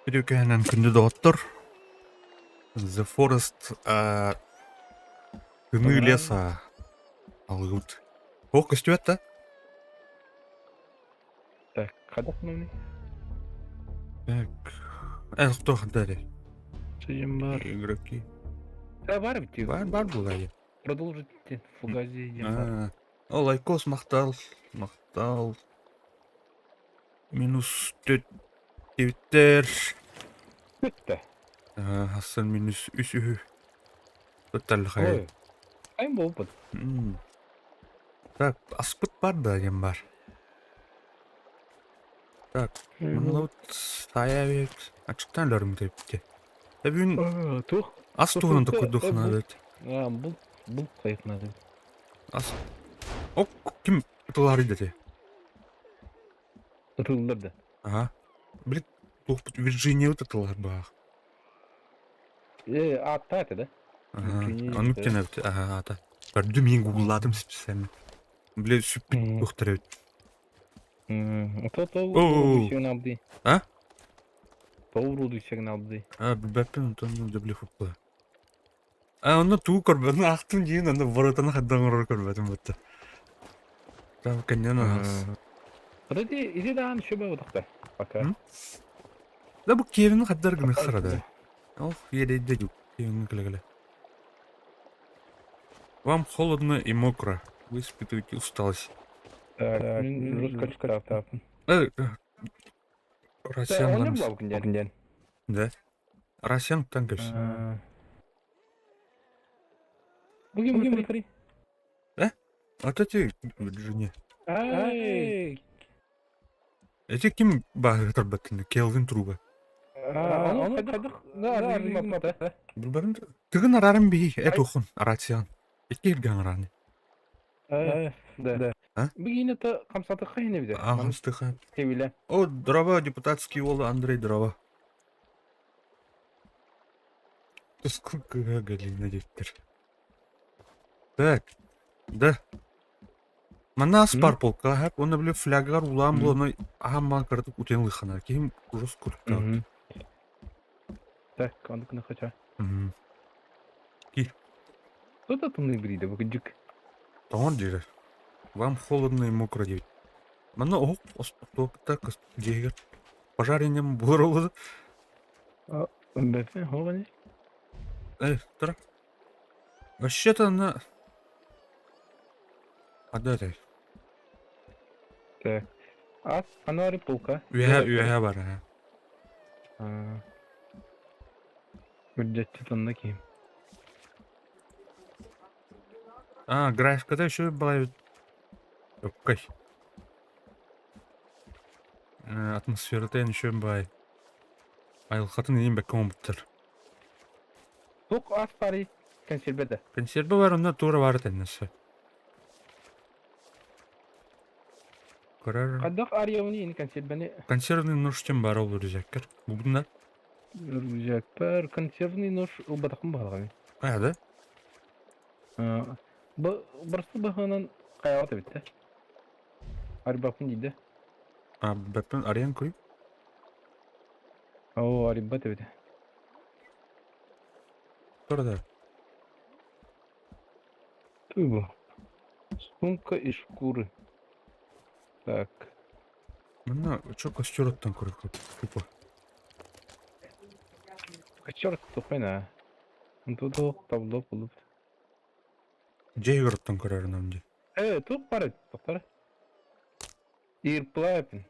Үтүөкэһинэн күндү доҕоттор! The Forest Тымныы леса алгыбыт. Ох, көстүбэт да? Так, хайдах гынабыный? Так, туох хантари? Сыйым бар. Игроки. Да бар бит. Бар, бар буолайы. Продолжить фугази диэн бар. О, лайкос, махтал, махтал. Минус 4 Бүттэ. Хассан минус үс үһү. Тутталлахай. Ой. Айым буолбут. Так, аспыт бар да диэн бар. Так, манна саайа ачыктан өлөрүм депти. Бүгүн Тух. ас туһунан токуйдуххана эбит. Бул бул кайыкнады. Ас. Ок, ким ытылар дете? Ытыллар да. Ага. Били туохпут Вирджиния ытылар баах. Э, аатта это да? Ага. Оннук диэн эбит. Ага, аата. Көрдүм мин гуглаатым специально. Били сүппүт туохтар эбит. То то сигналды. А? Тоуруду сигналды. А, билбэппин, онтон били футбол. А онно тугу көрбөтүм, аахтым диин, онно воротаны хайдах оҥорору көрбөтүм бутта. Там кэннинэн аһас. Вроде изи даҕаны сүбэ утахта пока. Да бу Кевини хайдар гыныхсара да. Ох, иэдэйдэ дьук, Кевиҥҥэ кэлэ-кэлэ. Вам холодно и мокро. Вы испытываете усталость. Так, мин жестко Россиян Да. Россиян тан кэпс. Бүгін бүгін смотри. Э? Вот эти Вирджиния. Ай. Эти ким баһы тарбаттын? Келвин Труба. Оны да, Билбэрин тыгын арарым биһи эт ухун арациан. Икки иргэн араны. Да. Да. Бүгін это хамсатыха не виде. А, хамсатыха. Тебиле. О, дрова, депутатский уол Андрей Дрова. Сколько Галина диттер. Так, да. Манна ас бар полка, хап, оны биле флягар улаан буланы аһаммаан кыратык утен лыхана. Киһим ужас куртка. Так, ондукуна хотя. Кто-то тымныы бириде бу күдьүк. Тоҥор диирэр. Вам холодно и мокро диэбит. Манна оһох остуопта дьиэгэр пожарением буолар олуду. Бэппин хоҕани. Э, тура. Вообще-то она... А да это? Так. Ас анары полка. Үөһэ үөһэ бар аа. Үрдэтти тонна киһим. А, графиката еще была Окей. Атмосферата еще бай. Айылхатын иин бэккэ оҥорбуттар. Туох ас барый консерве да. Консерве бар онно туора баар этэннэсэ. Көрөр. Хайдах арыйабыный ини консервени? Консервный нож чем баар ол үрүзэккэр. Бубунна. Үрүзэкпэр консервный нож ылбатахпын баҕалаҕын. А, да? Бырсы быһыынан хайаҕа эбит Арыйбаппын диидэ. А, бэппин арыйан куй. Оо, арыйбат эбит. Тур да. Туй бу. Сумка из шкуры. Так. Манна чё костер оттон көрөххө тупо. Костер тухайна. Онту табло булуп. Дьиэ оттон көрөрүнэн дии. Э, туох бар эбит, тохтор. Ирплапин.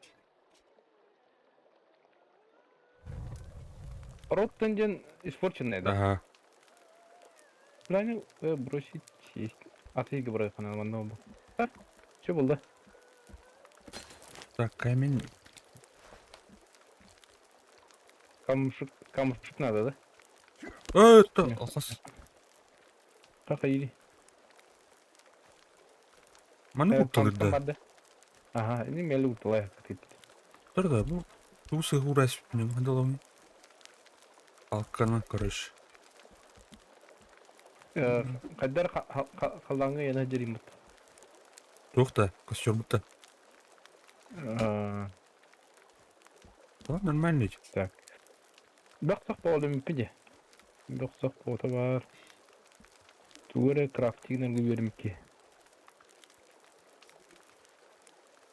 Роттен диэн испорченный да? Ага. Плане бросить есть. Атыйга бырайхана манна бу. Так, все булда. Так, камень. Камушек, камушек надо, да? Э, это алхас. Кака ири. Маны кутталыр да. Ага, ini мели кутталай хатит. Тұр да, бұл туу сыгурас мен хадалауны. Алкана, короче. Кайдар халлаңы яна жерим бут. Туох да, костер бутта. Ладно, нормально. Так. Бөх-сах боҕолуммуппут дии. Бөх-сах буота баар. Тугу эрэ крафтигынан үөрэммит киһи.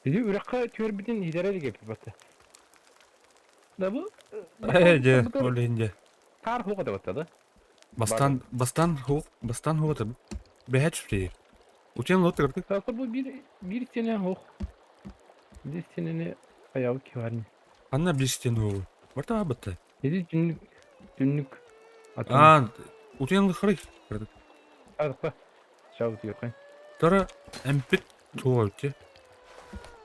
Ити үрэххэ түһэрбитин иһитэрэ илик эбит батта. Да бу Ээ дьэ, ол иһин дьэ. Таар хуох этэ батта да? Бастаан, бастаан хуох, бастаан хуох этэ. Бэһэ түспүтэ. Утуйан лот кырдык. Саатар бу биир биир стене хуох. Биир стенени хайаабыт киһи бар Ханна биир стене хуоҕу? Барта батта. Ити түннүк түннүк атын. Аа, утуйан лыхарый. Кырдык. Адыкка. Чау утуйахай. Тара эмпит туох эбит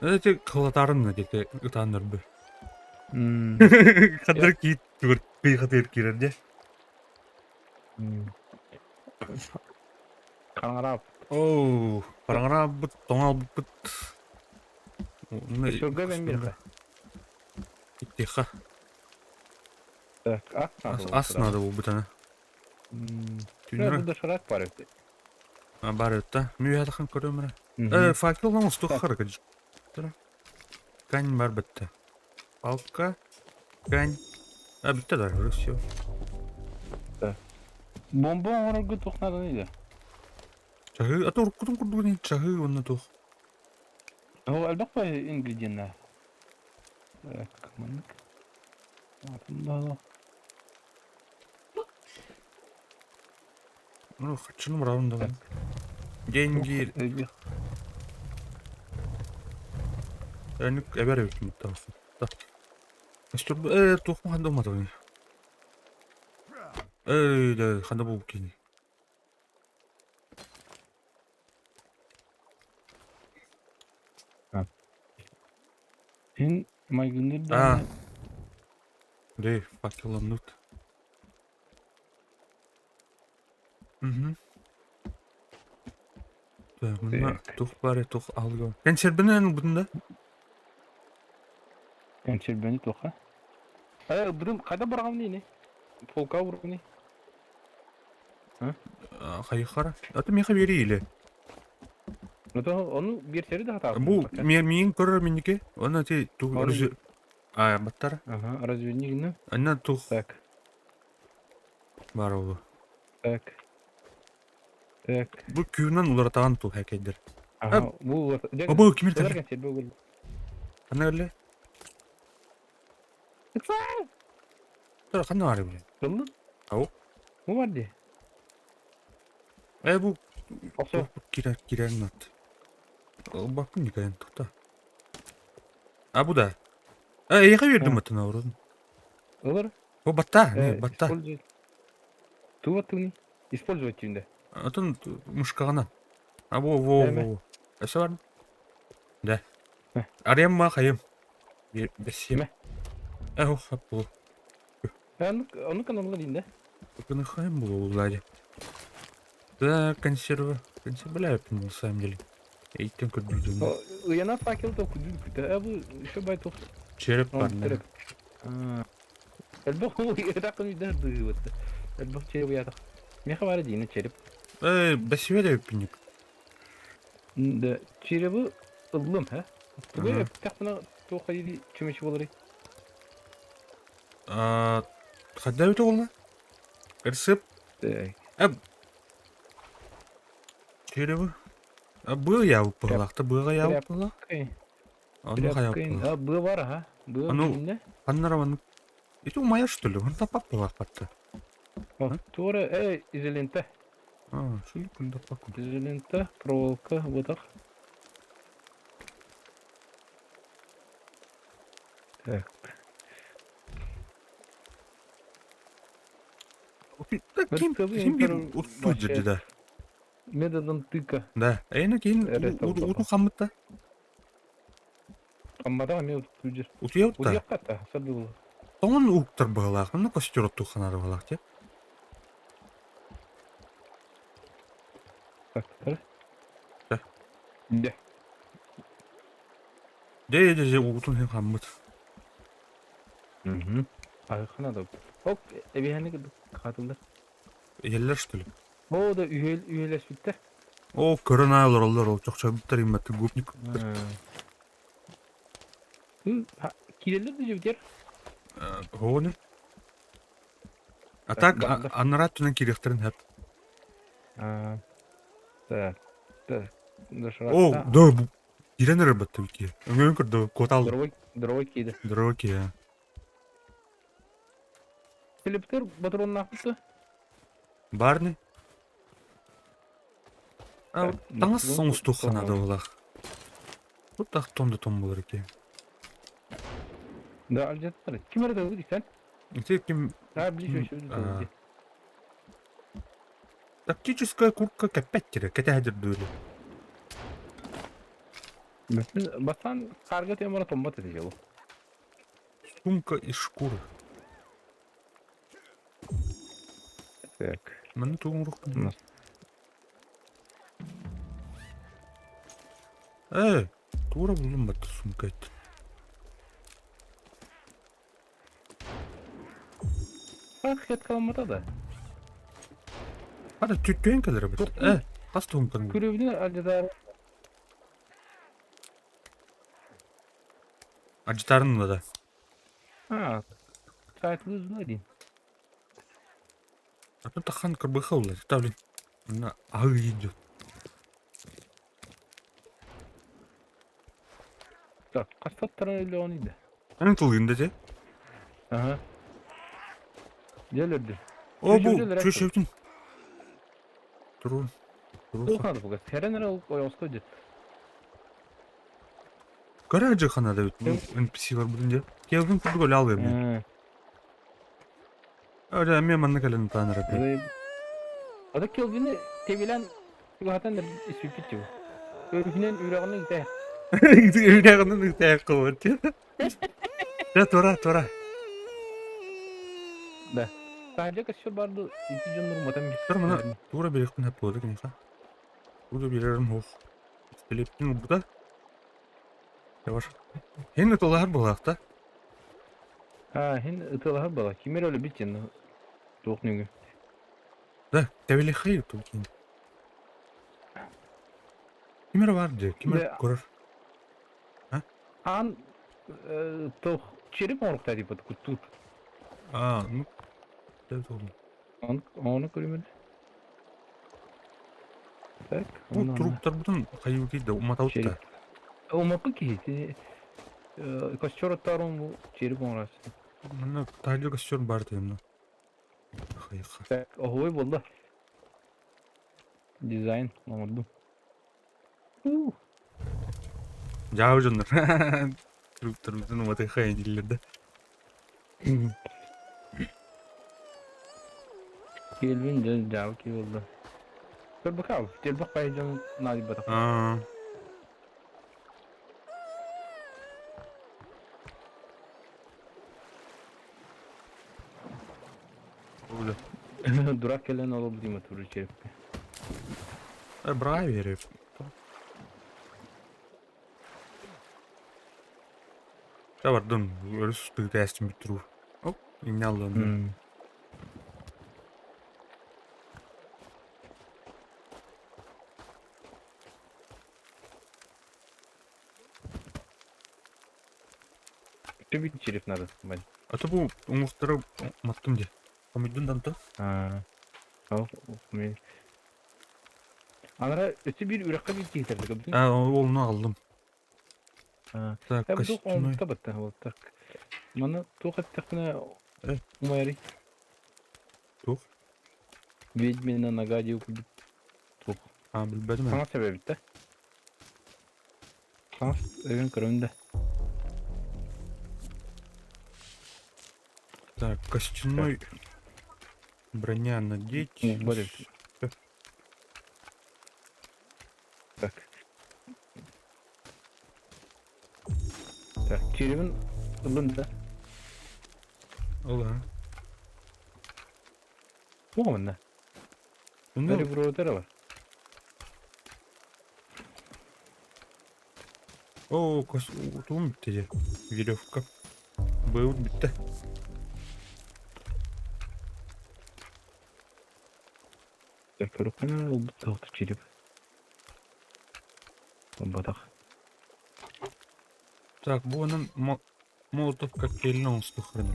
Эти кылатарын диэки ытааннарбы. Хадыр киит тугар кыйхатыыр киирэр дьэ. Хаҥараап. Оу, хараҥараабыт, тоҥалбыт. Сурга бэн биэрхэ. Иттиэхэ. Так, ас надо. Ас надо буолбутана. Түннүрэ. Бу доширак бар эбит. Бар эбит да. Мү көрөм эрэ. Э, факел оҥостуох харыка Кань бар бітті. Палка, кань. А, бітті да, уже все. Бомба оҥорорго туох нааданы да? Чаһы, а то уруккутун курдугун чаһы уонна туох. Ол элбэх па ингредиеннэр. Так, маннык. Атын да Ну, хочу раунд давай. Деньги. Önlük эбэр эбит таҕыста. Э, туох ханда уматабын. Эй, да, ханда бу кини. Һин майгынныыр А. даҕаны Дэй, факелламнут. Мгм. Так, мына Так. тух бары тух алган. Консервбинен ылбытын да? Консервбени туха. Э, ылбытым хайда бараҕын ини? Полка уругуни. Хайыхара. Аты миэхэ биэрии или? Ону биэрсэри да хатаабын. Бу миин көрөр минники. Оны ти тух А, баттар. Ага, разведник, ну. Анна тух. Так. Бар олу. Так. Так. Бу күүнэн уларатаҕан тул хэкэйдер. Ага, бу Бу кимир кэлэр? Ханна кэллэ? Тура ханна баар биле? Кыллын? Ау. Бу бар дии. Э бу Охсо. кирер кирер нат. Бакын никайын тухта. А бу да. Э эйиэхэ биэрдим баттана орун. Ылар. Бу батта, не батта. Туу баттыгыный? Использовать түүндэ. Атын мушкаҕына. А во во во. Өссө бар. Да. Арыйам ма хайым. Бэссиэм. Э хап бу. Ону каналга диин да. Кыны хайым бу Влади. Да, консерва. Консерва на самом деле. Эйтен көрдүрдүм. Ыйана факел то күдүл күтэ. Э бу еще бай тух. Череп бар. Элбэх ыраакын үйдер дыыбыт. Элбэх череп уятах. Меха бары диини череп. Э, бэсибэ да үппүнүк. Да, череби ыллым, ха? Тугу эптахпына туох или чүмэчи болары? А, хадда өтө болла? Рецепт. Так. Череби. А быа яабыт быһылаахта, быаҕа яабыт быһылаах. Ону хайаабыт быһылаах. А, быа бар, ха? Быа Ану, билиннэ. ханнара маннык. Ити умайар что ли? Онта пап быһылаах Туора, э, изолента. А, шул күндэ пак. Изолента, проволока, вот Так. Ким ким бир утту жүрдү да. Методом тыка. Да. Эйне кийин уту хаммытта. Хаммата эме утту жүр. Утуя утта. Утуякка сабыл. Тоҥун ууктар быһылаах, онно костер оттуу ханары быһылаах те. Так, Да. Да. Дэ дэ дэ уутун хем хаммыт. Угу. Айхана да. Оп, эбиһэни хатылдар. Иһэллэр что ли? О, да үһел үһелеспиттер. О, көрөн аалар олор ол чохчойбуттар имматы губник. Киреллер да жебитер. Хоны. А так Барда. анараа өттүнэн киириэхтэрин сөп. А, так, так. О, Доширакта. да, бу киирэн эрэр батта киһи. Өҥөйөн көрдө, куотаал. Здоровой, здоровой кииди. Здорово киһи. Филипптер ботуруоннаахпыт Барни? А, Так, таҥас ну, оҥостуохха тоҥ наада буоллах. Тут так том да том буолар ити. Да, алдьаттар. Ким эрэ тылы диксен? Ити ким Да, билиш ким, өшөбүл а, тылы. тактическая куртка кэппэттэрэ кэтэһэдэр дуулу. Бастаан хаарга тыамара томмот этэ дьолу. Сумка из шкуры. Так. Манна тугу оҥоруохпун? Ээ, туора буллум батта сумка эт. Ах, хеткаламмата да. Хата түттүөн кэлэр эбит. Ээ, хас туумканы? Күрүбүнү алдьатаар. Алдьатаарын да. А, сайтылы зла дин. А тут хан кырбыха улар. Та блин. На аһыы идет. Так, хастаттара өлөөн иде. Аны тылгын да те. Ага. Дьэ өлөрдү. О бу Чүчүрдүлэр чүчүрдүн. Турун. Турун. Улахан буга. Сэрэн эрэ ойоҕоско дьэ. Гаражы ханада бит. NPC-лар будун дьэ. Келгин курдук өлө алыам. Ара эмиэ манна кэлэн таан эрэ. Ата Келвини тебилэн чугаһатан испиппит дьэ. Өрүһүнэн үрэҕинэн итэ. Үрэҕинэн итэ кылбат. Дьэ тура тура. Да. Таһырдьа көстөр барды ити дьоннору матан Тура мана тура бириэхпин хап буолда киниэхэ. Тура биэрэрим суох. Пистолеттин ылбыта. Yavaş. Хин ытылаһар буолаахта. А, хин ытылаһар буола. Ким эрэ өлбүт диэн туох нүгү. Да, тэбилихай тулкин. Ким эрэ бар дии, ким эрэ көрөр. А? Аан туох череп оҥоруктаа диэбит куттуур. А, ну, Ону көрүмүн. Так, Бу туруктарбытын хайыы да уматабыт да. Умаппыт киһи. Костер оттаарым бу череп оҥоросун. Манна таһырдьа костер баар тыынна. Хайыха. Так, оһуой буолла. Дизайн оҥордум. Дьаабы дьоннор. Туруктарбытын уматыха дииллэр да. Киэлбин дьэ дьаабы киһи буолла. Көрбөкө телбэх бай дьон наадыйбатах. Аа. Дурак кэлэн олорбут има туру черепкэ. Бра верив. Ча бардым, өрүс тыытээстим бүтүрүү. Оп, инне аллым. Төбүт череп надо бань. А то бу уҥуохтары маттым дии. Хомуйдун да онтон. Аа. Ол мен Анара өссө биир үрэххэ биир киһи кэллэ көрдүҥ? Аа, ол ону аҕаллым. Так, Э, туох костяной. оҥоһукта батта вот так. Маны туох эттэхпинэ Э. умайарый? Туох? Ведьмина нога диэн курдук туох. Аа, билбэтим ээ. Саҥа сэбэбит да? Саҥа өйөн көрөм да. Так, костяной броня надеть. Бар эбит. Так. Так, черебин ылын да. Ол аа. Туох манна? Ну, Ребротера бар. Оо, кос тугум бүттэ дьэ. Веревка. Быыбыт бүттэ. Так, көрөххүнэ ылбыт тоҕо череп. Ылбатах. Так, бу онон Молотов коктейлин оҥостуоххарын.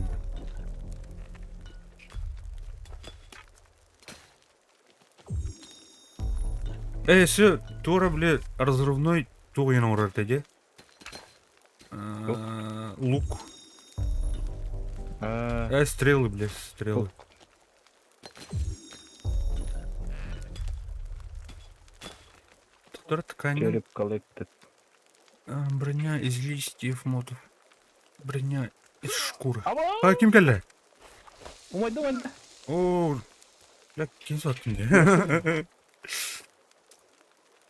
Э, все, туора, бля, разрывной туох иһин оҥорор этэ дии? Лук. Э, стрелы, бля, стрелы. Туттар ткань. Череп collected. Броня из листьев мотов. Броня из шкуры. А, ким кэллэ? Умайда, умайда. О, бля, ким саттым дии.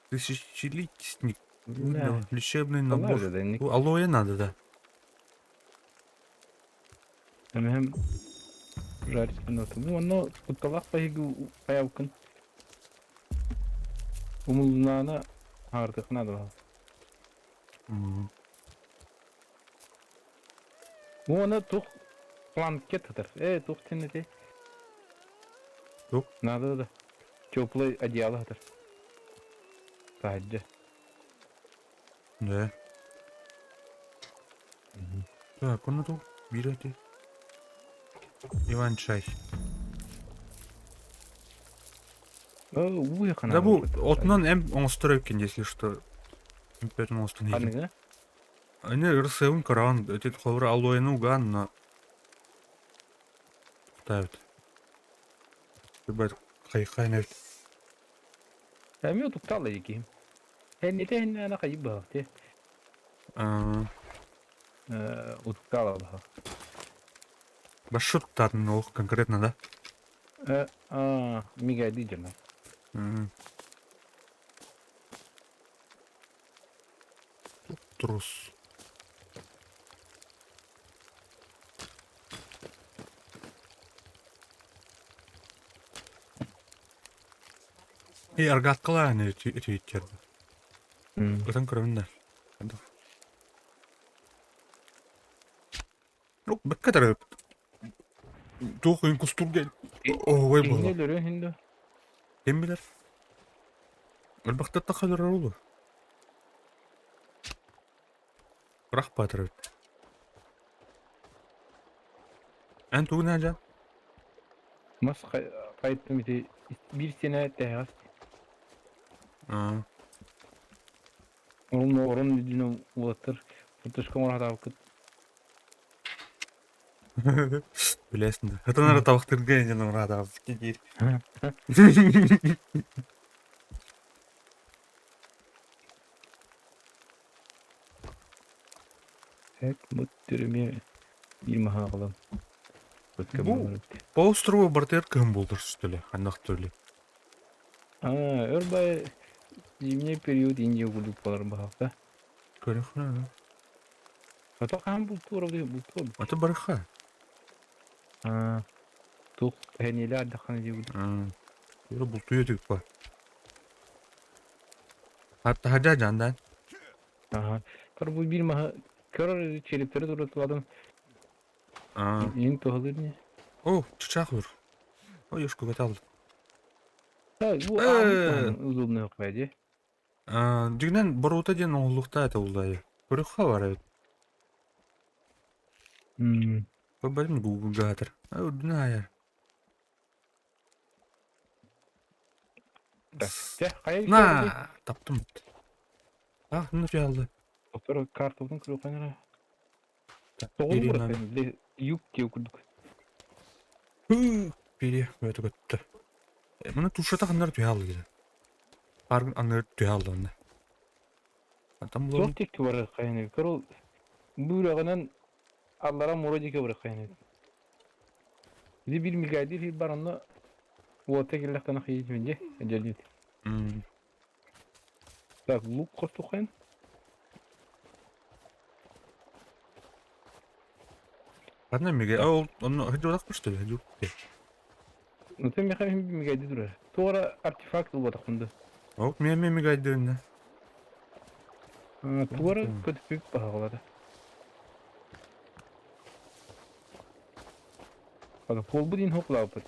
Тысячелистник. Да. Лечебный набор. Алоэ надо, да. Эмэһэм жарить гынатым. Онно кутталаах баһыгы хайабыккын умулунаана хаартыхына да. Уонна тух планкет сытар. Э, тух син эти. Тух? Надо да. Теплый одеяло сытар. Таһырдьа. Да. Так, он тут берете. Иван чай. Уу Да бу отунан эм оҥостор эбиккин, если что. Империн оҥостон иһин. Ханныгы? Аны ырсыабын көрөҕүн, ити холобура алоэны угаан, но Ставит. Ребят, хайхайна эбит. Эмиэ утуктаал киһим. Эннитэ иннээнэ хайы быһах ти. Утуктаал быһах. Маршруттаатын олох конкретно, да? Мигэйдии дьоно. Трус. И аргаткалаан үтүйттерді. Ытан көрөбүн да. Ну, бэккэ тарап. Туох ыйын кустурга оһугай Киһини буолла. өлөрүөн иһин дуо? Ким билэр? Өлбөхтөр тахалар олу. Бырах баатыр эбит. Эн тугун аадьан? Мас хайыттым ити биир сиэнэ тэһэҕэс. Аа. Орун орун үрдүнэн уолаттар форточка оҥоро сатаабыккыт. Билэсин да. Хатан эрэ табахтырга инньэ оҥоро диир. Эт бу түрүмүө биир маһы аҕалан Бу по острову бартыгар кыһын буолдар сүтэлэ ханнах төлө. Аа, өр бай зимний период Индия курдук буолар баһаалта. Көрөхнө. Ото хаһан бултуур бултуур. Ата барыха. Аа, туох эһэниэлэ ардаххана диэбит. Тура бултуйа түк ба. Hatta hacı candan. Аха. Тор бу биир маһы көрөр черептэри туратыладым. Аа. Иин туһалыыр не? О, чычаах өр. Ой, ёшку бэтал. Бу ааммыт удобный дии. Дьиҥинэн боруота диэн оҥоһуллуохтаах этэ уллайы. Көрүөххэ баар эбит. Көрбөтүм Google-га аатыр. Үрдүнэ аайар. На, таптым. А, ну фиалды. Доктор картабытын көрүөххэ эрэ. Тоҕо били юг диэ курдук. Пере, это көттө. Маны тушата ханнар түһэ алды кире. Аргын аннар түһэ алды онно. Там Туох диэки барыаххайын Көр бүүрэҕинэн аллара муора диэки барыаххайын Ити биир мигайдыыр сир бар онно уота кэллэхтэнэ хайыы дьэ дьэлиит. Так, лук хостуххайын. Ладно, мигай. А ол онно хадьуодах что ли? Хадьук. Ну ты миха мигайдыы турар. Туора артефакт ылбатахпын да. Ол мен мен мигайдыынна. Туора көтүппүт баһаҕалара. Аны колбу диин хоклаабыт.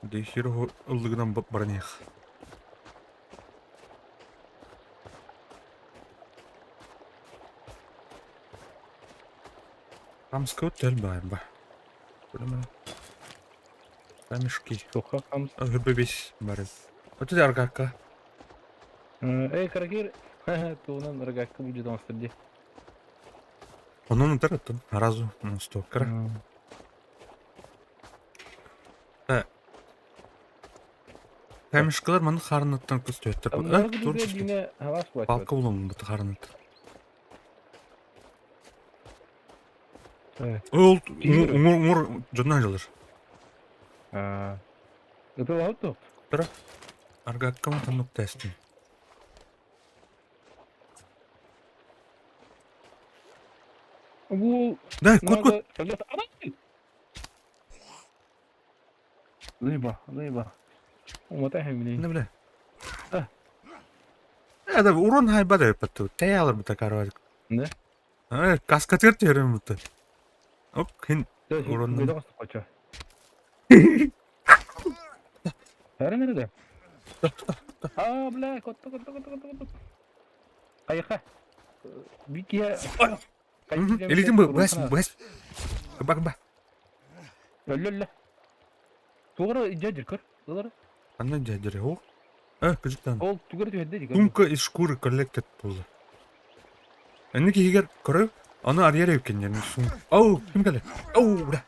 Дехир ыллыгынан баран иһэх. Хамскабыт төл баар ба. Камешки. Туха хамс. Бэбис бары. Вот это аргакка. Эй, каракир. Туунан рогатка будет он среди. Онон утар оттон разу стоккара. Камешкалар маны харыныттан көстүөттөр. Палка булам бу харыныт. Ол уҥур уҥур дьоннор дьылыр. Ытылаһыт туох? Тура. Аргакка матаннык тэстин. Бу Да, кут кут. Лыба, лыба. Умота хэмини. Не бля. Это урон хайба да патту. Тэялар бута карвар. Да? Э, каскатыр терем бута. Оп, хин урон. Урон. Бәрі nerede? Aa бля, котто, котто, котто, котто, котто. Кайха. Бикия. Элитин бу, бэс, бэс. Кыба, кыба. Өллө. Тугара дядер көр. Ылар. Анна дядер, о. Э, кыжыктан. Ол тугара түһәдде дигән. Сумка из шкуры коллектор болды. Энни киһигэр көрө, аны арыйар эбиккин сум. Оу, ким кэлэ? Оу, бля.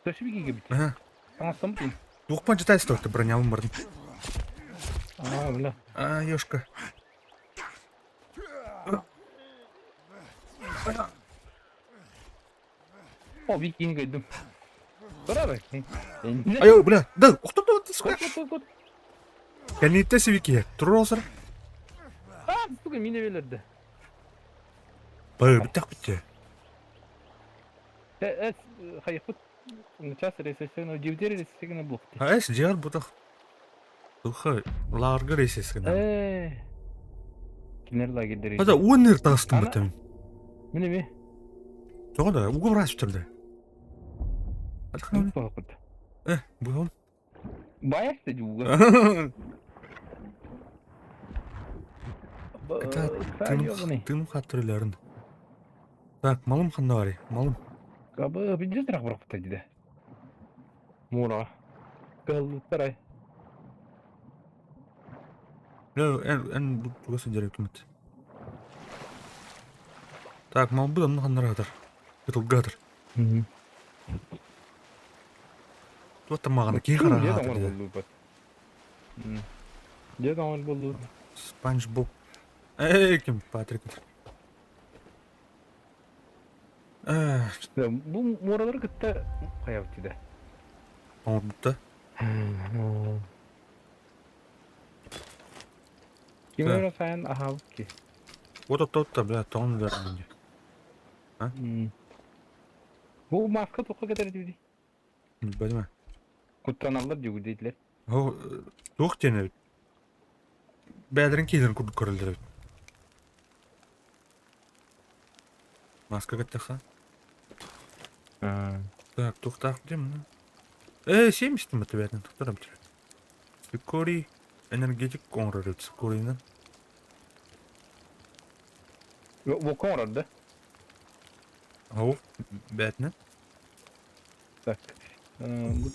Төшү бики бит. Ага. Аңастан бит. Двухпан читай стоит, бронялым бардым. А, бля. А, ёшка. О, бикини көйдүм. Көрө Айо, бля, да, охто то сука. Кот, кот, кот. Кэнниттэ сибики, турар А, сука, мине белерди. Бай, бүттэх бүттэ. Э, хайыппыт. Час ресесен, девдер ресесен булды. А эс жар бутах. Туха, ларгы ресесен. Э. Кинер лагердери. Хада уоннер тастым бутым. Мине ми? Тоҕо да, угу брас бүтүрдэ. Э, буһун. Баясты жууга. Это тыным хаттырыларын. Так, малым ханна барый, малым. Кабы билдирак быракта диде. Мура. Кыллыттарай. Эн эн бу туга сылдьар үкүмэт. Так, малбыт онно ханнара хатар. Кытылга хатар. Туоттан маҕана киһи хараҕа хатар диде. Дед оҥор буоллубут. Спанч Боб. Эй, ким Патрик. Бу муоралары кытта хайабыт диде. Оҥорбутта. Ким эрэ сайын аһаабыт ки. Вот отто бля, тоҕон өлөрдүн. Бу маска туохха кэтэр дии. Билбэтим. Куттаналлар дии диэтилэр. О, туох диэн эбит. Бэйэлэрин киһилэрин курдук көрөллөр эбит. Маска кэттэххэ. Так, туохтаах диэн Э, 70 это бэйэтин туттарам түр. Цикорий энергетик оҥорор эбит цикорийынан. Вока оҥорор да? Ол бэйэтинэн. Так. Бут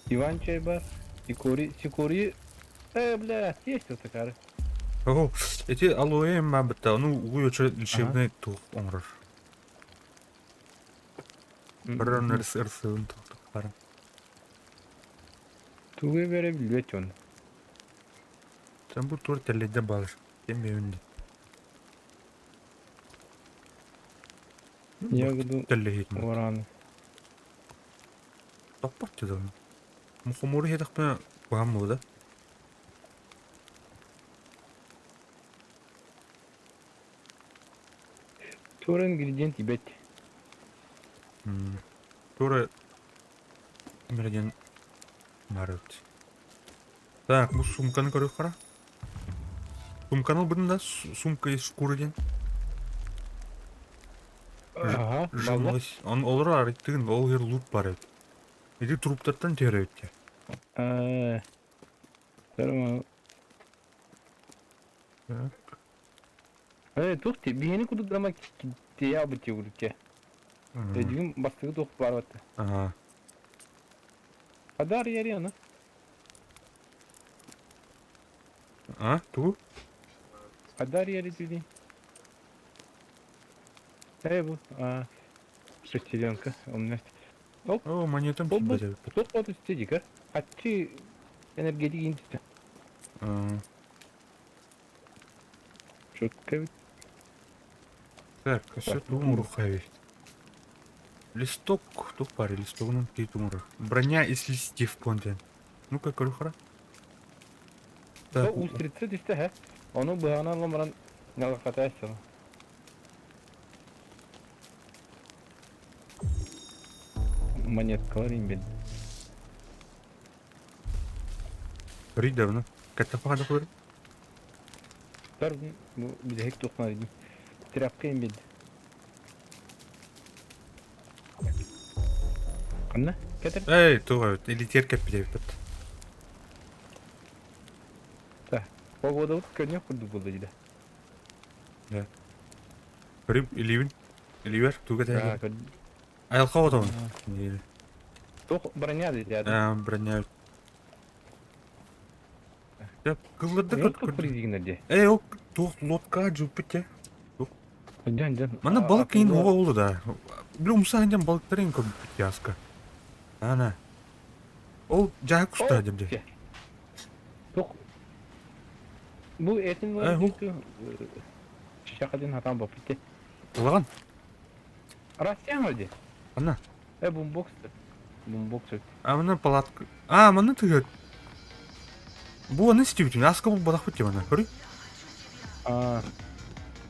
Иван чай бар. Цикорий, цикорий. Э, бля, есть вот такая. О, эти алоэ мабыта, ну, угуйочу лечебный туох оҥорор. Баран ырсыын туох баран. Тугу бере билбет он. Sen bu тур тэллэйдэ баар. Кем бэйүнди. Ягоду Тэллэйит. Вараны. Топпот дедим. Мухомору хетахпына куһаҕан буолуо да? Тура ингредиент ебать. Тура ингредиент баар эбит. Так, бу суумканы көрүөх хара. Суумканы ылбытым да, сумка из шкуры диэн. Ага, балла. Жималась. Он олорор арыттыгын, ол иһэр лук баар эбит. Ити труптартан түһэр эбит дии. Э, Так. Э, туох ти, биһини курдук драма тиийэ бут курдук. Өйдүүм бастыгы туох бар батта. Ага. Адар Ярена. А, тугу? Адар Яри дии. Эй, бу, а, шестеренка, у меня. Оп, О, монетам оп, тиийбэт эбиппит. туох вот истедика. Аччы энергетик интите. А, Четко ведь. Так, өссө тугум уруха эбит. Листок, туох баар листогунан кии туҥура. Броня из листьев понтен. Ну-ка, көрүхара. То Так, устрица түсте, хэ? Ону быһаҕынан ылан баран ньалҕахатаа сыл. Монеткалар имбин. Көрүй давно. Каттапаха да көрү. Тар бу бүтэһик туохмар дии. Тряпка имбин. Ханна? Кэтэр? Эй, туох эбит, илитиэр кэппит эбиппит. Та. Погодабыт көннөх курдук буолла дии. Да. Көрүм, илиибин. Илиибэр, туга Аа, тэһэ. көр. Айылха отоҕун. Туох броня дии Аа, броня. Дьэ, кылларда Көр көр көр. призигнер дии. Эй, ол туох лодка дьуппут те. Дьон дьон. Манна балык киин оҕо олу да. Били умса дьон балыктарын көрбүппүт яска. Ана. Ол дьаһа куста дьэ дьэ. Туох бу этин Э, ху. Шахадин хатан боппут Улахан. Россиян дии. Ана. Э бумбокс. Бумбокс. А манна палатка. А, манна тыгыт. Бу аны истибитин. Аска бу балахпыт манна. Көрүй. А.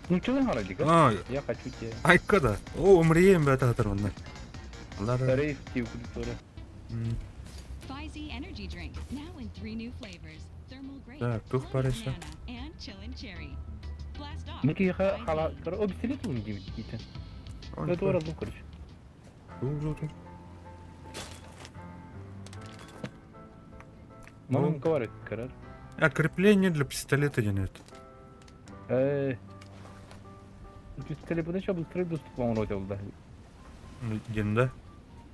Ну что ты говоришь, А, Я хочу тебе. айка да. О, умрием бята хатар манна. Алар. Рейв тебе культура. Fizzy energy drink, now in three new flavors. Thermal grape, Так, тух floaty барыша. banana, and chillin' cherry. Blast off. Ну киха хала Fizzy. кор обстелит он дивит ките. Это оралым короче. Мамам говорит, короче. А, крепление для пистолета нет. Э. Пистолет буду быстрее доступ вам рот да. Ден да?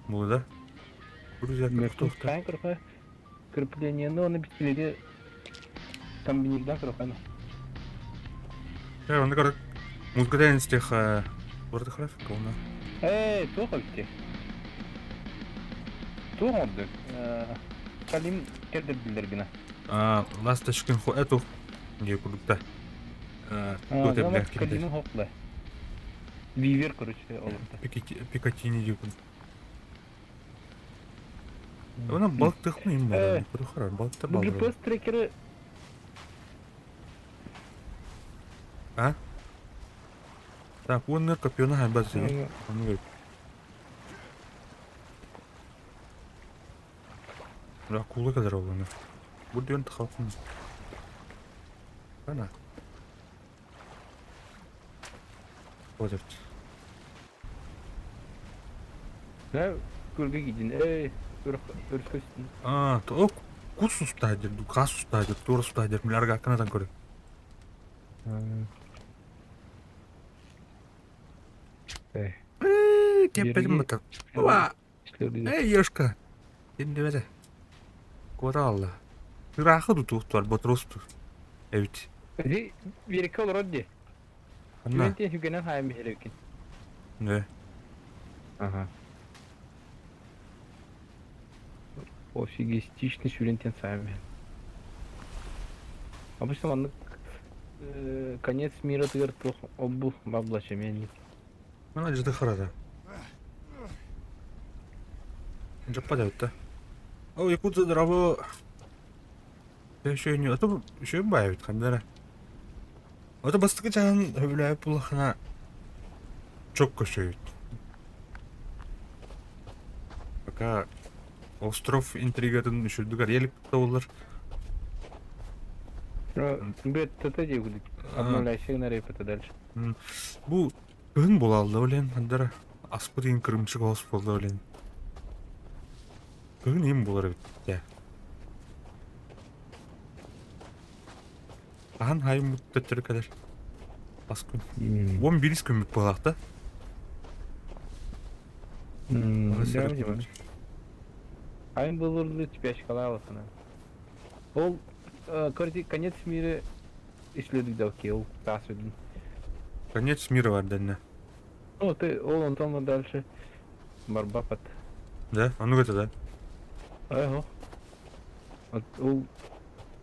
Булы да? Друзья, кто Кай короче. Крепление, но на пистолете комбинирда короче. Э, он короче, музыка из тех фотографий, она. Э, туох эбит. Туох оҥордуҥ? Калим кэрдэрдилэр гына. А, ласточкин хо эту не курдукта. А, Калимы хохла. Вивер, короче, олорто. Пикатини дип. Она балык им бар. Харар, балыктар Бу бар. GPS трекеры А? Так, уоннар копьёна хайбат зэ. Ону говорит. Акула kadar olanı. Bu diyorsun halkın. Ana. Вот это. Да, көргө киидин. Эй, өрүскөстүн. А, то кус устадыр, кас устадыр, тур устадыр, милярга акканатан көрө. Эй. Кеппетим бата. Ва! Эй, ёшка. Иннебете. Куоталла. Ыраахы тутуохтуар ботросту. Эбит. Ди биэрикке олорор дии. Анна. Түгэнтиэн сүгэнэн хаайан биһирэбикин. Не. Ага. Пофигистичный сүрэнтиэн саайан биһэн. Обычно маннык конец мира тыгар туох обу баблача мен. Мана жыты харада. Жаппа да. О, Якутия здраво. Еще не, а то еще баевит хандара. Это бастыкы чаһын хөбүлээбит буллахына чок көшөйүт. Пока остров интригатын үшүрдүгэр елик болар. Бет ТТ дии обновляйся на репета дальше. Бу кыһын буолалла билэн хандара аспыт иин кырымчык оҕус буолла билэн. Кыһын иин буолар эбит дьэ. Хаһан хаайыммыт төттөрү кэлэр. Бас күн. Уон биирис күммүт буолаах да. Айын былырлыы спячкалаабытынан. Ол короче, конец мира исследуй ол таас үрдүн. Конец мира бар дэннэ. Ну, ты ол онтон дальше барбапат. Да? Ону это да? Ага. Ол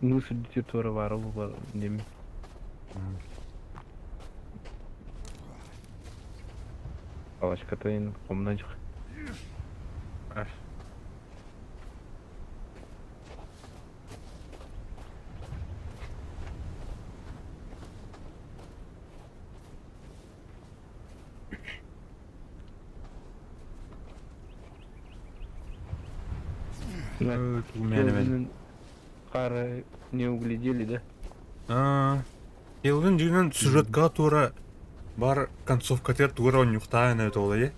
мыс үрдүтүр туора баар ол бар деми. Палочкатын хомножук. Хара не углядели, да? Елгин дьиҥинэн сюжетка туора бар концовкатыгар тугу эрэ оонньуохтаах эбит ол ээ.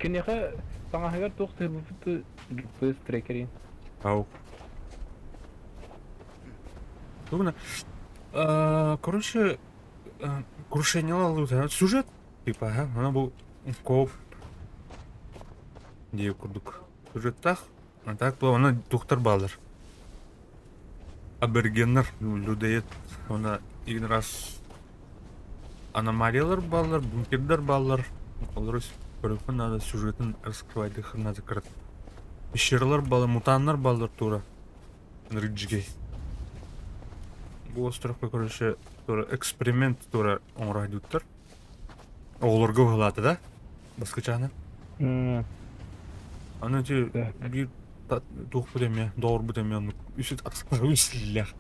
Киниэхэ таҥаһыгар туох тыырбыппыт GPS трекерин. Ау. Тугуна короче, крушение сюжет типа, ага, она бу кооп диye курдук. Сюжеттаах А так бу аны тухтар баалар. Аборигеннар, людоед, уонна игин раз аномалиялар бааллар, бункердар бааллар. Олору көрүөххэ наада, сюжетын раскрывайдыахха наада кырат. Пещералар бааллар, мутаннар бааллар тура. Ынырык дьигэй. Бу островка, короче, тура эксперимент тура оҥороойдуттар. Оҕолорго быһалаата да Баскычааны. Аны ити биир туохпут эмиэ, доҕорбут эмиэ оннук үс атахтара үс илиилээх.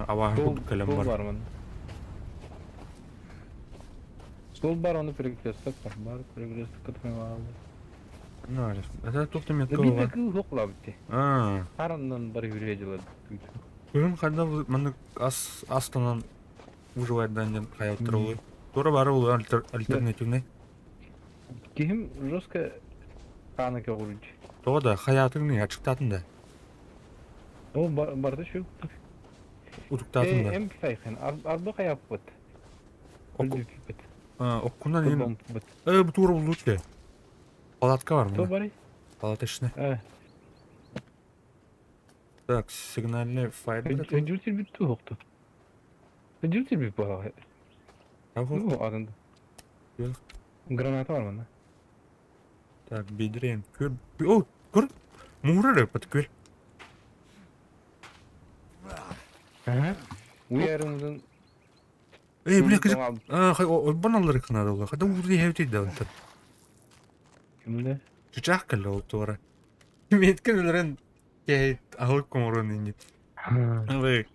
Абааһы курдук кэлэн Суол бар. бар манна. Суол бар ону перекресток бар. Бар перекрестокка тумалаабыт. Ну, это туох да метка Биир да буолла. кыыл суох буолаабыт дии. Аа. Хараннан бары үрүө дьылар. Күһүн хайда маннык ас астанан выживайдан диэн хайаттар олуй. Туора бары ол альтернативный. Киһим жестко хаана көҕүрүдь. Тоҕо да хайаатыҥ ачыктаатын да. Ол барда şu. Утуктаатын да. Эм сайхын арба хайаппыт. Өлдүппүт. Оккунан ин э бу туора буллут те. Палатка бар То мына. бары? Палата ішіне. Так, сигнальный файл. Öncül bir tuğuktu. Öncül bir bu. Ну, adında. Yok. Граната var mı? Так, бедрен. Көр. О, көр. Муңура эрэ көр. Ага. Уярымызын Эй, бля, кызык. А, ойбон аллары кынады олар. Хада урды хевти да онтон. Кимде? Чычаах кэллэ ол туора. Меткен өлөрөн кэһит аһылык коморон инни. Ой.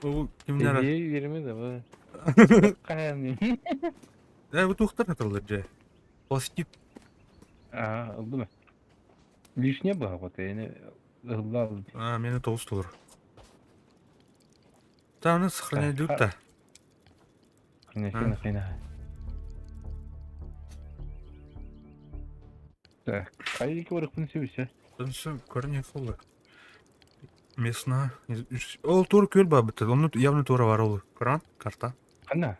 Ол кимнэр Идея верме да бу. Каян. Э, бу туохтар аталлар дьэ. Пластик. А, ылды ма? Лишне баа вот, эне ылла алды. А, мени тоғыз толор. Та аны сохраняй да. Хрена хрена. Так, кайдики барыкпын себесе. Сонсы көріне қолы. Местна. Ол тур көл ба бітті. Оны явно тура бар ол. Кран, карта. Кана?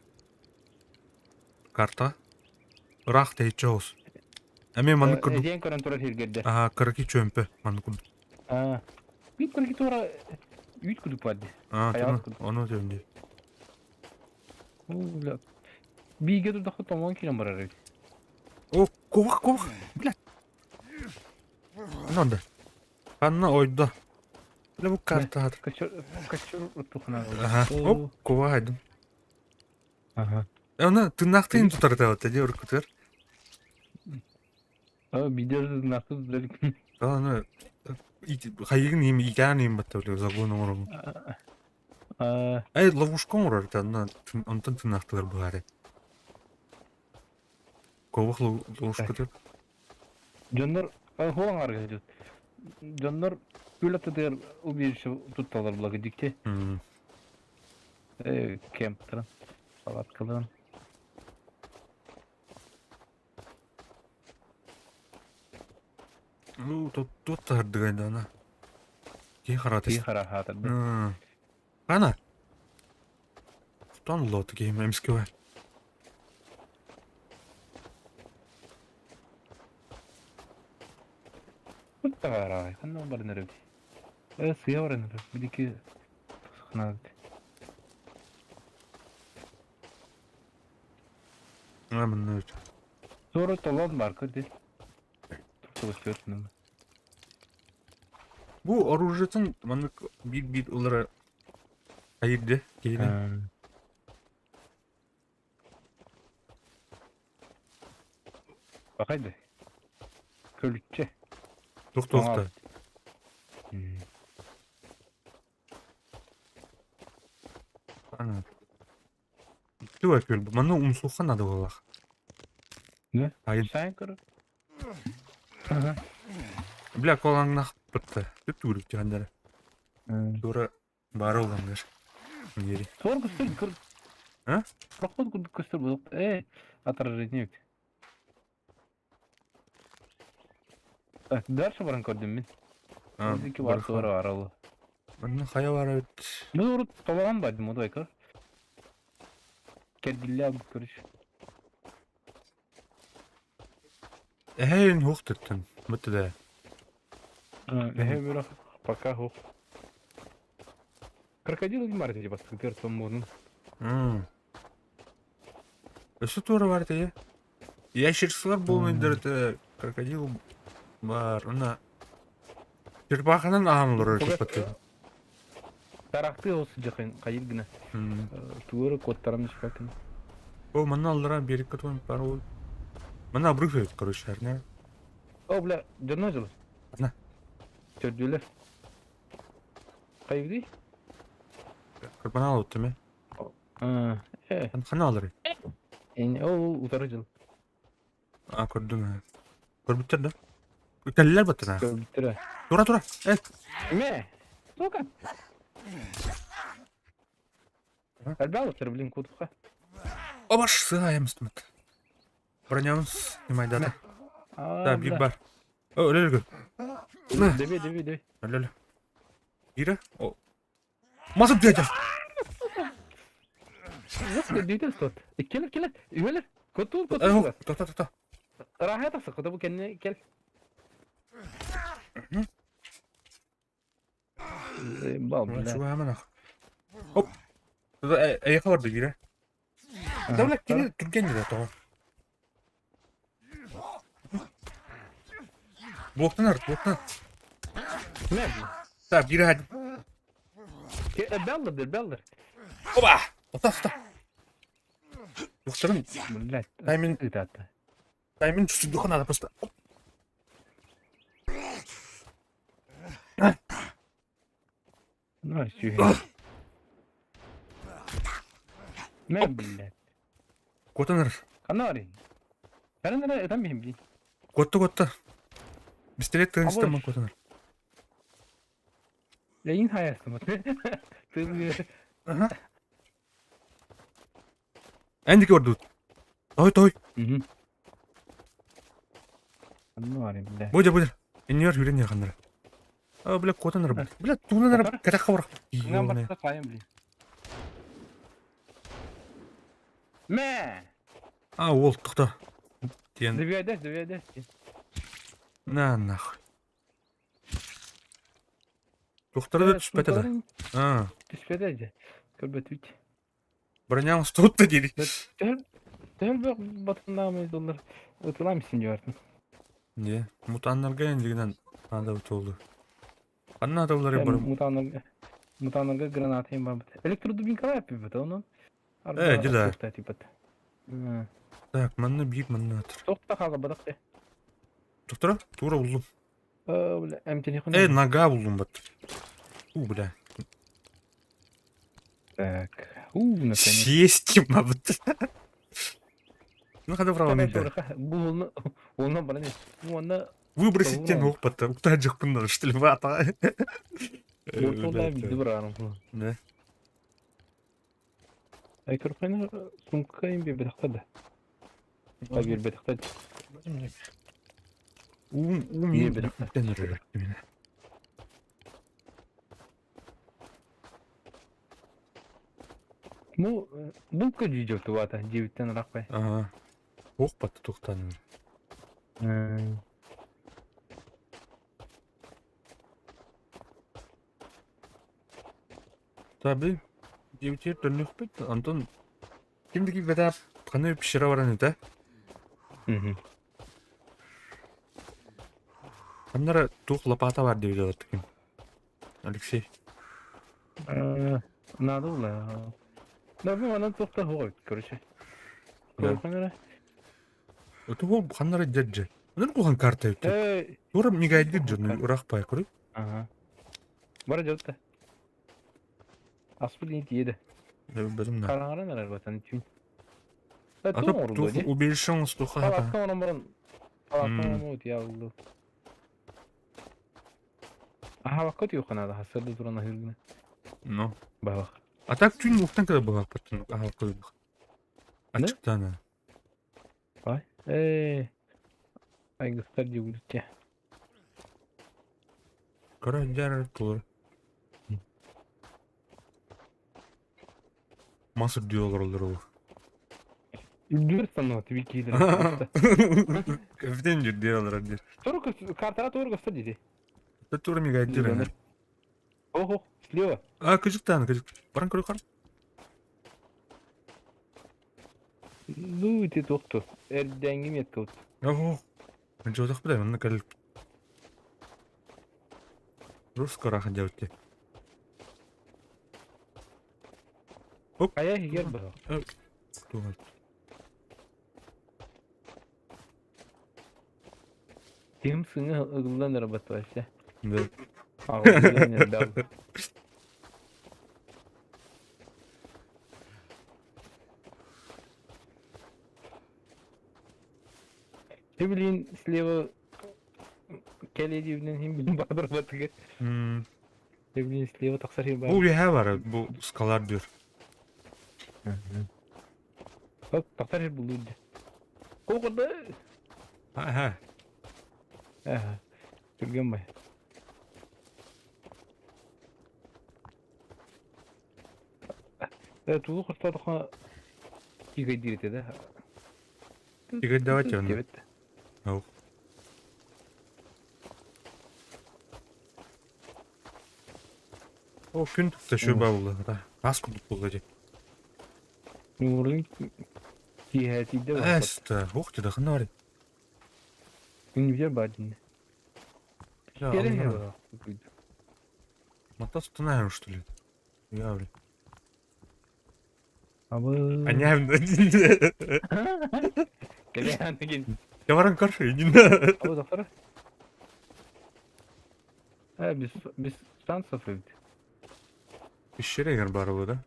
Карта. Ыраах тэйиччи оҕус. Эмиэ маннык курдук Эдиэн көрөн турар сиргэрдэ. Аа, кыракый чүөмпэ маннык курдук. Аа. Биир кыракый туора үүт курдук бар дии. Аа, Хайаҕас туну курдук. ону этиэм дии. Уу, бля. Бииргэ турдахха тоҥон киирэн барар эбит. О, кубах, кубах, блядь. Надо. Ханна ойдо. Бля, бу карта хат. Качыр, качыр уттухна. Аха. Оп, кубах айдым. Ага. Оны тынаахтыын тутар этэ дии уруккутугар. А, бидер нахты тутар. Аны хайыгын им итээн им батта били загон оҥоробун. А, Эй, ловушка оҥорор этэ онно онтон тынаахтылар быһаары. Кубах ловушкатыр. Дьоннор хоң арга Дьоннор күл аттытыгар убежище тутталар була дикте. Кемптарын, палаткаларын. Ну, тут тут таһырдыгайдаана. Киһи харата. Киһи хараһаатар. Ана. Тон лот киһи эмискэ. Таһаарай, ханна баран эрэбит? Э, сыа баран эрэр. Билики тусханаабыт. А, манна öt. Sonra толон бар көрдө. Тугу Бу оружиетын маннык биир-биир ылара хайырды киһини. Бакайды. Көлүччэ. Туох туохта. Ана. Икки бар күөл. Манна умсуохха наада буоллах. Не? Айын. Сайн көрө. Ага. Бля, колаңнахпытта. Түп түгүрүк түһэннэрэ. Тура Баара уланыыр. Диэри. Суор көстөр көр. А? Проход курдук көстөр буолуох. Э, отражение эбит. Так, дальше баран көрдүм мин. А, Ики бар барха. суора бар ол. Манна хайа баар эбит. Мен урут толоҕон бардым удой көр. Кэргиллэ албыт көрүш. Эһэйин хуох төттөн. Бутта да. Эһэ бөрө пока хуох. Крокодил не бар типа сытыр мурун. Өссө туора бар этэ. Ящерсылар буолмайдар этэ. Крокодил бар. Уна Черпаханан аһан олорор этиппат. Тарахты ол сыдьахын хайыр гына. Тугу куоттаран испэккин. О, манна аллара берекке туон бар ол. Манна обрыв эбит, короче, арна. О, бля, дьонно дьыл. На. Төрдүлэр. Хайбыдый? Кырбана алып теме. Э. Хана алыр. Ол утары дьыл. А, көрдүм. Көрбүттэр да? Кэллилэр баттана. Көрбүттэр. Тура, тура. Э. Ме. Сука. Альбаловтар, блин, кутуха. Обаш сыһаайам ыстымыт. Бронямын снимайдата. Да, биир бар. О, өлө өлө. Деби, деби, деби. Өлө өлө. Биирэ. О. Масып дядя. Дүйдө стот. Келер, келер. Үөлер. Котул, котул. Тоқта, тоқта. Рахат тахса, кота бу кэннэ кел. Бал, бля. Чугааман ах. Оп. Эйэхэ барда биирэ. Да, кини түргэн деді тоҕо. Блоктан арт, блоктан. Так, биирэ хадим. Беллер, Беллер. Оба! Тоқта, тоқта. Блоктарын Блядь. Тайминг. Тайминг чуть-чуть надо просто. Ну, сүүһэ. Мэ, блядь. Куотан эрэр. Ханна барый? Кэлэн эрэ ытан биһим дии. Куотта, куотта. Пистолет тыын Абой. истэн куотан эрэр. Лейин хайастым. Ты Ага. Эндики ордут. Той, той. Мгм. Ханна барый, блядь. Бодя, бодя. Иннигэр хүрэн яханнара. А, бля, куотан эрэр. Бля, тугунан эрэр. Кэтэххэ барах. Кыҥан барса хайым, блин. Мэ! А, уол, тоқта. Диэн. Доведе, доведе. На, нахуй. Туохтара да түспэтэ да. Аа. Түспэтэ дьэ. Көрбөтүбүт. Броняң устубут да дири. Төһөл батыннаамый доллар ытылаам истин дьуартын. Не, мутаннарга эндигинен надо утулду. Ханна аталлары бар. Мутаннарга мутаннарга граната им барбыт. Электродубинкалар эппиппит онон. Э, дьэ типа. Так, манна биир манна атыр. Тохта хаала бадах де. Доктора, тура буллум. Бля, эмтени Э, нога буллум бат. У, бля. Так. У, наконец. Съесть мабыт. Ну, хада право мен. Бу онно баран. Онно Выбросить тен ох бат. Укта жакпын что ли вата. Ортолда види барарым. Да. Ай көрпені сумка им бер бетахтады. Ай бер бетахтады. Ум, ум, Не ум, бетахтады. Бу булка жүйжөк тубата, жебиттен ракпай. Ага. Ох бат тухтан. Таби диэбитигэр төннүөхпүт, онтон ким да киирбэтэх ханна пещера баран этэ. Ханна эрэ туох лопата баар диэбит олордо ким? Алексей. Надо было. Да, ну она туох да суох короче. Да. Көрөхөн эрэ. Это ол ханна эрэ дьэ Онон кухан карта эбит. Эй, Тура мигайдыр кухан дьону карта. урах пай куру. Ага. Бара дьолта. Аспыт ини тиийэ да. Бөдүм на. Хараҥаран эрэр батан түүн. Э, А туох то оҥоруллуо тух дии? убежище стуха Палатка оҥорон баран палатка М. оҥорон утуйа уллу. Аһаабакка утуйуохха наада, сарсыарда туран аһыыр гына. Ну. Баһах. А так түүн уктан кэлэ баһахпыттан аһаабакка утуйуох. Да? Аччыктаана. Ай. Э, айгыстар диэбитэ. Кыра дьар тур. Мас үрдүө олороллор ол. Үрдүгэр станова тиби киилэр. Капитан үрдүө олорор диир. Тур картаға тур көстөр диди. Тур мигает диир. Ох, ох, слева. А, кыжыктаан, кыжык. Баран көрө кар. Ну, ити туохту. Эрдээҥҥи метка вот. Ох, Дьодох бile, онно кэл. Русского рахан дьабытты. Оп. Хайа иһигэр быһа. Тугай. Ким сыҥа ыгыллан эрэ вообще. Да. Аҕыллан эрдэҕим. Ты, блин, слева кэлиэдиибинэн иһин билин баҕарбатыгар. Ты, блин, слева тахсар иһин Бу баар. үөһэ бар, бу скалар дүр. Оп, тахсар иһин булуу дии. Куукурда. Аха. Аха. Түргэн бай. Э, тулу хостоотоххо кигэйдиир этэ да. Игорь, давайте он. Диэбит. Ох. О, күн тутта şu баулы. Ас курдук буолла дии. Нуурун киэһэтийдэ барбат. Эста, ух ты, да ханна барый. Күнүбүтэр баар динне. Я, Кэлэн аллана. иһэр Мата стынаем, что ли? Я, блин. Абы. Аняем, Кэлэн деген. Я баран каршы, иди на. Абы доктор. Э, без без шансов эбит. Пещера егер бар ол да.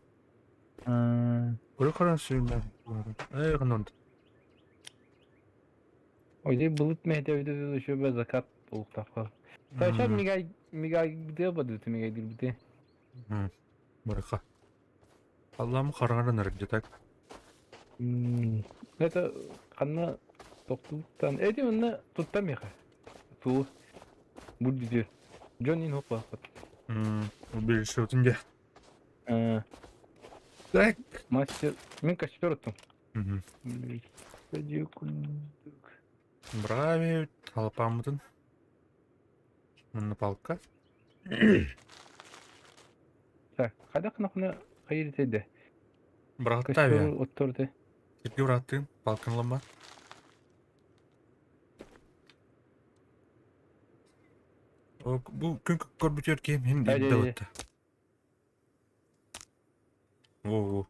Көрө каран сүйүн Эй, канон. Ой, былыт мэһдэ еще бе закат буолуктаах. Тача мигай мигай бите бадыты мигай дирбите. Барака. Аллам хараҥаран эрэ так. Это ханна тохтууттан эти онно туттам миэхэ. Туу бу дии. Дьон ин хоппаахпыт. Убежище де. Так. Мастер мин костер оттум. Брави халапааммытын. Манна палка. Так, хайдах гынахына хайыр этэ Бырааттаа бия. Костер оттор этэ. Сиргэ бырааттыын палканы ылан Бу күн көрбүтүгэр киһим иһин Ай, илдэ ай, ай. батта. Во-во.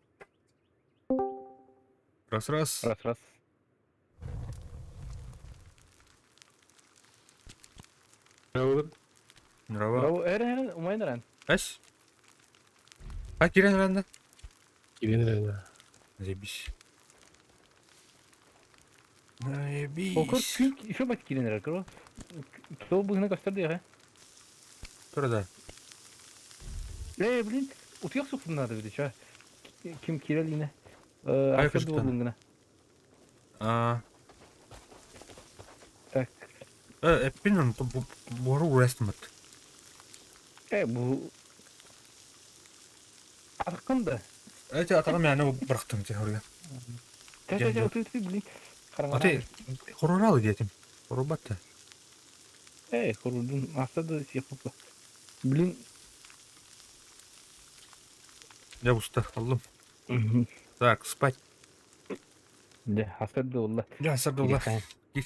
Раз-раз. Раз раз. Нрава. Браво, эр эр умайын эрэн. Эс. А кирен эрэннэ. Кирен эрэнэ. Заебись. Окор Заебись. күн еще бат кирен эрэр кыро. Сол быһына көстөр диэхэ. Тура да. Э, блин, утуйах сухтун надо будет, ча. Ким кирелине. Э, Ай, асыр кыжыктан. буоллун гына. А, Так. э, эппин буору урастымат. Э, бу Аркын да. Эти атаҕым яны бырахтым те хорга. Тэ тэ тэ утуй утуй, блин. Хараҥа. Аты хорорал диэтим. Хорубатта. Э, хорудун аста да сиэхпуппа. Блин. Я устар аллым. Так, спать. Дьэ, хасырды улла. Дьэ, хасырды улла. Кир.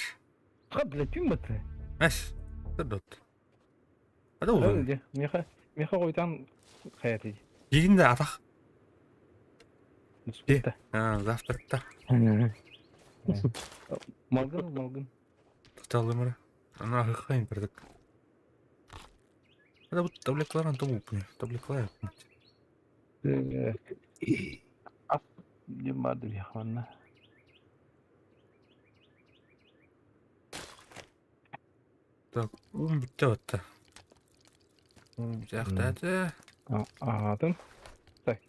Ха, бля, түн баты. Эс. Сырдот. Ада улла. Дьэ, меха, меха қойтан хаяты. Дигин да атах. Завтракта. Малгын, малгын. Тахталымара. Ана ахыхайын кырдык. Ада бу таблеткалар анта буппуня. Таблеткалар. Ас диэн баар диэх манна. Так, уум бүттэ батта. Уум бүтээхтээтэ. Аһаатым. Так.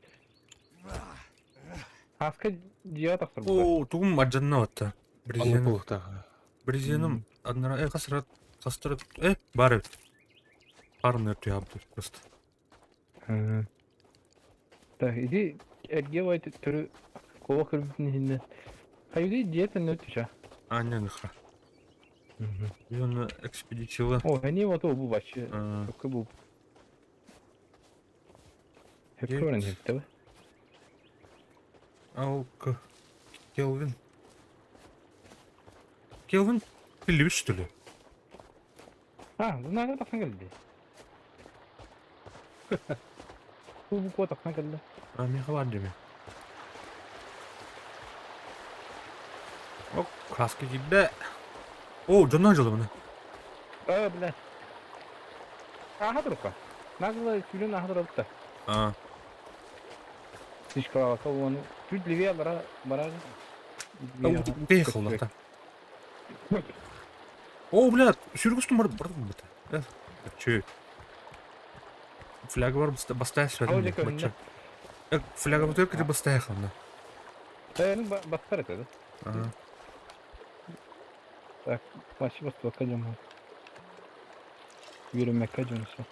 Аска дьиэҕэ тахсар Оо, тугум ардьанна батта. Оннук буолуохтаах. Брезеным аднара э хасра хастара э бар эбит. Парны өртү просто. Так, иди эрге бай төрү куба көрбүтүн иһиннэ. Хайды дьиэ төннө түшэ. Аня ныха. Оны экспедиция. О, они вот бу бачы. Өккө бу. Хөккө баран хепте. Алка. Келвин. Келвин биллибит что ли? А, знаю, тахсан кэллэ. Бу буква тахсан кэллэ. А, миэхэ баар дии О, краска киирдэ. О, дьонноох дьоло маны. Э, бля. Ааха турукка. Нагло сүүрэн ааха турабыт да. А. Слишком уону. Чуть левее бара барар. Поехал на О, бля, сүүргүстүн бар бардым бата. Че? Фляга бар бастая свәрин. Фляга бутыр кире бастая ханна. Э, бастар это, да? Ага. Так, башы бастыбакка дьон Үөрэммэккэ дьон все.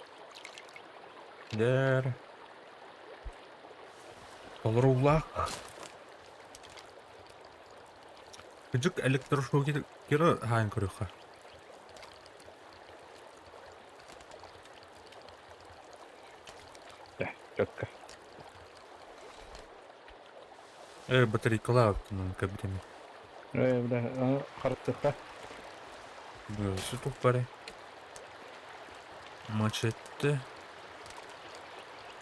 Дэр. Толоруулаах. Кыдьык электрошокер хаайан көрүөххэ. Четко. Э, батарейкалаах кэбитими. Э, бля, харыстыхха. Сүтүк бары. Мачете.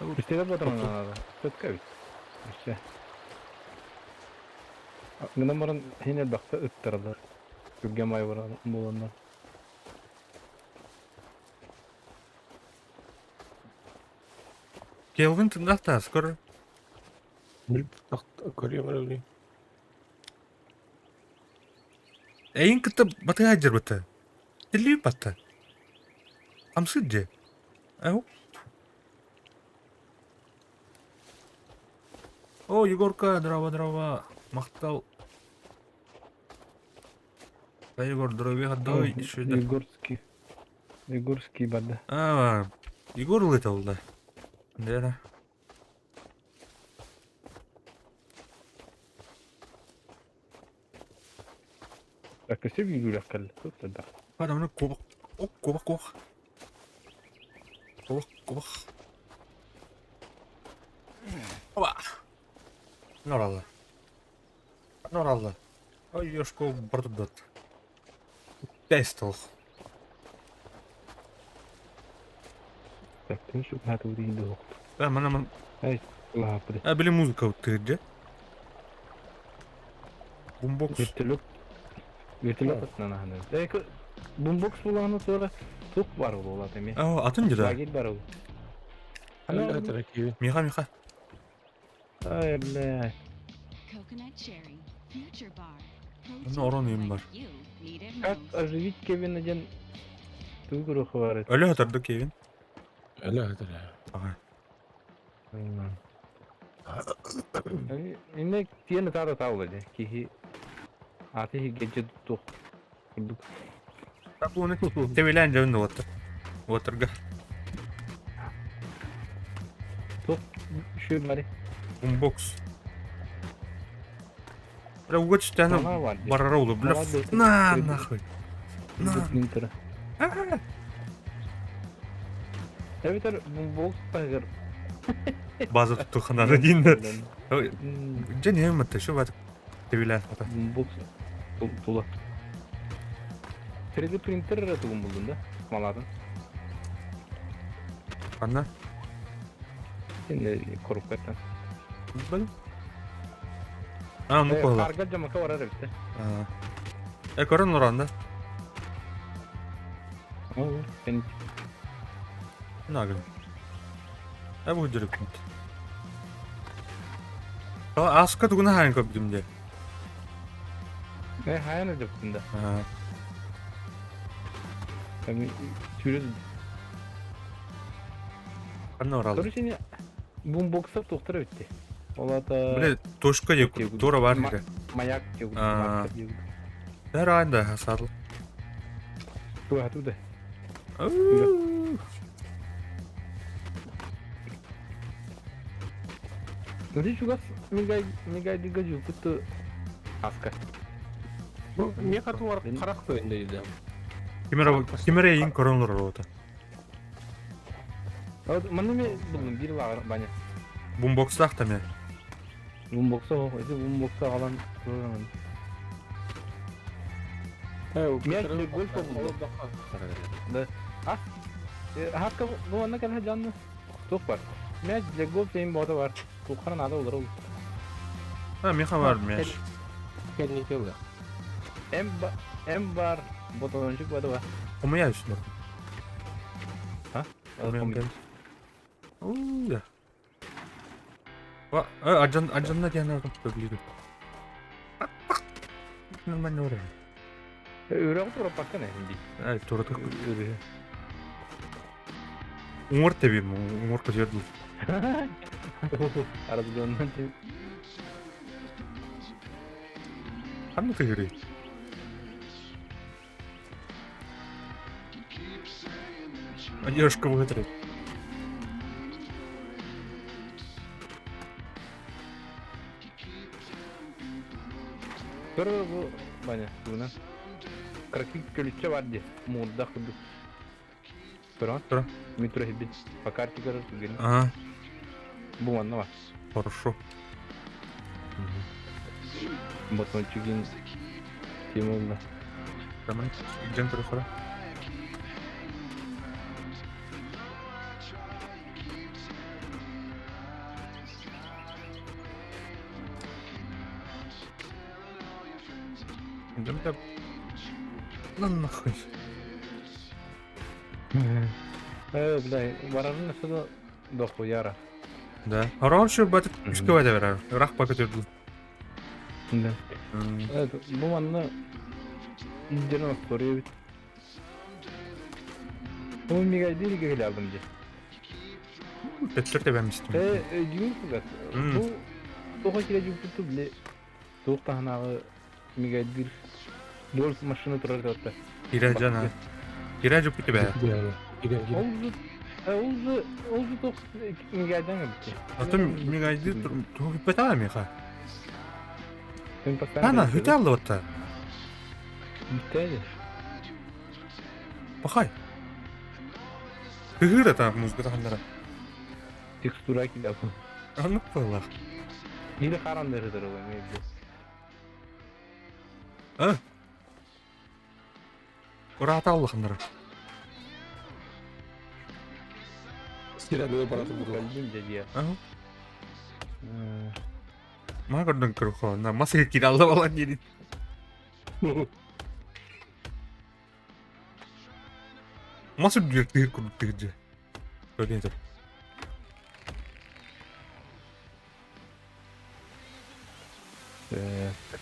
Үстеде ботаман надо. Четко ведь. Все. Гынан баран хин элбэхтэ ыттаралар. Түргэн бай буоланнар. Келвин тындахта скоро. Көрүөм эрэ Эйин кытта батыга дьарбыта. Тиллии батта. Хамсыыр дьэ. Ау. О, Егорка, здорово, здорово. Махтал. Да, Егор, здоровья, отдай. Егорский. Егорский барда. А, Егор улетел, да. Да. Так, өссө биир үрэх кэллэ. Тут да. Хада кубок. О, кубок, кубок. Кубок, кубок. Оба. Норалла. Норалла. Ой, ёшко бардудат. Пестол. Так, ты что надо увидеть Да, мана ман. Ай, лапы. А, били музыка вот ты где? Бумбокс. Вертолет. Вертолет атынан аһаны. Бумбокс булааны туора тух бар буолат эми. А, атын деді. Лагерь бар ол. Миха, Миха. Ай, бля. Coconut cherry, future bar. Оны орон үйім бар. Как оживить Кевина ден тугуру хварит. Өлі атарды Кевин. Өлө атар. Ага. Инне тиene тара таула де. Кихи аты хигеджи тух. Курдук. Так оны тебелен жөн отыр. Отырга. Тух шүр мари. Бумбокс. Бля, уга түстәні барара олы. Бля, на, нахуй. На. Эбитер бумбокс тагыр. База туттухханара диин да. Дьэ не мытта şu бат тебилээн хата. Бокс тула. 3D принтер эрэ тугун булдун да? Малаатын. Ханна? Сен корупкаттан. Бэл. А, ну куһала. Харга жамака барар эбит. Э, көрөн олорон да. Ол, сен Нагын. Э, бу жүрүк. Аска тугуна хаайын көрбүтүм дии. Э, хаайын өдөптүн да. Сүүрэ Ханна оралды? Короче, бумбокса туохтара бүтте. Ол ата... Бile точка деп тура бар же. Маяк деп. Бәрі айында сатыл. Туа туда. Ты чугас мигай мигай дига жупуту аска. Бу меха туар харах көйүндө диде. Кимера кимере ең коронлор ота. Манна мен булдум бир лагыр баня. Бумбокстах та мен. Бумбокса эти бумбокса алан. Мяч для гольфа булду. Да. А? Хакка бу анна кэлэ жанны. Туох бар. Мяч для гольфа им бота бар. Туоххара наада олар ол. А, меха бар мяч. Кэнникеле. Эм эм бар. Ботончук бада бар. Умыяюсь. А? Да. Аджан аджанна диэн көбүлүүр. Нормально ура. Өрөҕү тураппаккын ээ дии. Ай, туратык. Уҥуор тэбиим, уҥуор көтүөр дуу. Аразгоннан Ханна тыгырый? Одежка вытрет. Көр бу Ваня, тугунан. Кыракый көлүччэ бар дии, муурдаах курдук. Көрөҕүн? Тура. Мин тура иһирбит. По карте көрөр түгэнин. Ага, Бу манна бар. хорошо. Ботончугин тема булла. Таман, идем көрө Идем так. На нахуй. Э, бля, барарын өссө дохуяра. Да. Хорошо, бат үскө бата берер. Рах пакет өтүл. Да. Бу манна илдьэрин остуоруйа эбит. Бу мигайдыыр киһилээҕим дии. Төттөр тебемистим. Э, өйдүүр кугас. Бу тоҕо киирэ дьуппуту били туох таһынааҕы мигайдыыр гольф машина турар этэ. Кире жана. Кире жуппуту бэ. Ол же ол же туох мигайдан эбит. Атын мигайдыыр туох бата миха. Мен постоянно Ана, хүтэ аллыбатта. Бүттэ Бахай. Тыгыр это музыка тахандара. Текстура килапын. Аннык буоллах. Или харан дэрэ ол эми. А? Ураата аллахандара. Сирәне баратын буду. Калбин дядя. Ага. Ма көрдөн көрөхө. На мас кир алла балан дири. Мас үрдүгэр тыгыр курдук тыгырдьа. Көрдүн этэр. Так.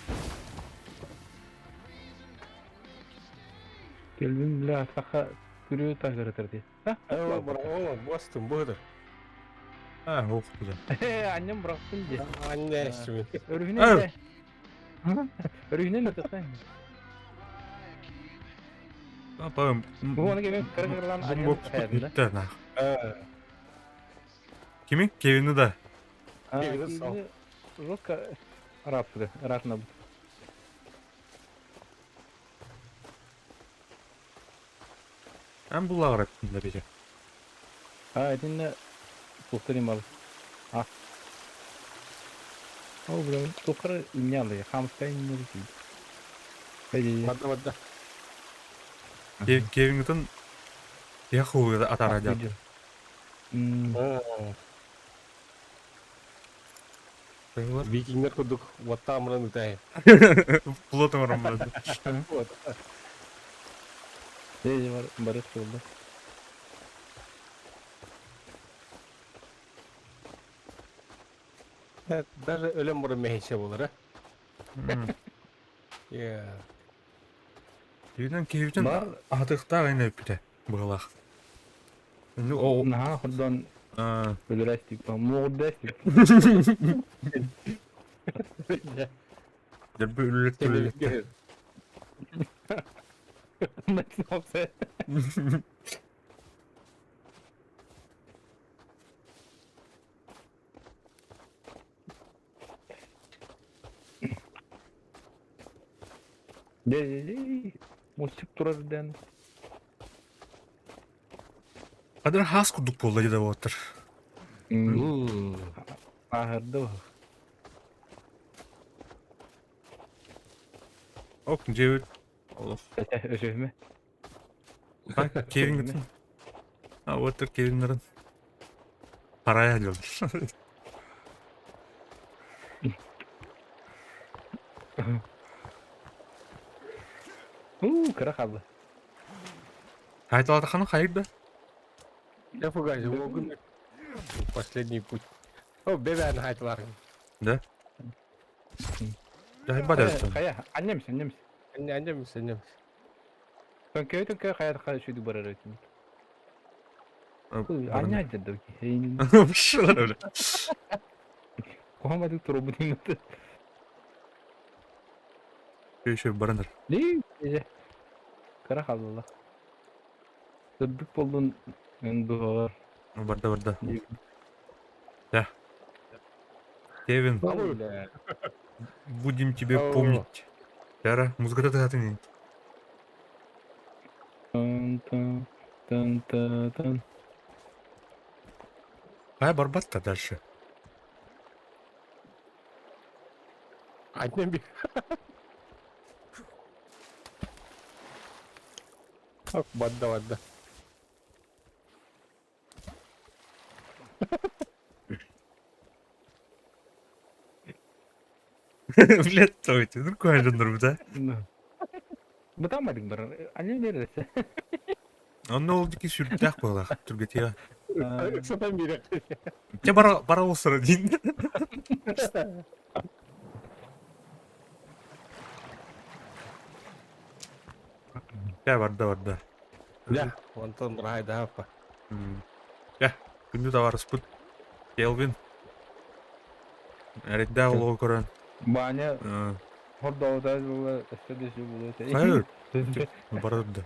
Келбин бля саха күрүө таһырытыр дии. О, бастым бу. А, ох, бля. Аннем бырахтым дии. Анне эсми. Өрүһүнэн де. Өрүһүнэн өтөсөн. Апа, Бу аны кемен кыргырлан аннем хайырында. Бүттэ нах. Кими? Кевинни да. Кевинни сал. Жестко рапты, ратна бут. Эн буллагар эттин да бije. А, этинне туохтар им ал. Ол бля, тухары иннялы, хамскай иннялы тиийдэ. Барда барда. Кевингтон я хуй атара дьаат. Викингер курдук уоттаамыран ытаайын. Плот оҥорон баран. Бары суолла. Даже өлөн баран мэһэйсэ буолар, а? Киһитин киһибитин аһатыахтаах ини өппүтэ быһалаах. Наһаа хордон өлөрөөстүк, муоҕурдаастык. Дьэрбэ үлэлэттэ үлэлэттэ. Мостик турар дэн. Хадыр хаас курдук буолла дии да буолаттар. Ааһырды. Ок, дьиэбит олох. Өсөһүмэ. Кевин А вот Кевиннарын Парая дьон. Уу, кыра хаалла. Хайталатаханы хайыр да? Я фугайся, уогун последний путь. О, бебен хайталарың. Да? Жайба да. Хайа, аннемс, аннемс. Аннемс, аннемс. Төҥкөйө төҥкөйө хайа хайа сүүрдүк барар эбит. Анньа дьадда Куһаҕан турбут иҥмит. Еще баранар. Кыра хаалла. Сырдык буоллун дуһаҕар. Барда барда. Да. Кевин, будем тебе помнить. Яра, музыка тыгатын. Тын тын тын. Ай барбат-то дальше. Одним Так, бадда бадда. Блядь, тойте, ну кой дьоннор да? Бытаамадык барар. Аннем берерсе. Онно ол дики сүрдээх буолаах түргэтиэ. Ыксатан биэрэ. Те бара бара олсара диин. Те барда барда. Дьэ, онтон быраайдааппа. Дьэ, күндү табаарыспыт Келвин. Эрэйдээх олоҕу көрөн. Баня хордообута өссө да буолуо этэ. Хайыр. Барар да.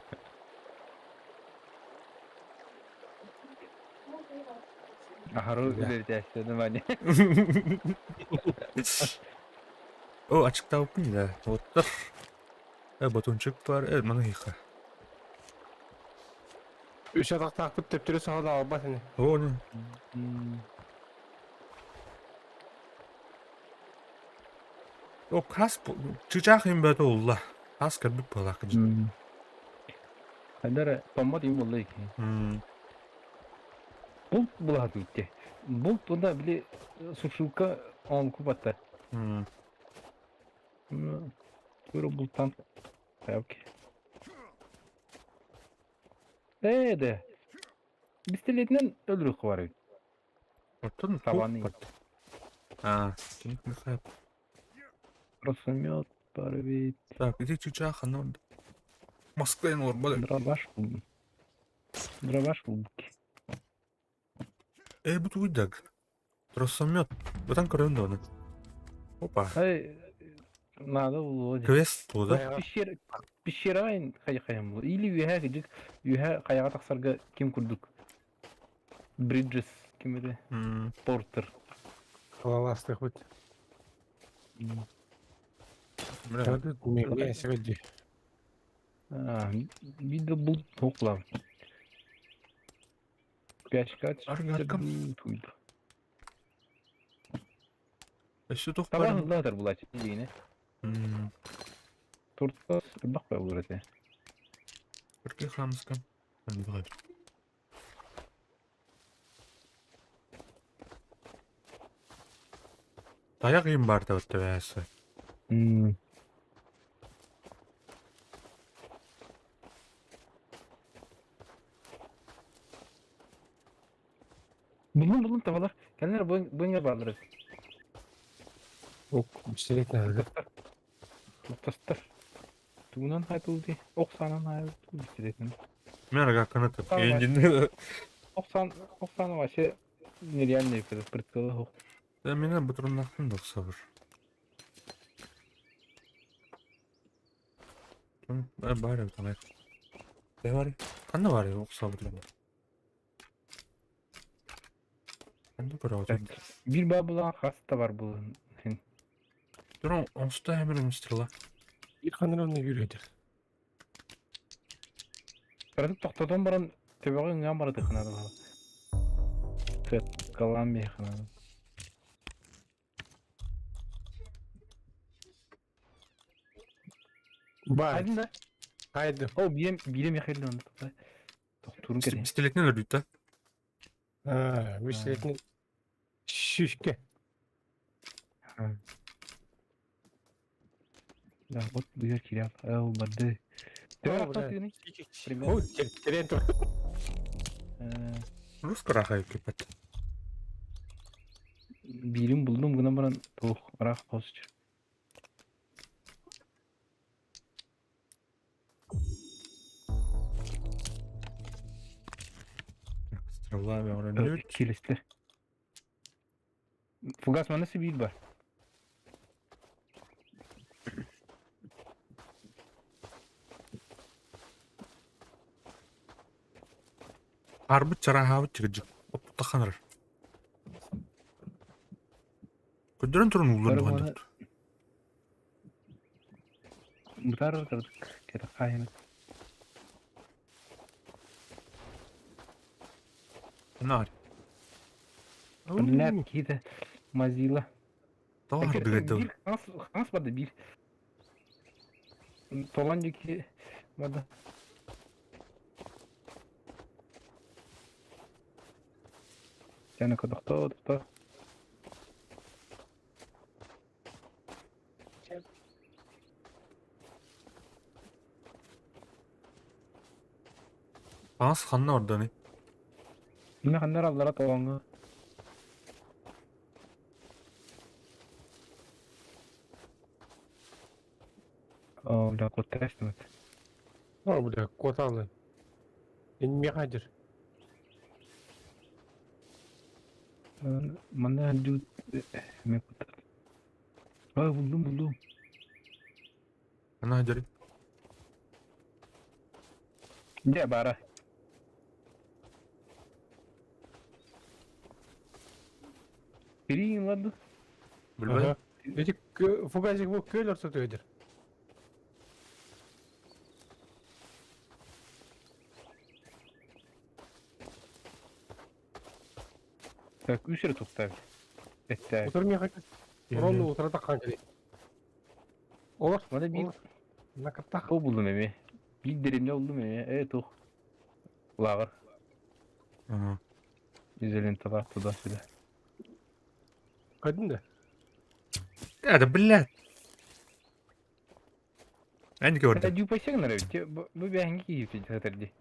Аһары үлэлэтээччи Ваня. О, ачыктаабыппын да. Оттор. Э, батончик бар. Э, маны хиха. Үс атахтаахпыт төптөрү саҕана албат ини. О, не. О, хас чычаах им бөтө улла. Хас кэлбит буолаах кыдьыт. Хайдара томмот им булла ики. Булт булаһат итте. Булт онда били сушилка он кубатта. Тура бултан. Окей. Ээ да. Пистолетинэн өлөрүөххэ бар эбит. Оттон Табаны. А, Михаил. Росомет бар эбит. Так, иди чычаах ханна барда? Москваен олорбот эбит. Дробаш булдум. Дробаш булдук. Э, бу тугуйдаг. Росомет. Бытан көрөн да оны. Опа. Ай, надо булуо дии. Квест бу да? Пещера, пещера хайа булу. Или үөһэ кыдьык, үөһэ хайаҕа тахсарга ким курдук. Бриджес ким этэ? Портер. Халалаастыхпыт. Бля. Миҥэ сибэдди. Видно был тохла. Пячка Аргаркам. Өссө туох Таба баар? ыһыллаатар булааччы диигинэ. Туртас элбэх буолар этэ. Бүркэ хаамыскам. Элбэх эбит. Тайах иин баар да бэс. Булун булун табалар. Кэллэр бу бу иҥэр бааллар эбит. Ок, бистерет наада. Туртастар. Тугунан хайпылдый? Ох саанан хайпылдый бистеретин. Мен аргакканы тып. Tamam. Эндин. Ох саана вообще нереальный прицелы ох. Да меня бутуруннахтын да сабыр. Бар эбит анай. Не бар? Ханна бар ох сабыр. Ханна көрөҕүтүн? Биир баа булан хас да бар булан. Туран оҥсто эмир мистрила. Биир ханна онно yürüydü. Кыратык тохтотон баран төбөҕө ыҥаан барытыххына да Калаан биэххинэ. Бар. Хайдын да? Haydi. Ол бием биирем яхеллен онно тохтуурун кэрэ. Пистолетинен өлөрдүт да? А, бистеретин шишке. Да, вот дыгар кириал. Ол барды. Төбө О, бля. тыгыны. Примерно. Ой, терен тур. Рус карахай кепет. Биирин булдум гынан баран туох ыраах хосчу. Стрела мен Килистер. Фугас манна биир бар. Арбыт чараһаабыт чыгыдьык. Оттаханар. Көдөрөн турун уулар Бары бухан Бутар кырдык кета хайын. Нар. Блядь, какие-то мазила. Таар дыгайда. Хас хас бады бир. Толан дики бады. Сені кыдыкты, тохто. Аас ханна орданы. Мына ханнар аллара толаңы. О, бля, кутташтым. О, бля, коталы. Мен мехадир. Мана дют мен куттат. Ай, булдум, булдум. Ана дери. Де бара. Перейин ладно. Билбей. Эти фугазик бу көл ортото өдür. Так, үс эрэ туктаабыт. Эттээбит. Утар мехадир. Роллу утарата канкери. Олар. Мана биир Олар. Накаттах. ол булдум эми. Биир дэриэбинэ булдум эми. Э, тух. Лааҕыр. Ага. Изоленталаах туда-сюда. Кайдын да. Это, блядь. Эн Это көрдүм. дюпайсыгын эрэ бу бэһэҥҥи киһи сытар дии.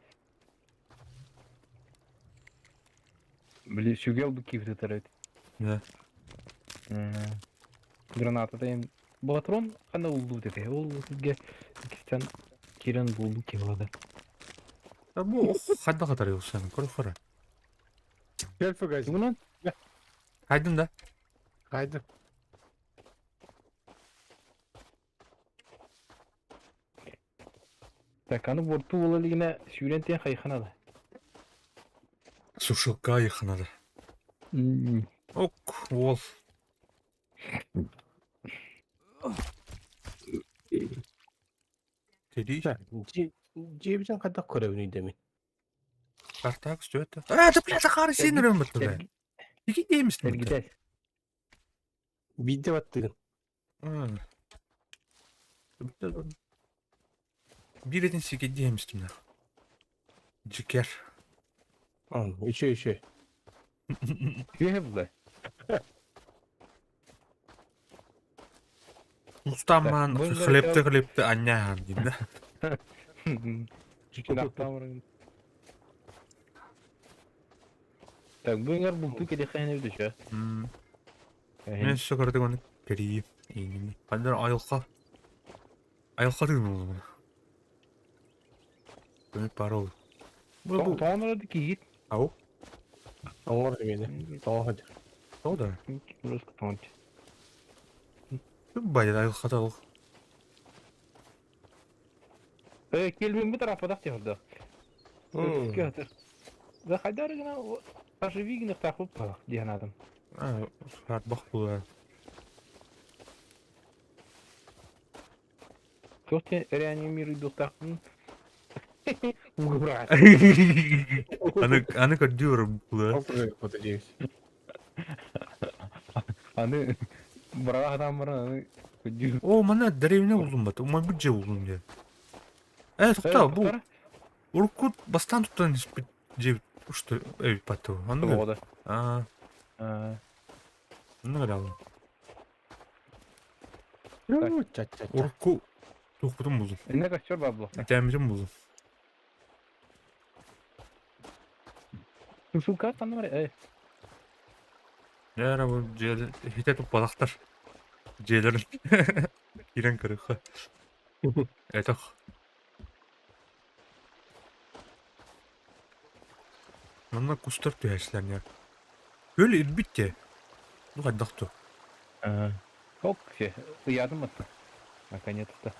Били сүгэл бу киһи сытар эбит. Да. Граната дайым. Патрон ханна уллубут этэ. Ол сиргэ иккистэн киирэн булбут киһи буолла. Бу хадда хатар юксан. Көр хара. Көл фугазик. Тугунан Хайдын да. Haydi. Так, аны борту буола илигинэ сүүрэн тиийэн хайхана да. Сушилка яханада. Ок, уол. Тери. Жебитен кайда көрөбүн деймин. Картак сөтө. А, да блядь, хары сен өрөм бутты. Ики деймис. Эргитэ. Биирдэ баттыгын. Биир этин сикэйдии эмистим Дьикер. Үчү үчү. Үөһэ булла. Устаамаан хлебты хлебты анньааһан диин да. Так, бу иҥэр бултуу кэлиэххэ эбит үчү. Мен өссө кыратык ону кэрийиим иинним. Ханна айылҕа айылҕа тыын буолла. Көмүк баар ол. Бу бу Тоҕон орады киһит. Ау. Тоҥор эмиэ. Тоҥо сылдьар. Тоҕо да? Просто тоҥор. Байыр айылҕата ол. Келбин тарафпатах диһордо. Да хайдар гына оживи гынахтаах диэн аатым. Саарбах буолар. Туох диэн реанимируйдуохтаахпын угураат. Аны аны көрдүү буолар. Ол туруйаппыта диэбит. Аны быраҕа сатаан баран аны көрдүү. О, манна дэриэбинэ булдум бат. Умайбыт дьиэ булдум диэн. Э, тоқтоо, бу урукку бастаан туттан испит дьиэбит что эбит баттыы. Оннук Тоҕо да. Аа, оннук эрэ Ча-ча-ча. Урукку туохпутун булдум. Инне костер бар буолуохтаах. Итээммитин булдум. Сумка ханна бар э. Дьэ эрэ бу дьиэлэр иһитэ туппатахтар. Дьиэлэрин киирэн көрүөххэ. Этэх. Манна кустар түһээччилэр ньэ. Күөл ирбит дии. Бу хайдах дуо? Ок, все, ыйаатым батта. Наконец-то.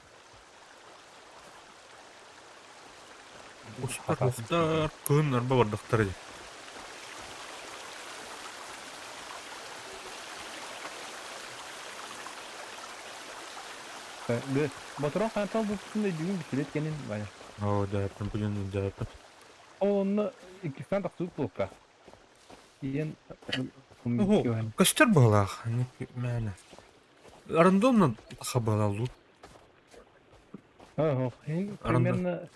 Кустар уохтар, кыһын арба бардахтар дии. Ботурон хантан булпутун өйдүүгүн бүтүрүт кэнин Ваня. Оо, дьаһаппын, күнүн дьаһаппын. Ол онно иккистээн тахсыбыт буолка. Иэн Ого, көстөр быһыылаах. Мээнэ. Рандомно хабалаллуу. Ого, примерно.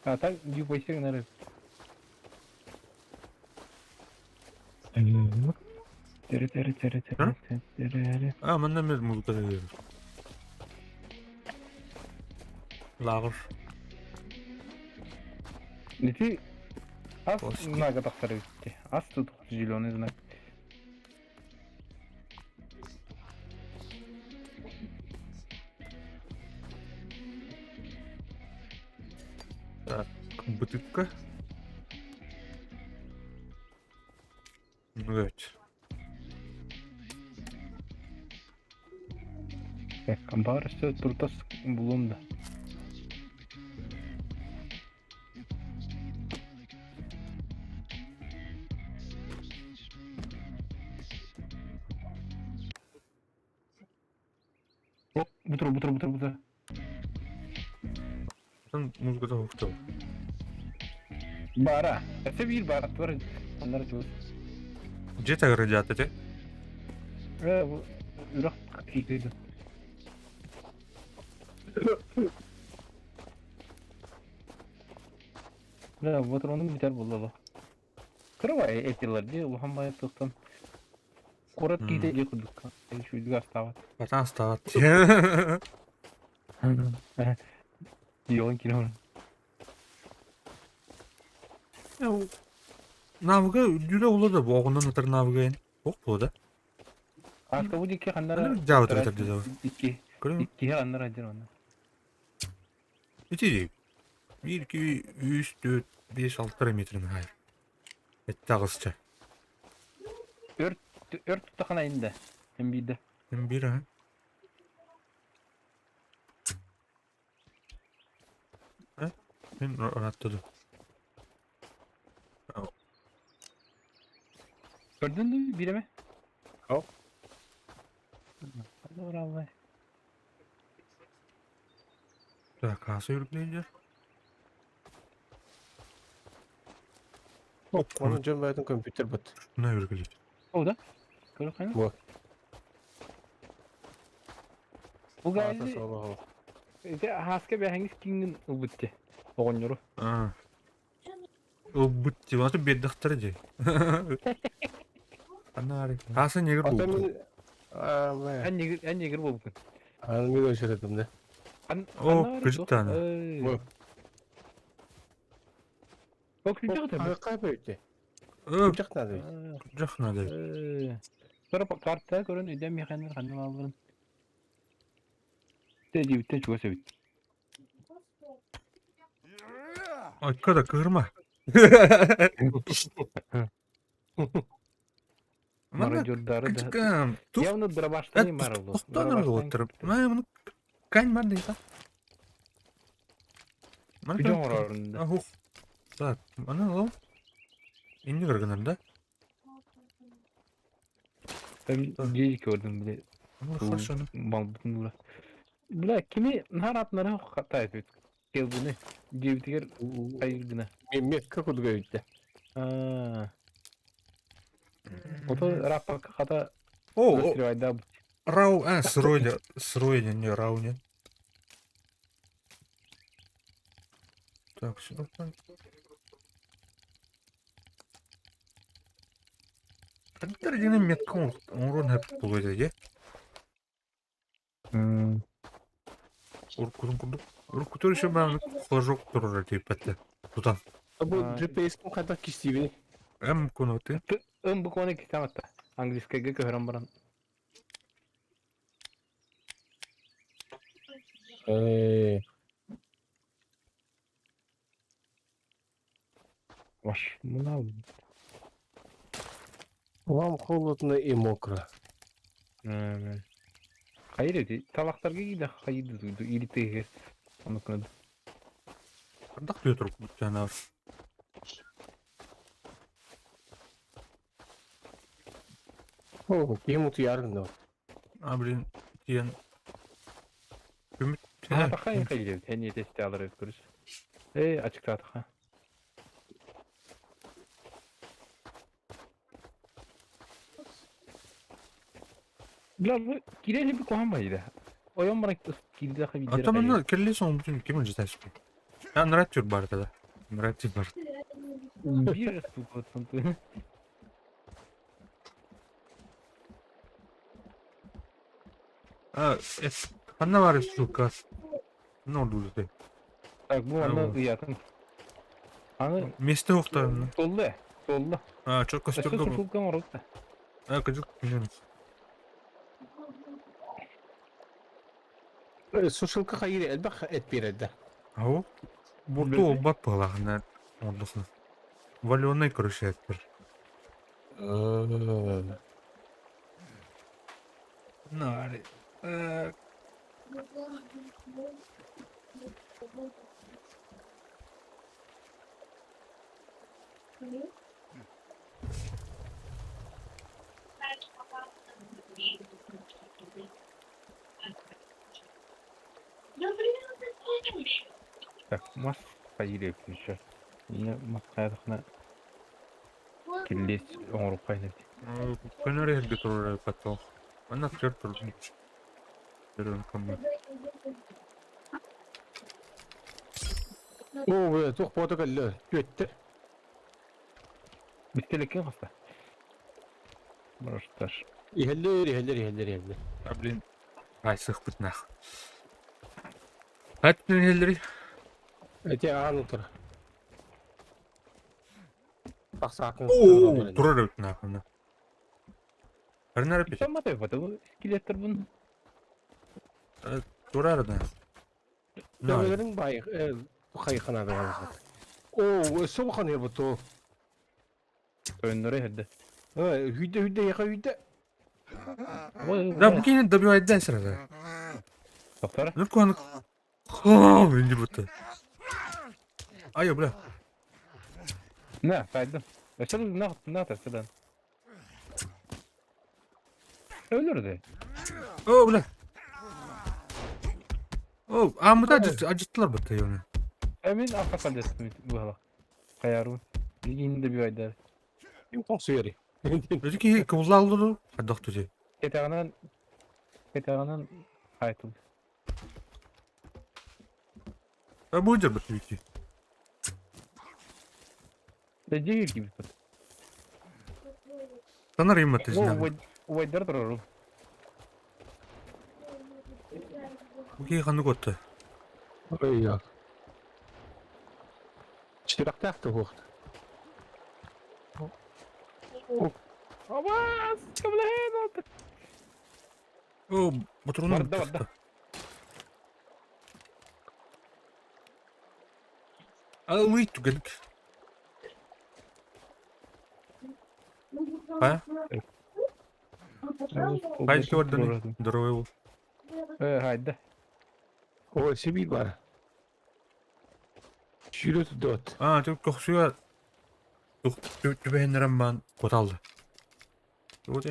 А так дюпайсер гынар. А, манна мен музыка дедим. Лааҕыр. Ити ас знага тахсар эбитти. Ас тут зеленый знак. Так, бытыкка. Evet. Баар өссө туртас булуом да. Бутур, бутур, бутур, бутур. Атын музыката уһукту. Баара. Өссө биир баар. Аттыбар аннары чугас. Дьиэ тагыры дьаат ити. Э, бу үрэх киирдэ. Да, патроным бүтэр буолла. Кыра этилэр дии, улахан байыттыктан. Куорат киһитэ дьиэ курдук. Үчүгэйдик астаабат. Батан астаабат. Йоҕун киирэн Навыга үрдүрэ ула да бу оҕунан ытар навыга эн. Ох буо да. Ааска бу диэки ханнара Дьаабыт ытар дьаабыт. Икки. Көрүҥ. Иккиһи ханнара дьэр онно. Ити 1, 2, 3, 4, 5, 6 метрин хайыр. Этте аҕысча. Өр өр туттахына инде. Hem биирдэ. Hem bir ha. Мин ыраатта дуу. Көрдүн дуу биир эмэ? Ол. Ханна Так, аса үргүлейдер. Onun дьон бэйэтин компьютер бут. Мына үргүлейд. Ол да? Көрөххүнэ? Бу. Бу Аата гаайы суола ол. ити аһааска бэһэҥис киҥҥин ылбыт дии оҕонньору. Аа. Ылбыт дии, онтон биэрдэхтэрэ дии. Анаары. Ааса негр Ата буолбут. мин аа бля. Эн негр эн негр буолбуккун. Аны мин өшүрэтим да. Ан О, аннаары кырдьык туох даҕаны. эй. Бу. Ол күлдьэх этэ бу. Хай бөйте. Ö, Күлдьэх надо ведь. күрдьэх надо эбит. Sonra карта көрөн өйдөөн механизм ханна баалларын. Тэ дьиэбиттэн чугас эбит. Ойко да кыырма. Манна Мародердары да. кырдьык тух Явно дробаштан марылы. тохтоон олоттор. Маа муну кань ман дейта. Маны Күдьөҥ орорунда. Ахух. Так, маны ол. Инни көргөнөр да? Ben дьиэ көрдүм бile. Ну, хорошо. Малбытын була. Бля, кими наар атнара хатайт Келбини. Дьиэбитигэр айыргына. Метка кудуга өйтө. Аа. Ото раппакка хата О, сырайда рау, а, сырой, сырой, не, рау, не. Так, сюда. Хантар дигэн метка оҥорон хэп буолуо дии. Уруккутун курдук. Уруккутун еще бааны флажок турар тииппэттэ. Тутан. Бу GPS-кин хайдах кистиибиний? М куноты. Ым букваны кистаматта. Английскайга көһөрөн баран. Э, Ваш мына Вам холодно и мокро. Хайыр эти талахтарга киирдэ хайыр или тыһы ону кынады. Ардах түө турук бүттээнээр. О, киһим утуйар гына. А, блин, тиэн. Күмүт. Атаха ин хайыр эни тесте алар эбит көрүс. Эй, ачыктаатаха. Бля, бу киирэн би куһаҕан баҕайы. Ойон баран киирдэххэ биирдэ Оттон онно кэлли соҥбутун ким илдьитээспит? А, нарратив бар тогда. Нарратив бар. Биир штука А, ханна баар ссылка? Ну, дуулутай. Так, бу манна ыйаатын. Аны Месте охтарына. толла, толла. А, чё Өссө костюрга бу. сушилка оҥорбут. А, кыдьык, билем. Сушилка хайыр элбэх эт биэрэрдэ. Ау. Бурду олбат быһалаахына оҥордохуна. Валеный көрүшээттэр. Наары. Так, мас хайыр еще. Инньэ мас хайатахына киллиэс оҥоруохха ини. Көнөр эһэргэ турар потох. Манна флер турар. Көрөн коммун. Оо, бля, туох буота кэллэ? Түөттэр. Бүттэ хаста. Барышташ. Иһэллэр, иһэллэр, иһэллэр, иһэллэр. А, блин. Ай, сыхпыт нах. Хат иһэллэри. Эти аан утар. Тахсаакын. Оо, турар эбит нах. Арнар бит. Саматай бата скелеттер бун. Турар да. Төбөлөрүн бай хайхана да. Оо, өссө улахан ебуту. Тойоннору иһэрдэ. Хүдэ хүдэ яха хүдэ. Да, бу кини добивайдан сразу. Тоқтар. Ну куаны. Хоо, инди бутта. Ай, бля. На, кайдым. Өссө на на тасыдан. Өлөрдө. О, бля. О, амыта ажыттылар бутта ёны. Эмин арка калдестим бу hala. Каяру. Инде bir ayda. Ким тоқсуяри. Ити киһи кыбыллааллар хайдах түзей? Кэтэҕинэн кэтэҕинэн хаайтыл. Э бу дьарбыт үти. Дьиэ киирбит. Танар иммат тезинен. Убайдар турару. Бу киһи ханнык отта? Ой, я. Четырехтаах да уохта. Абаас! Көмөлөһөн алты. О, ботурунан Барда, барда. Ылый түгэник. А? Хайды орданы. Здоровый был. Э, хайда. Ой, сибиир баар. Сүүрэ турдубат. А, түп көхсүгэ түбэһиннэрэн баан куталды. Вот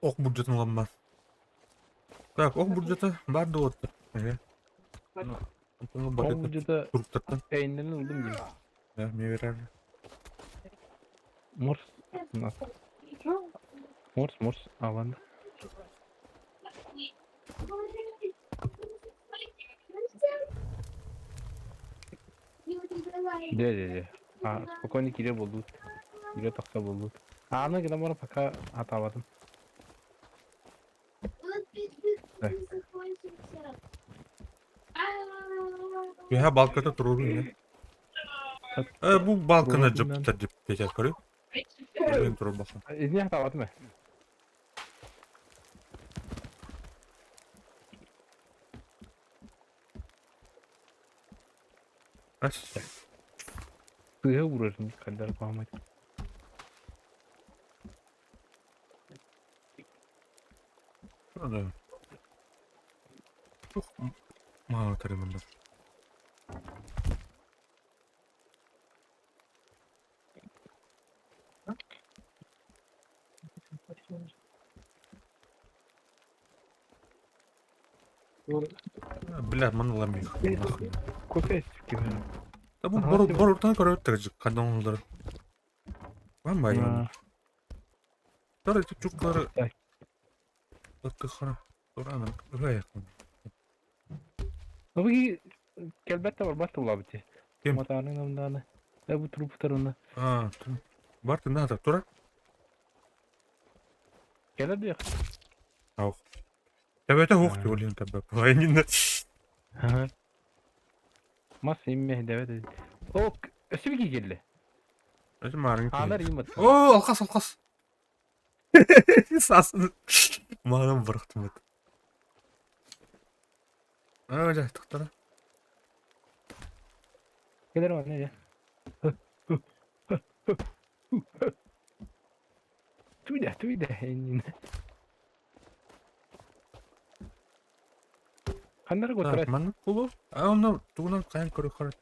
ох бурдьатын ылан баан. Так, ох бурдьата баар да уотта. Эгэ. Онтон Ол бары бурдьата туруктартан. эйиннэрин ылдым диим. Да, мне верали. Морс. Морс, морс, алан. Дьэ, дьэ, дьэ. А, спокойно киирэ буолбут. Киирэ тахса буолбут. Ааны гынан баран пока атаабатым. Так. Үһэ балката турурун не. Э, бу балканы жыптар деп петер көрү. Мен турur баха. Изни атаабатым э. Ас. Сыыһа уурарын хайдах баамай. Да. Маа тарымында. Бля, маны ламих. Кофе киһи. Да бу бор бор ортан көрөт тегжик канонлар. Вам байым. Тар эти чуклары. Бакы хара. Туранын. Рая. Ну бу кэлбэт да барбат да булабыт. Ким? Матаарын намдааны. Да бу труптарына. А, бар ты надо, тура? Кэлэр диэх. Аух. Төбөтө хух диолин төбө. Айнин. Мас имме дэбэт. О, өссө бики кэллэ. Это марын. Аанар имат. О, алқас, алқас. Сасын. Маған бұрықтым. А, жа, тоқтара. Кэлэр манна дьэ. Туйда, туйда иннин. Ханнар готра. Манна кулу. А, онно тугунан кайын көрө хара.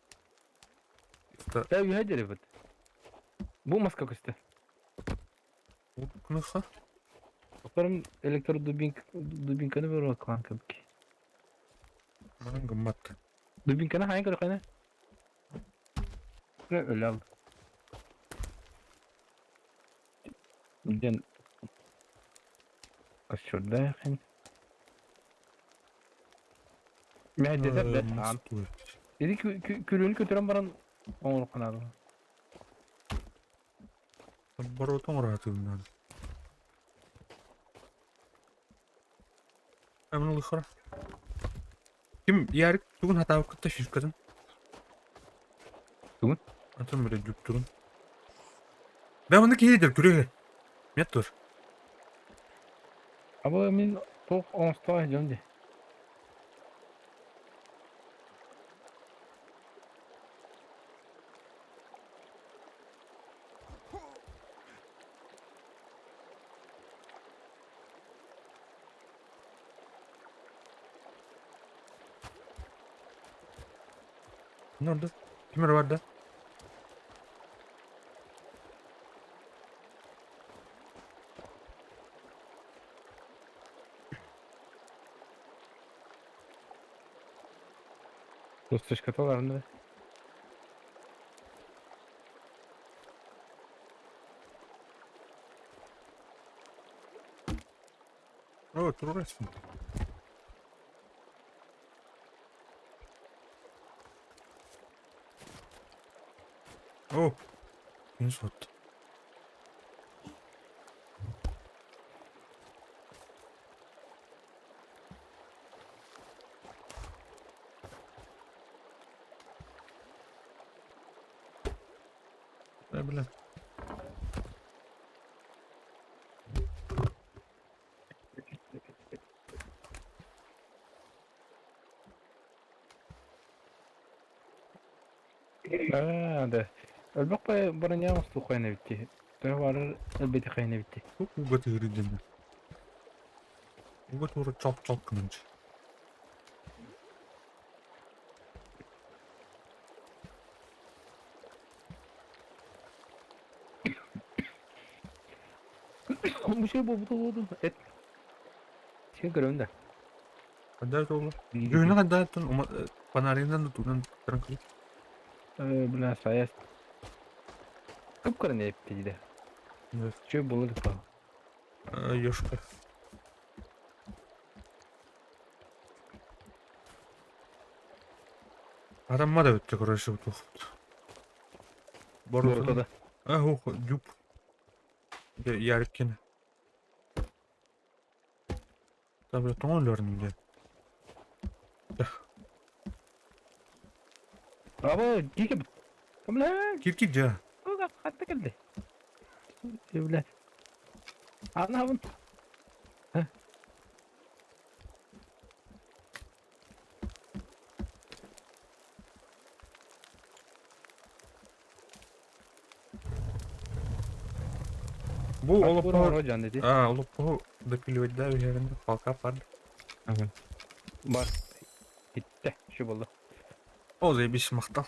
Да үһэ деребит. Бу маска көстө. Кыныха. Оторум электродубинк дубинканы бер клан кабки. Манан гыммат. Дубинканы хайын көрө кайна. Өлө ал. Ден Косчурдаахын. Мэһэйдэтэр бэт аан. Ити күлүүнү көтөрөн баран оҥоруохха наада. Боротон оратыгынан. Амын лыхара. Ким ярик тугун хатаабы кытта шишкатын. Тугун? Атын бire жүп тугун. Да маны киһи күрөһөр. Мет тур. Аба мин туох оҥостоо дьон дии. Ne oldu? Kim var da? Росточкаталарында. О, турурасың. О, күн суотта. Да, бля. Аа, да. Элбэх броня оҥостуоххайын эбит дии. Төһө баарар элбэтиэххэйин эбит дии. Туох ууга тыырыйдын? Ууга туора чоп-чоп гынан Бу şey буолбута буолуо эт син көрөбүн да. Хандар туолла? Дьүһүнэ хандааттан фонаринан да туунан туран кэлит. Бля, сайас. Кып-кыран эпти диде. Чө булыр па. Ёшка. Адамма да өттө короче туохпут. Боротода. А, ох, дюп. Яриккин. Да, бля, тоҥон өлөрүнүм диэн. Аба, кике. Бля, Кир кир дьэ. хатта кэлди. Бля. Анабын. Бу олоппоһу Жан деди. А, олоппоһу допиливать үһэрин палка пар. Ага. Бар. Bitti. Şu buldu. О, заебись, махтал.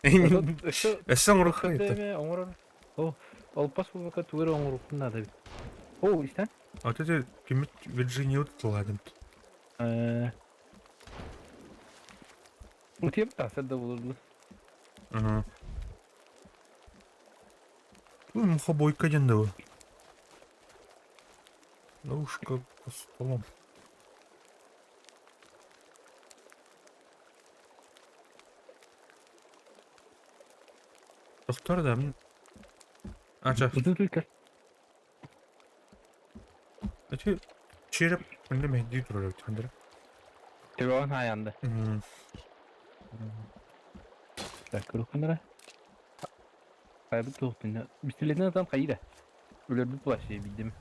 Өссө Өссө оҥоруохха это. оҥорор. О, олпас буолбакка тугу эрэ оҥоруохпун наада эбит. О, истэн. Вот это кимит Вирджинию тылладым. Утуйап тахсар да буолур. Ага. Ну, мухобойка диэн да Ловушка по столом. Доктор да мин Ача. Эти череп мында мәһдии турар эбит хандара. Төбөҕүн хаайанды. Так, көрүөххүн Хайбыт туохпун. Пистолетин атан хайыра. Өлөрбүт вообще билдим.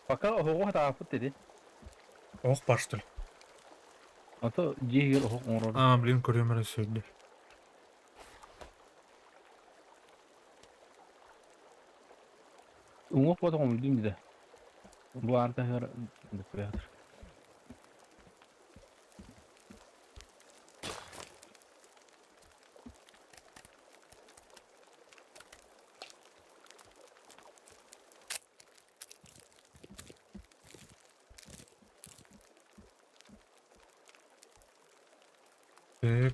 Пока оһоҕу хатааппыт dedi. Ох баштыр. Ото дьиэ оһох оҥорор. А, блин, көрүөм эрэ сөйдө. Уҥуох ботох омурдум дии. Бу артыгар бөтөр. Так.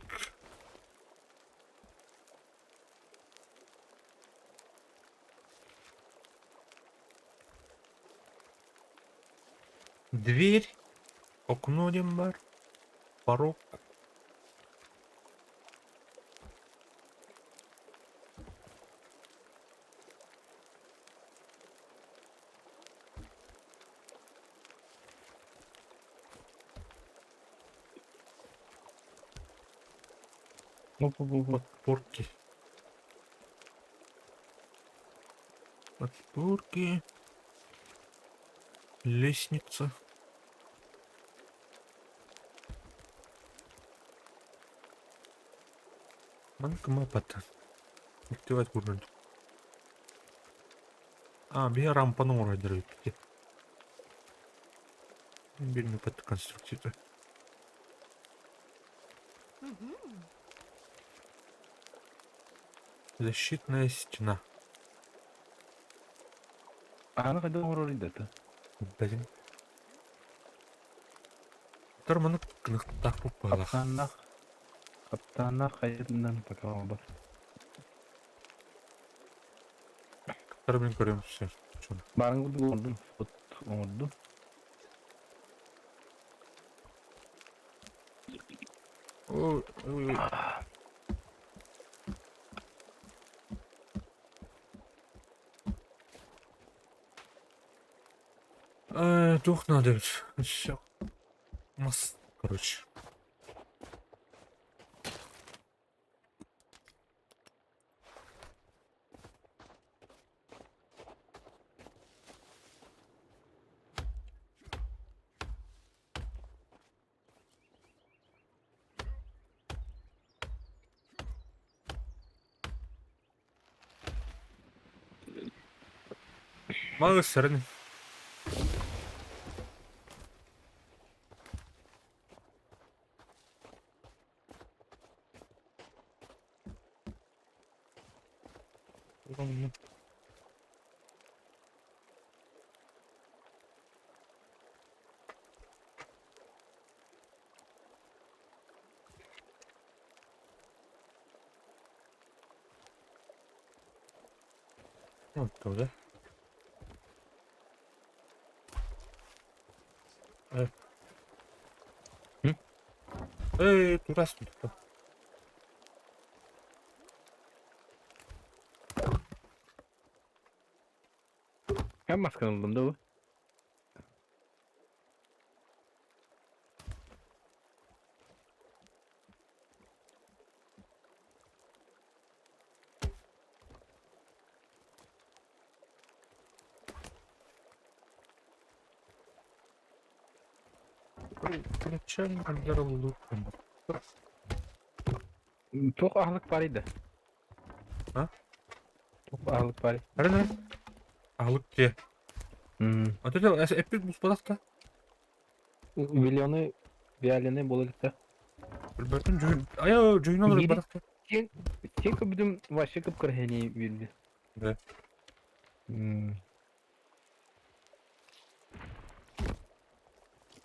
Дверь. Окно диэн баар. Порог. Подпорки. Подпорки. Лестница. Манка мапата. Активать курнут. А, биһи рампаны оҥоройдор эбиппит. Бир под конструкцията. Защитная стена. Ааны хайдах оҥорор идата? Блин. Тор маны кыныктаах быһыылаах. Хаптааннаах хаптааннаах хайатынан пока оҥорбот. Мин көрүөм все. Баарын курдук оҥордум. От оҥордум. Ой, ой, ой. Туох наада эбит? Всё. Мас, короче. Малыс сэрэн. Вот туда. Эй, туда сюда. Эн масканы ыллым да бу? Туох аһылык баарый да? А? Туох аһылык баарый? Эрэ Аһылык дьиэ. А то эппит буспатах да. Миллионы вяленый буола иликтэ. Билбэтим дьүһүн. Айа дьүһүн олорор Биири барах да. Сиэн сиэн көрбүтүм вообще кып-кыра биэрди. Да.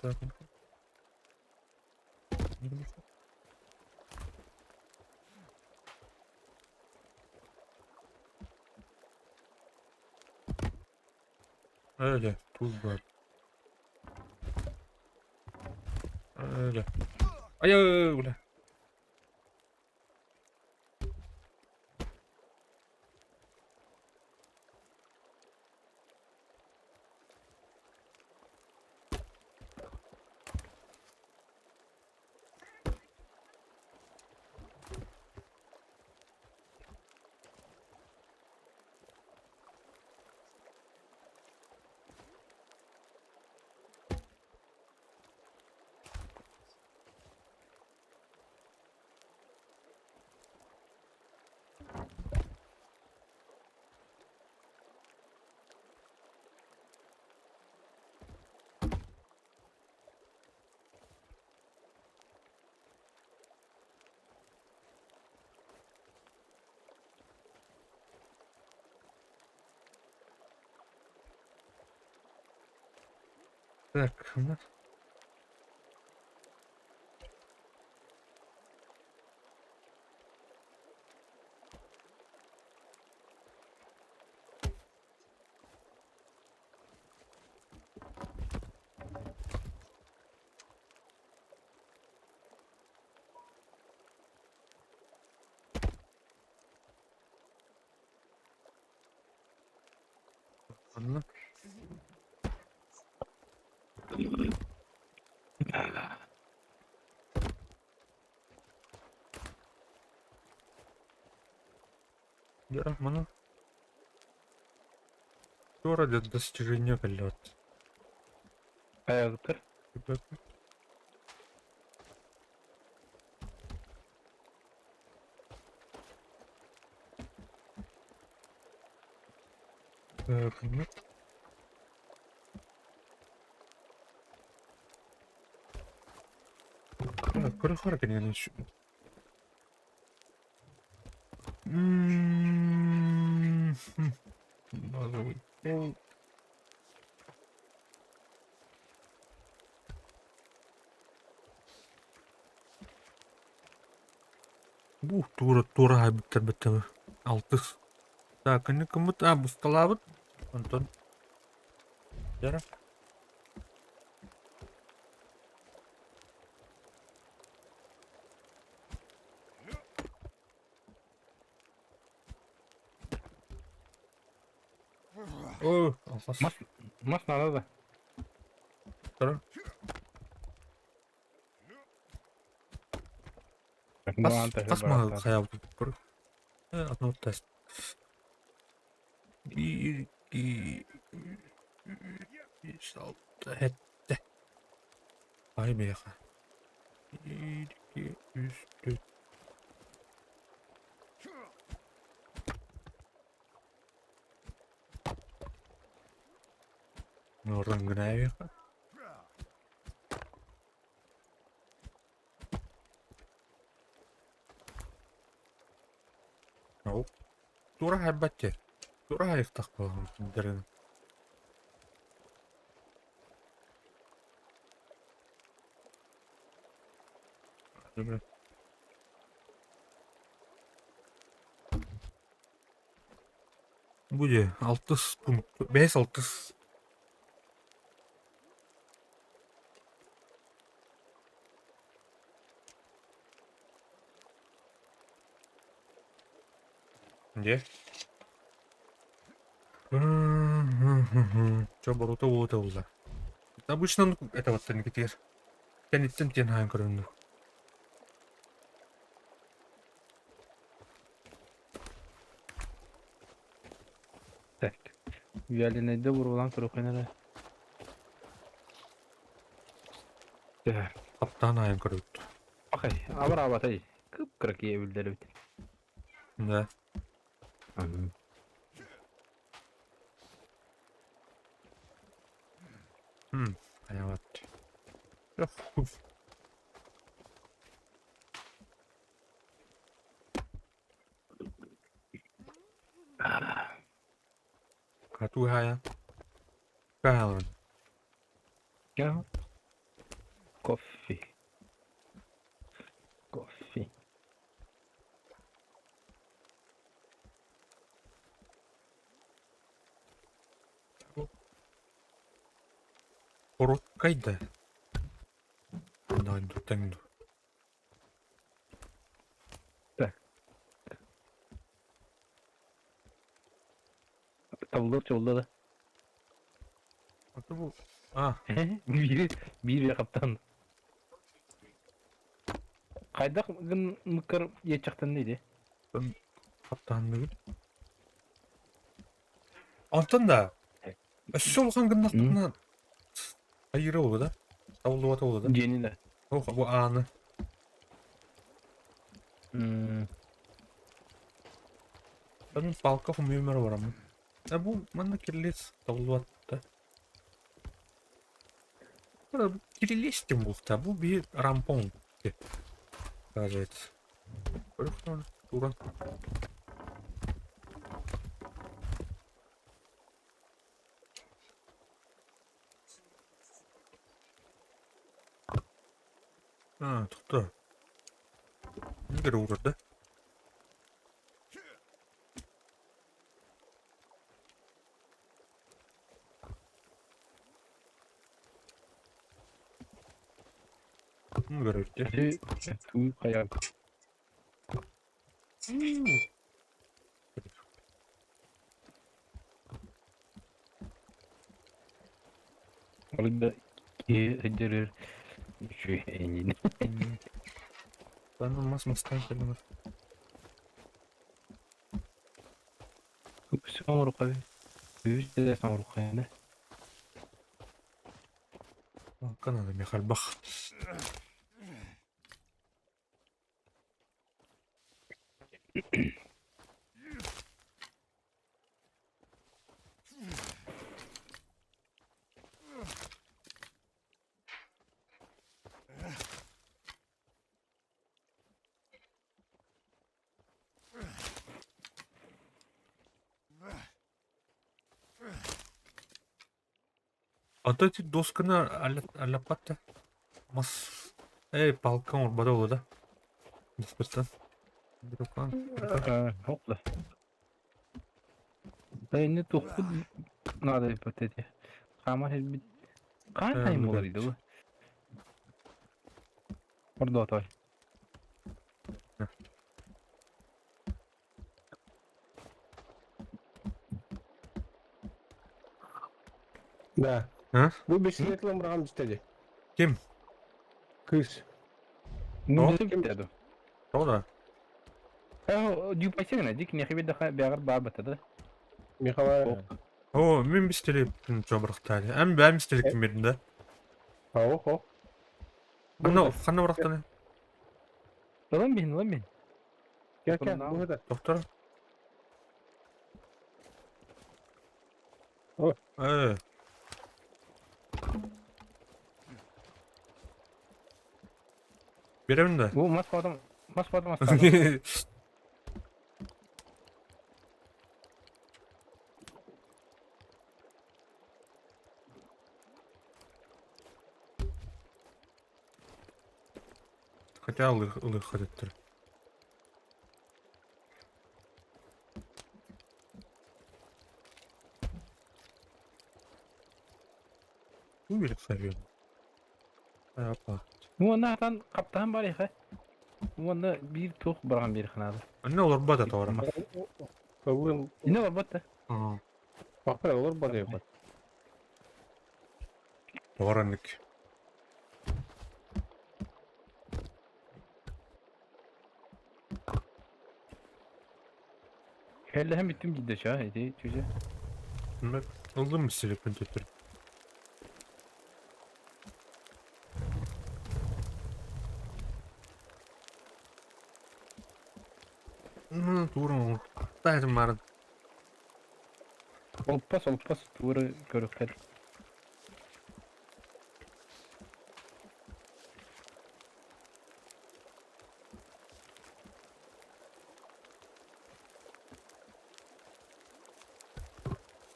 Так. Öyle tuz var. Öyle. Ay öyle. Так, у нас. Онно. Дьэ, маны Туора для достижения кэллэҕит. Аягыттар. Так, нет. Так, көрө кинини Базовый пол. Бух, тура, тура бүттер бүттер. Алтыс. Так, кини кыммыт а бусталаабыт. Онтон дьара. О, алхас. Мас, мас надо да. Тара. Хас, хас маһы хайаабыт көр. Одно тест. Биир, икки, үс, алта, сэттэ. Ай миэхэ. Биир, икки, үс, түөрт. Орон гына эбиэхэ. Ол туора хайбат дии. Туора хайыктах буолан Бу дии алтыс пункт бэһис алтыс Где? Чё, борута уота улла. Обычно ну, это вот тэнникитигэр. Кэнниттэн тиэн хаайан көрөннүк. Так. Вяленайда буруулаан көрүөххүн эрэ. Так. Таптаан аайан көрөбүт. Окей, абыраабатай. Кып-кыра киһи эбит. Да. Хайаабат. Хатуу хаайан. Каалын. Я. Кофе. Кофе. Короткай да. Да, тэҥ Так. Табыллар чолла да. А бу а Биир биир хаптан. Хайдах гын мыккар иэччэхтэн диди. хаптаанныгын. Онтон да өссө улахан гыннахтарына айыра буолуо да? Табыллыбата буолуо да? Дьиэни да. Ох, бу ааны. Мин палка хомуйумар бараммын. А бу манна кирилиц табыллыбат да. Кирилиц тем буолта. Бу биир рампон кажется. Көрөхтөн туран. А, тохтоо. Нигер уурар да? Көрөттө. Туй хайа. Ол да киһи сылдьар үчүгэй эйигин. Аны мас мастан кэлэн Соҥорука үс да соҥорука Канада Михальбах. Онтон ити досканы аллаппат да. Мас палка оҥорбото буолуо да? Доскаттан. Хопла. Инни тухпут наада эппит этэ. Хаамар сирбит хаан сайын буолар дии бу. Ордоотой. Да. А? Бу бесилетилэн быраҕан бистэ дии. Ким? Кыыс. Ну, О? бүттэ ду. Тоҕо да? Дьууппайсыгына дик нехи бидэхэ бэҕэр баар бата да. Михалай. О, мин бистэлиэппин чобрахтаали. Эн бэйэм бистэлиэккин биэрдим да? Ох, ох. Ханна ханна бырахтаны? Ылан биһин, ылан биһин. Кэ кэ, бу это. Доктор? О. Э. Биэрэбин да? Бу мас потом мас потом астаадым. Хотя ылых этэттэр. Бу билик Апа. Уонна атан хаптаан бар иха. Уонна биир туох быраҕан биир ханаада. Анна олорбот ата ора. Ылын Ине барбат да. бакыр олор бар диэбит. Тоҕораннык. Хеллэһэн бүттүм диде ча ити чүчэ. Ылдым силиппин төттөр. Ну, туурун таайтым барын. Олпас олпас тууры көрүккер.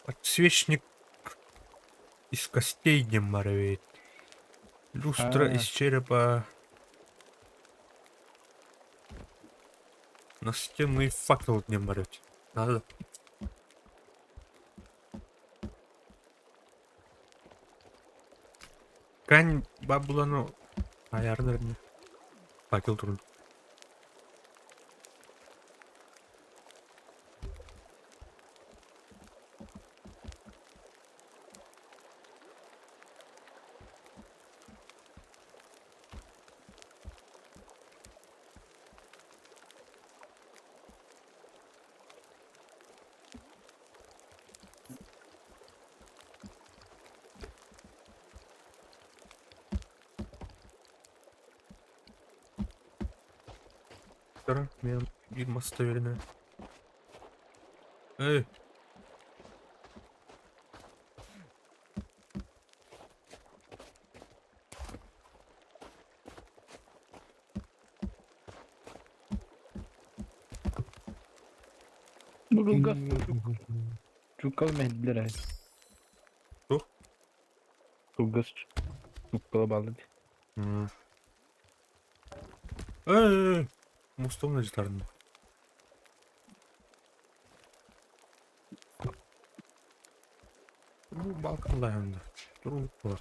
Подсвечник из костей не маровеет. Люстра из черепа. Настенный факел не морет. Надо. Кань бабулану аярнырны. Факел турун. Мен bir masa verine. Эй. Бургас. Чукал мehdiler. Тух? Кылгас. Чуккала балды. Эй, мустом житарын. Бу балканда Туру бар.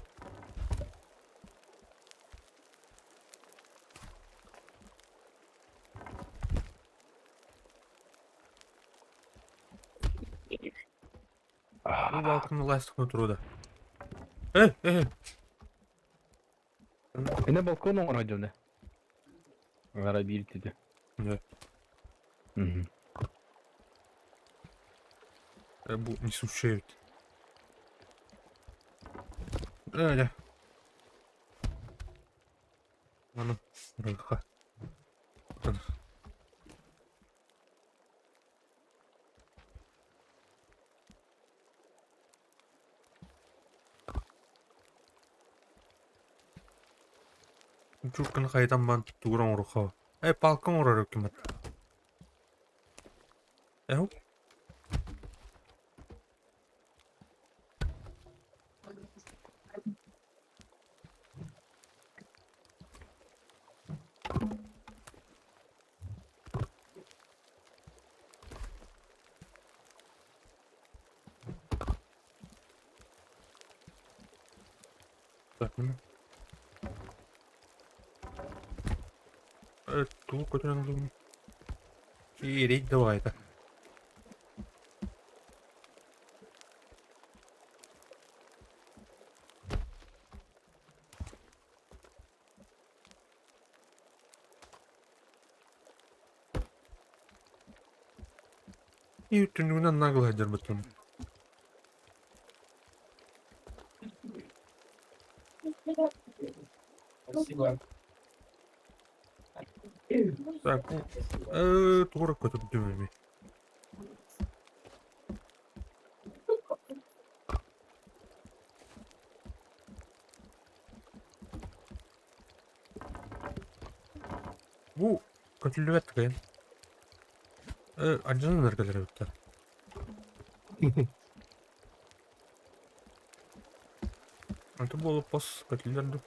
Бу балканны ластыкны туруда. Эй, эй. Эне балкон оңор жолда. Ара бир деди. Да. Бу не сушают. Да, да. Аны, рыха. Чурканы қайдан бан тугуран уруха. Эй, балкон урар өкімет. Эу? Так, ну. Туу көтөн ылым. Иирей давай это. И түннүгүнэн нагло сылдьарбытын. Так, тугу эрэ көтүрдүм эми. Бу көтүллүбэт кыайан. Алдьанан эргэлэр эбиттэр. Аты буолуппас көтүллэр дуу?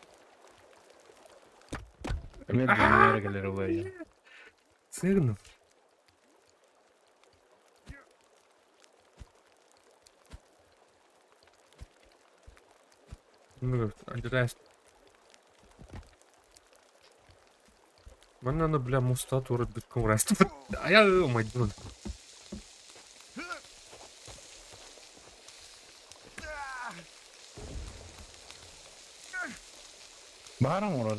Эмиэ дьоннор эргэлэр уларыйан. Сыгынным. Манна бля муста туорайбыккын ураастыбыт. Айа умайдым. Баара оҥорор.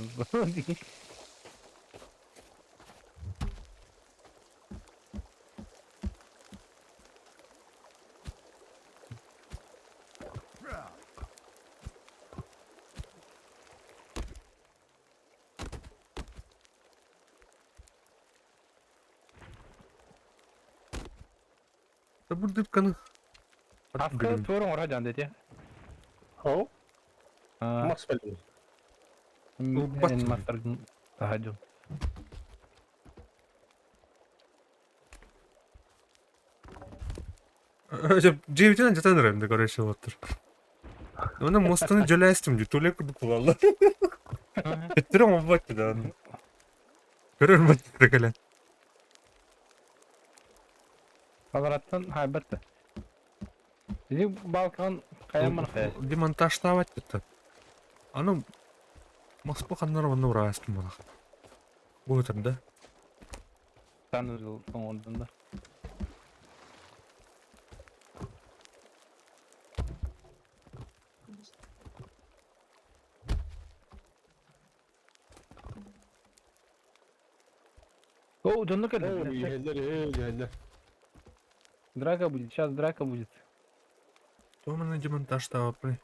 Бырдыпканы. Аска туор оҥоро дьан дэтэ. О, мас бэлэм. Ылбат. Эн мастаргын таһа дьон. Дьиэбитинэн дьатан эрэн да короче оттор. Оны мостаны дьөлөөстүм дии, туалет курдук буолаллар. Төттөрү оҥорбот да. Көрөр бат кэлэн. Алараттан хайбат да. Ити балкан хайан манахая. Демонтажтаабат это. Аны Москва ханнар онно ураастым буолах. Бу да. Санузел оҥордун да. О, дьонно кэллэ. Иһэллэр, иһэллэр. Драка будет, сейчас драка будет. То манна демонтажтаабаппыный?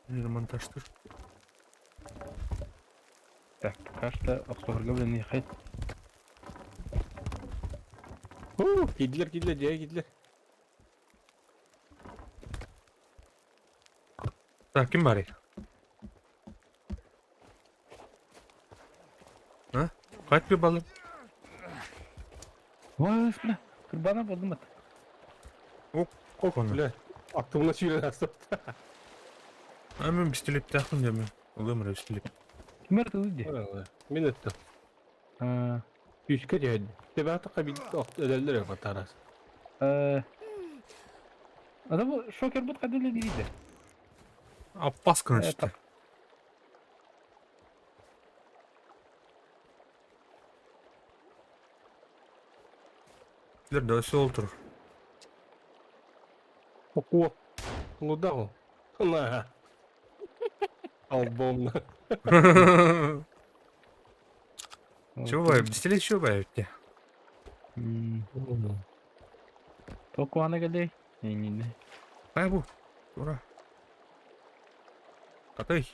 Демонтажтыр. Так, пока что охсуһарга билиниэхэй. Киирдилэр, киирдилэр, дьиэ киирдилэр. Так, ким баарый? А? Хайт bir балык. Ой, бля, кырбана болдум ат. Ок, оны. Бля, аттыбына сүүрэн астыбыт. А мен пистолеттаахпын дьэ мен. Ылыам эрэ пистолет. Ким эрэ тылы дии. Мин өттө. Күүскэ түһэн. Тебаатахха бил өлөллөр батарас. Ада бу шокербут хайда үлэлиирий Аппас гына түстэ. Билэр да өссө ол турар. Окуо. Лудах ол. На. Албомна. Чего бай, пистолет чего бай өттө? Токуана кэлэй. Эйнинэ. Бай бу. Ура. Атай.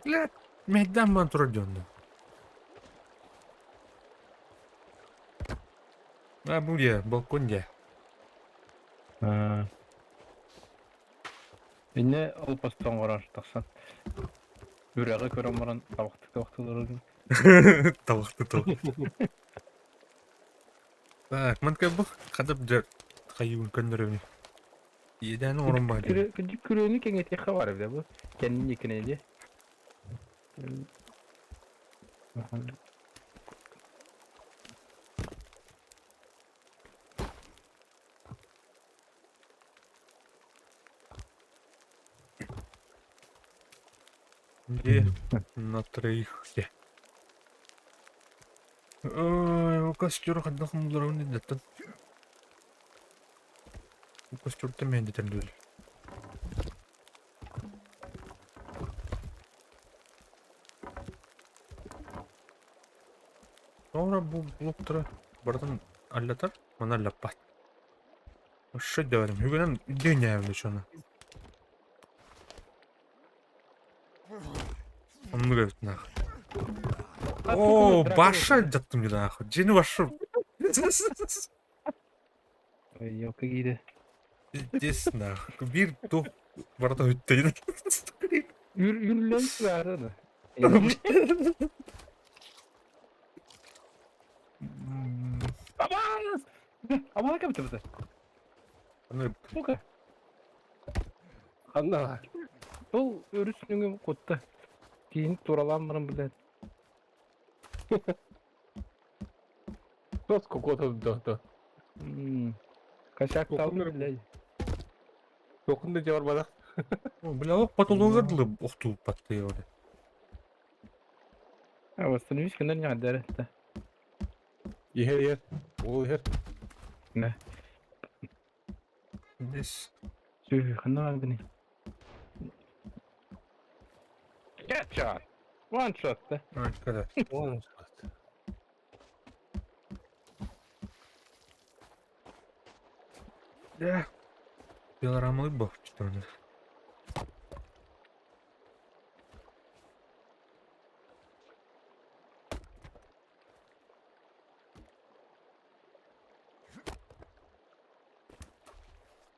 Блядь, мэйдээн бан турар дьонно. А, бу дьэ, балкон дьэ. Иннэ ол постон оҥорор тахсан. Үрэҕи көрөн баран табахтыы табахтыы олорорун. Табахтыы табахтыы. Так, мантка бу хадап дьэ хайыыбын көннөрөбүн. Иэдээн оҥорон баһа Күрүөнү кэҥэтиэххэ баар эбит бу. Кэннин иккинэ дии. Где на троих где? Ой, костер ханна хомуларын иннеттен. Костер мен детен. Sonra bu блоктары барытын аллатар, мана аллаппат. Ошо дэвэрим. Хүгэнэн дүйнээбин шону. Оннук эбит нахуй. О, баша жаттым дии нахуй. Дьиэни башы. Ой, елка киирэ. Пиздец нахуй. Биир туох барыта бүттэ. Үр үрүллэн сыары да. Абаас! Абаа кэбитэ. Аны Сука. Ханна? Ол өрүс нөҥүө кутта. Киин туралаан баран блядь. Тос какой-то да, да. Косяк Тохун талды, блядь. Тохун да жабар бадах. Бля, ох потологар дылы охтуу патты оли. А восстановись кынар ньаҕа да. Иһэр иһэр. Ол иһэр. Да. Здесь. Сү ханна гыны. Headshot. One shot да. А, когда? Он. Да. Пилорамы бог что ли.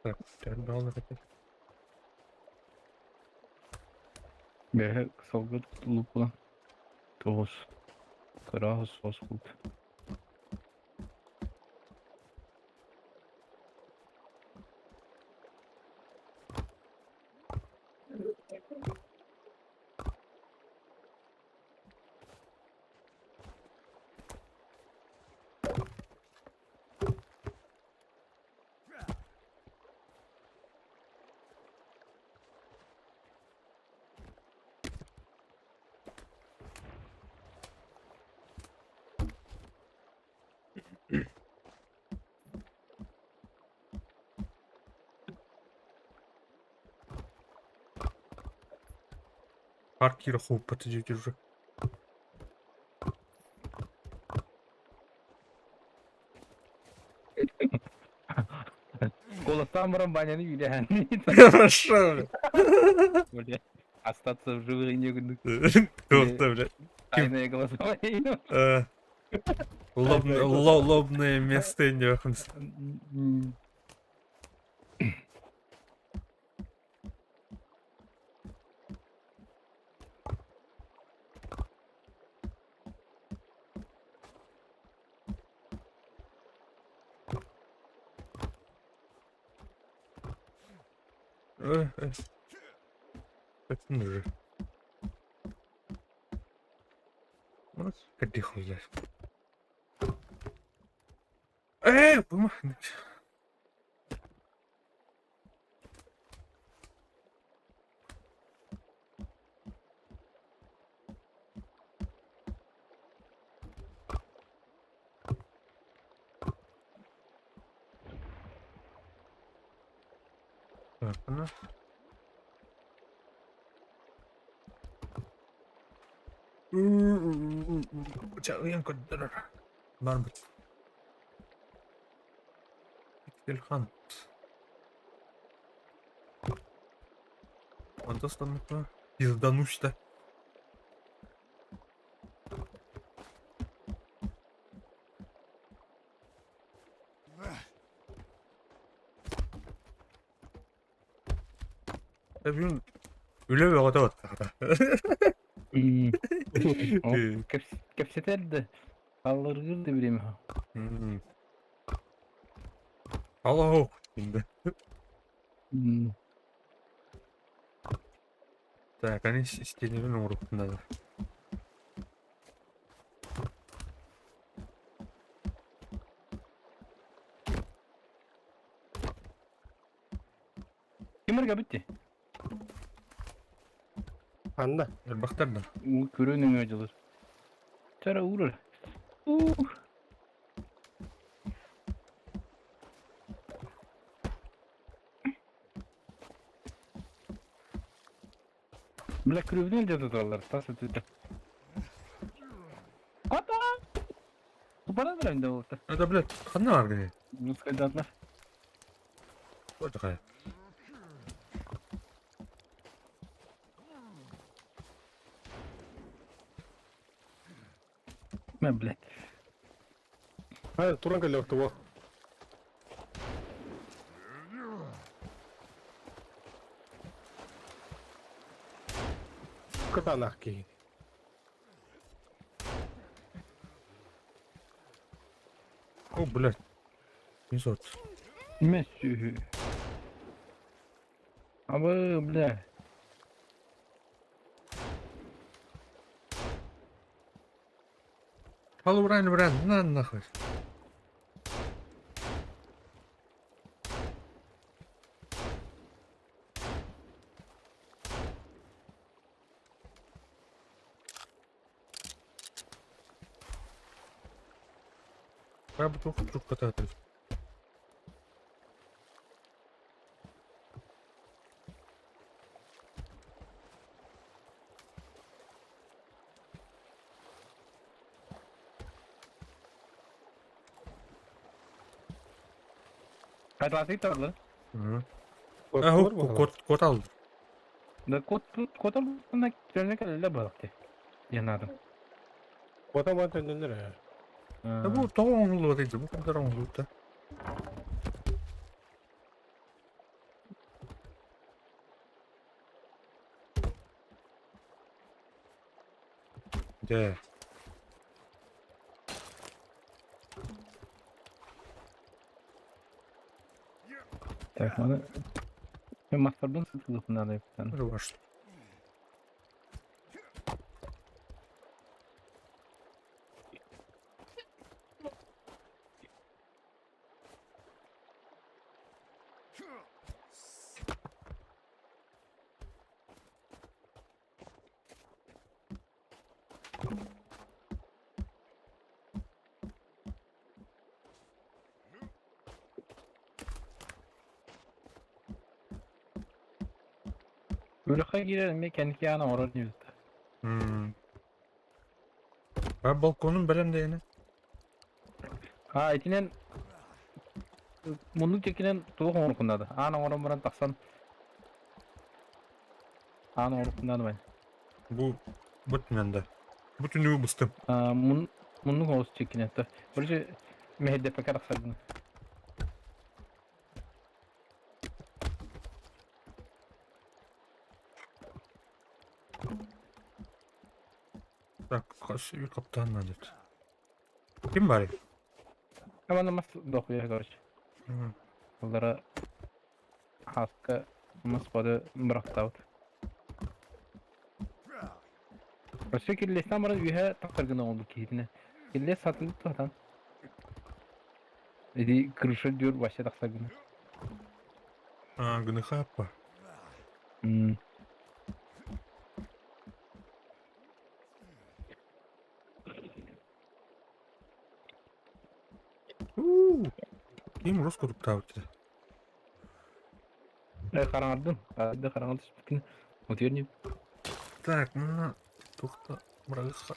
Так, терминал хотел. Бэһэ салгы лупла. Тоҕус. Кыраһы сос кут. Паркер хуп уже. Куоластаан баран Ваняны үүрэн. Хорошо, Бля. Остаться в живых не гыннык. бля. Кто-то, бля. Тайное голосование. Лобное место не. Это уже. Вот, хуй. Бумаг. Так, ну. Чалыян көрдөрөр. Барбыт. Пиксель Хант. Онто станыкка пизданусь-то. Бүгүн үлэ бөҕөтө баттаҕа. Кэпсэтэр да. Алларгыр да билем. Алло, инде. Так, они стенебин оҥоруохпун надо. Ким арга битти? Ханна? Элбэхтэр да. Уу көрөн өҥө дьылыр. Чара уурар. Уу. Бля, күрүбүнэн дьэ туталлар, тас өттүттэн. Кота! Тупара да да болта. Это, блядь, ханна бар гыны? Ну, скайдатлар. Вот такая. Мэ, блядь. Ха, туран кэллэ ортого. Кытаанах киһи. О, блядь. Не сот. Мэ сүһү. Абы, бля. Полубрань, брат, на нахуй. Бу туох трубката Хайдалатык тарлы. Э, кот кот алды. Да кот кот алды көлне кэллэ балыкты. Янадым. Кота ман төннөлөр ээ. Э, бу тоҕо оҥоһуллубат эбит, бу курдар оҥоһуллубут да. Дьэ. Так, маны мен мастарбын сытылып надо эптен. Ваш. Өлөхө киирэр эмиэ кэнники аана оҥорор диэбит. А балконун бэлэм дэйини. А итинэн муннук диэкинэн туох оҥоруккун наада. Аан оҥорон баран тахсан аан оҥоруккун наада бай. Бу бут да. Бу түнүгү быстым. Мун муннук оҕус диэкинэн то. Короче, мэһэйдэппэккэ тахсар гына. Так, хас bir каптан надо. Ким бар? Амана мас дохуя, короче. Олара хаска мас бады бырахтаабыт. Өссө киллестэн баран үөһэ тахсар гына оҥорбут киһитинэ. Киллес сатылык туһатан. Ити крыша дүр вообще тахсар гына. А, гыныхаппа. Ким рус куруктаабыт этэ. Э, хараҥардым. Да хараҥа түспүккүн. Утуйар ньим. Так, мына тухта бырагыха.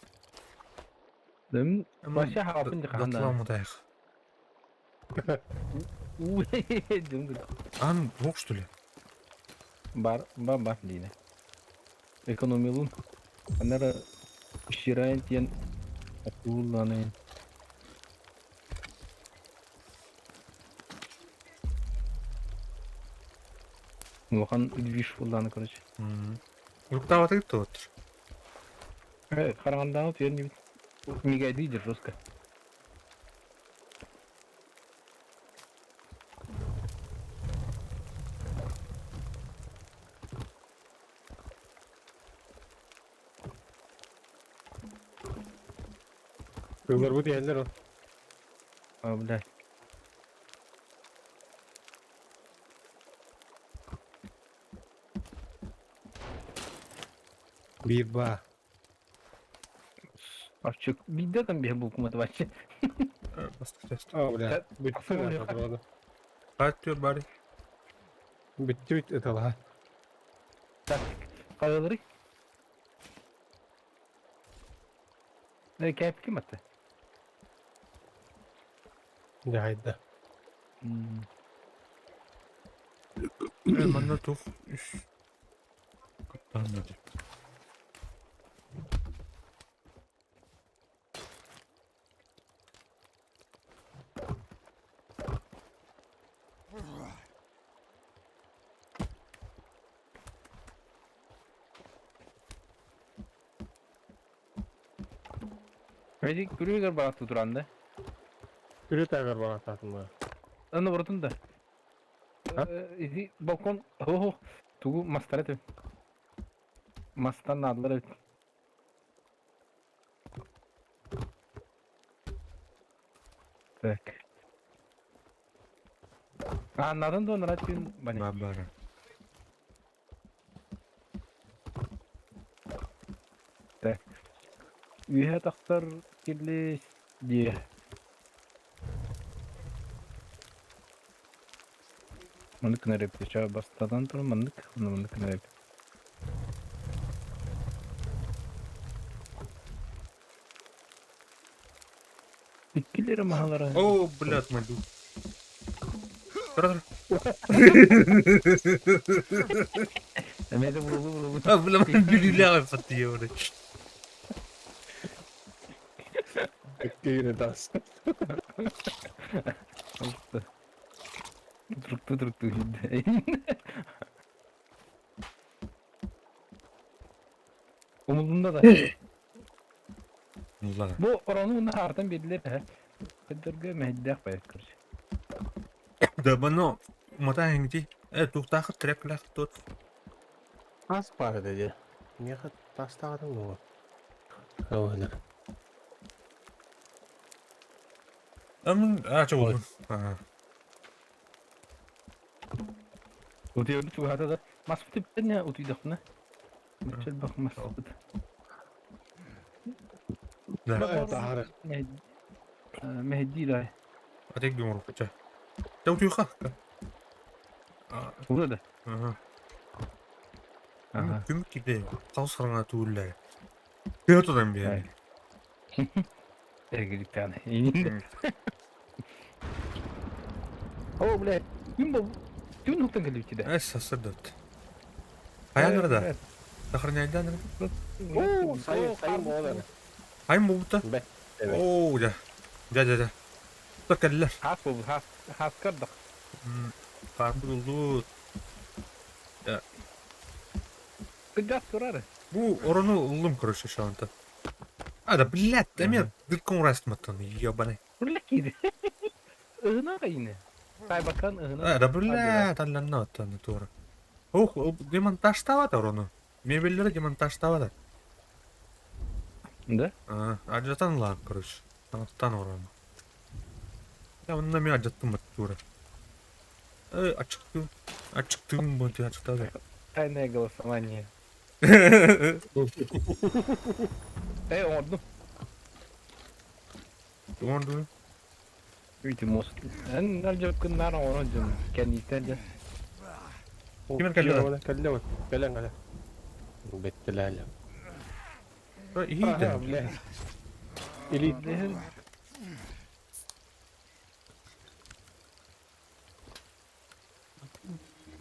Дэм вообще хаалбын дии хаһан да. Датламытайх. Уу, дым Ан, бок что ли? Бар, бар, бар диинэ. Экономилун. Анара Ширайн диэн атуулланы. Улахан движ булланы, короче. Уруктаабатыгыт туоттур. Э, хараҥандааны утуйар ньим. Мигайдыы жестко. Кылларбыт иһэллэр ол. А, блядь. Биир баа. Арчык биирдэ там биһи булкумата баччы. О, бля, бүттү патроны. Хат бары. Бүттү ыталаha. Так, хайалары? Не кәп ким атты? Дьаһайда. Манна тух үс кыттаан Эдик күрүгэр баратты туран да. Күрү тагар барататын ба. Аны барытын да. Иди балкон хо тугу мастар этим. Мастан надылар эбит. Так. Ааннарын да онора түн бани. Бабара. Так. Үөһэ тахсар киллис дии. Маннык гынар эбит. Ча бастатан туран маннык, онно маннык гынар эбит. Иккилери маһалара. О, блядь, мой дух. Эмиэ булулу булулу. А, бля, бүлүүлээх фатия бля. Иккигини тас. Турукту турукту Умулунда да. Ладно. Бу орону уна артан биэрдилэр эһэ. Көдөргө мэһэйдээх байат короче. Да бано мата хингти. Э туктаах треклах тут. Тас бар dedi. Миэхэ тастаҕатын дуо? Ылынар. Ам а чего? Ага. Утуйарбыт чугаһаата да маспыт эбитэ утуйдахпына. Бачча элбэх маспыт. Да. Таһары. Мэһэйдиир аай. Атек биморукча. Да утуйха. Ура да. Ага. Ага. Күм киде. Тал сараңа түгүллэр. Тыа тутан биэр. Эргиликтээн. О, бля, күн бол күн уктан келбитти да. Э, сасырдат. Хайаныр да? Сохраняйдан О, сайын сайын буолар. Хайын буолбута? Бэт. Оо, дьэ. Дьэ, дьэ, дьэ. Тута кэллэр. Хас буолбут, хас хаскардах. Хаарбыт уллуут. Кыдьаат турар. Бу орону ыллым, короче, шаанта. А, да, блядь, эмиэ дыркын урастыматтан, ебаный. Бля киири. Ыһына кайыны. Сайбакан ыһына. А, да, блядь, алланна оттон туора. Ох, демонтажтаабат орону. Мебеллери демонтажтаабат. Да? А, алдьатан ылаан, короче. Таҥастаан орону. Я онно эмиэ алдьаттым туора. Э, ачыктыым. Ачыктыым бу ачыктаабат. Тайное голосование. Эй, оҥордум. Оҥордуҥ? Үйті мост. Эн алдьапкыннаар оҥорон дьон. Кэнниттэн дьэ. Ким кэллэ? Кэллэ кэлэн кэлэ. Бэттэлээлэ. Иһиитэ. Бля. Или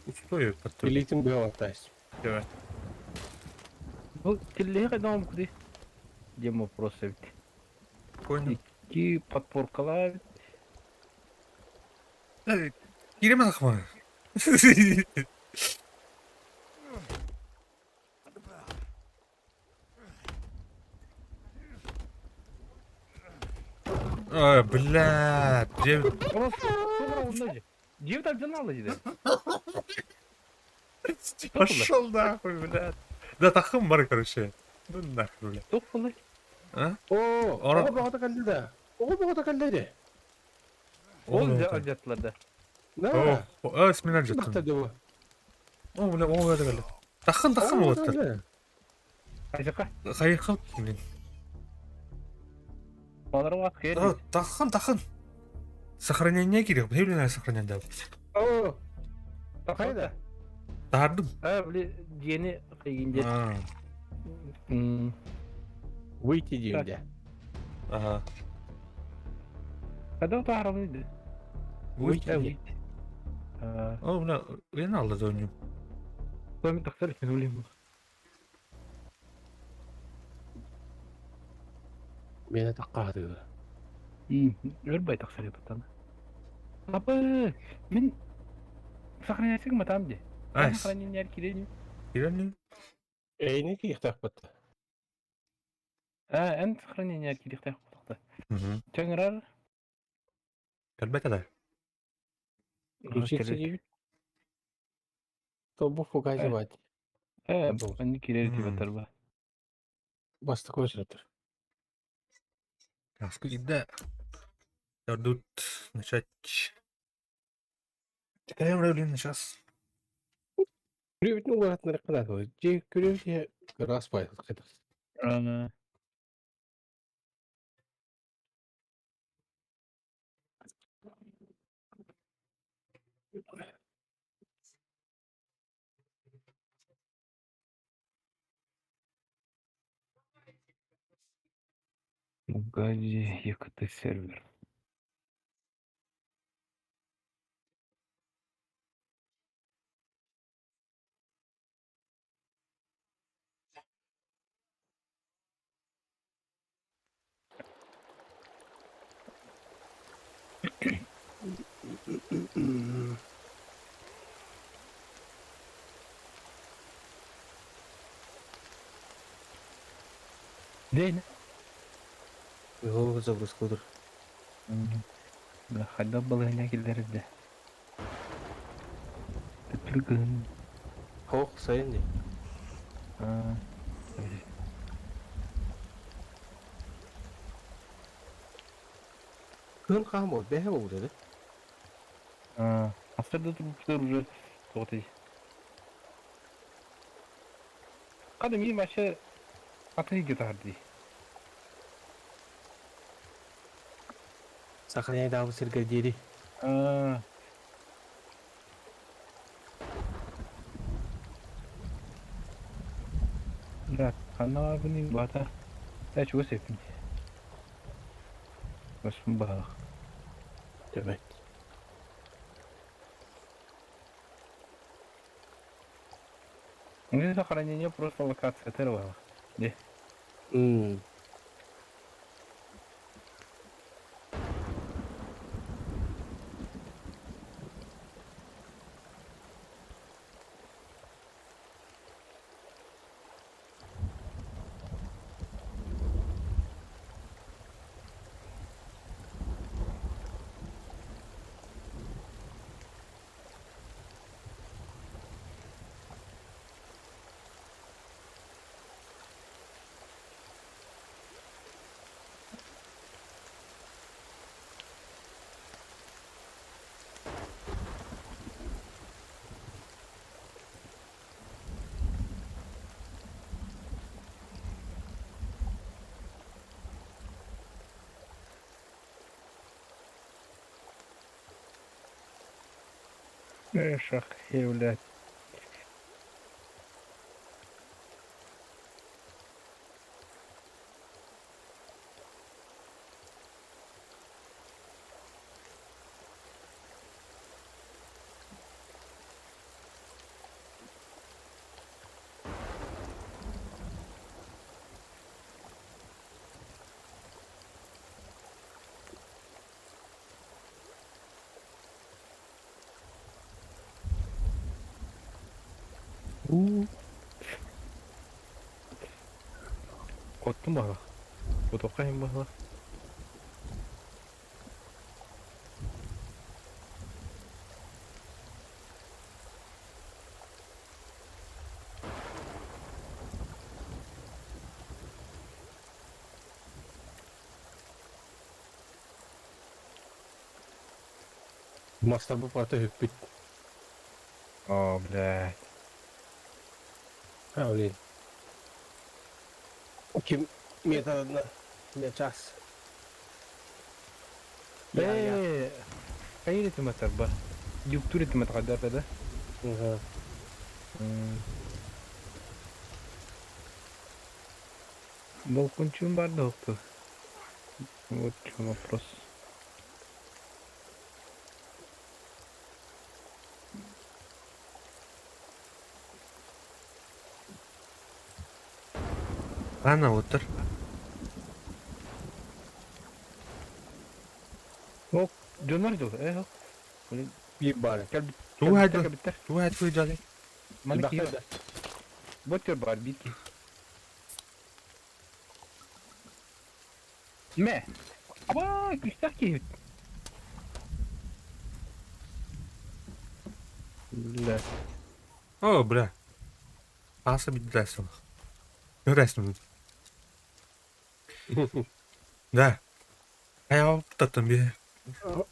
Устой подтвердил. Илиитин быһалаттаас. Evet. Бу киллиһи хайдах оҥорбуккутуй? Диэн вопрос эбит. Понял. Икки подпоркалаах эбит. Киирэмэ сахма. А, блядь, где... Дьиэ алдьанна дии. Пошел нахуй, блядь. Да тахым бар, короче. Ну нахуй, блядь. Туох буоллай? А? Оо, оҕо бөҕөтө кэллэ да. Оҕо бөҕөтө кэллэ дии. Ол алдьаттылар да. Да. О, смена алдьаттым. Бахта дуу. О, бля, о, это кэллэ. Тахын, тахын болуттар. Айсака. Хайыхха блин. Олору А, таххан, таххан. Сохранение кирек. Блин, сохранение дал. О, Хайда? Тардым. А, били, дьиэни кыйгин А, Выйти диим дьэ. Ага. Когда утаарабын Выйти. Выйти. О, бля, я алла доню. Той тахсар хинулим. Миэнэ таххаатыга. Өр бай тахсар баттан. Апы, мин сохраняйсың матам де. Айс. Сохранение кирени. Кирен Эйни киихтахпыт. А, эн сохранение кирихтах бутакта. Чаңырар. Кэлбэтэ да. Включиться диэбит. Тобу фугазевать. Э, они кирери тибаттар ба. Бастакы очередь. Каска идда. Дадут начать. Чекаем блин, сейчас. Күрүөбүтүн уларатынар кынаатылар. Дьиэ күрүөбүт ыраас баай Ана. Мугази ЕКТ сервер. День. Голову загрузка. Да, хайда балыгына киллерде. Түтүргүн. Хоох сайын дии. А. Кыһын хаһан буол, бэһэ буолбут этэ. А, Астарда турбуттар уже тоҕотой. Када ми маша атын гитар дии. Сохраняй сиргэ диэри. А. Да, ханна бuni бата. Та чего сепин. Бас бах. Төбөт. Ну, сохранение просто локация тервала. М. Эшах, блядь. Коттум баҕа. Кутукка баҕа. Мастар бу парта хүппүт. О, блядь. А, блин. Ким методына час. Ээ, хайыр этим атарба. Юктур этим атаҕардар да. Болкунчуун бар да укту. Вот в чем вопрос. Ана отыр. Ол дьоннор дьыл, э, блин, Биир баар. кэлбит, Тугу кэлбиттэр, хайдах кэлбиттэр. тугу айтпый дьалый? Маны киһи Элбэхтэр да. бот бар биир киһи. Мэ. Аба, күүстээх киһи. Бля. О, бля. Аса биддасыл. Көрәсің. Да. Хайа би.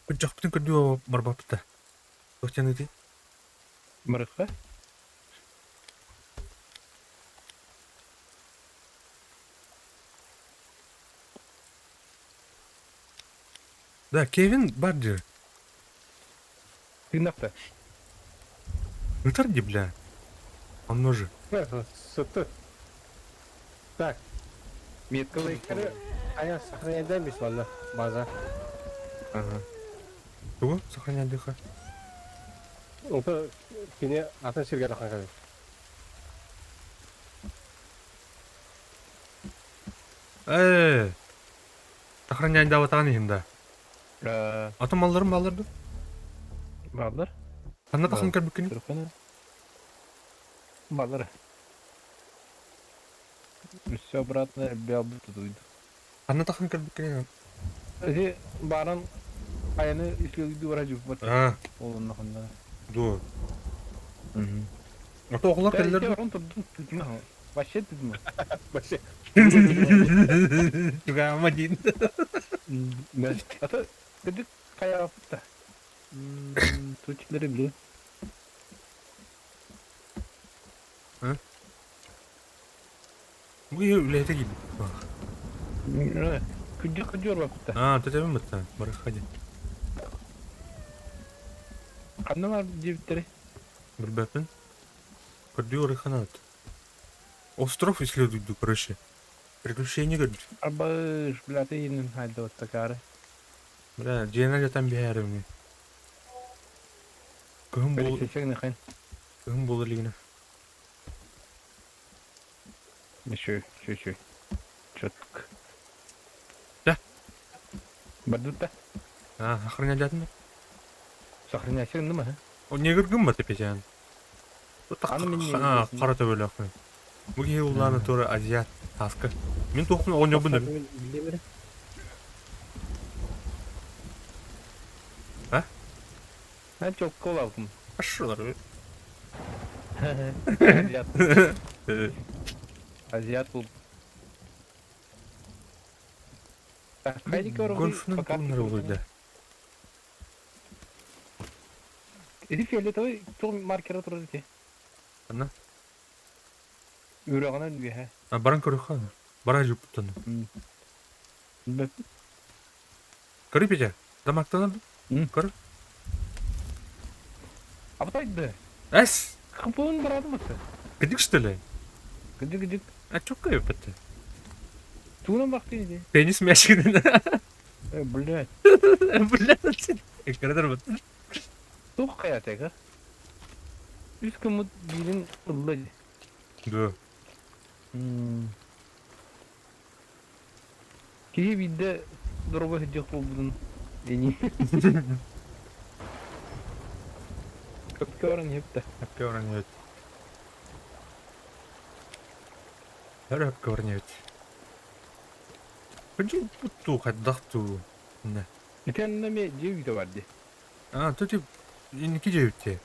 Күджахпытын көрдүү барбапта. Тохтяны ти. Марыкка? Да, Кевин бар дии. Тыыннахта. Ытар ди, бля. Онно же. Сытты. Так. Меткалай. Ая сохраняй бис валла. База. Ага. Тугу сохранять дыха. Онто кини атын сирге тахан кэлэр. Э. Сохранять даватан иһин да. Атын малларым балларды. Баллар. Ханна тахан кэрбиккини? Түркені. Баллар. Все обратно бябы тудуйду. Ханна тахан кэрбиккини? Эти баран айаны үслүгү бара жуппат. А, Олунна хонда. ду. Ото оҕолор кэллэр ду. Орон турдун тутма. Вообще тутма. Вообще. Тугаама диин. Да. Ата кыдык каяпта. Тучилери биле. Бу үлэһитэ киирбит. Күддүк күдүөр бапта. А, төтөбүн бытта. Бары хади. Ханна бар дебиттери? Билбэппин. Көрдүү орыханат. Остров исследуйду, короче. Приключения көрдү. Арбаш, бля, ты инен хайда вот такары. Бля, дьиэнэ жатан биһээрим. Кыһын бол Били хайын. кыһын буолар илигинэ. Еще, еще, еще. Четко. Да. Бардутта. А, охранять жатын. Сохраняйся, ну ма. О, негр гыммат эпечен. Аны мен негр А, десин. қара төбелі ақын. Бу киһи улаана тура азиат таска. Мин туохпун оҕонньорбун да. Билемер. А чокко лалкым. Ашшылар. Азиат. Азиат был. Так, хайди көрөр. Гольфнын тууннары улуйда. Эти фиолетовый тур маркера турар эти. Ана? Үрөгөнөн үһэ. А, баран көрөхөн. Бара жуппутан. Көрү петя. Дамактанар. Көр. Абытайды. Эс. Кыпын барады мысы. Кыдык что ли? Кыдык кыдык. А чё көйөппөттө? Туунан бакты иди. Теннис мячигин. Э, блядь. Блядь. Эккирдер бут. Тух каятега. Үс күмүт бирин ылла. Ду. Киһи биирдэ доруобай сылдьыах буолбутун ини. Көпкө баран иһиптэ. Өпкө баран иһэбит. Өр өпкө баран иһэбит. Күнчү буттуу хайдах туу. Не. Ити анна эмиэ дьиэ үүтэ бар дии. А, то тип инники дьиэбит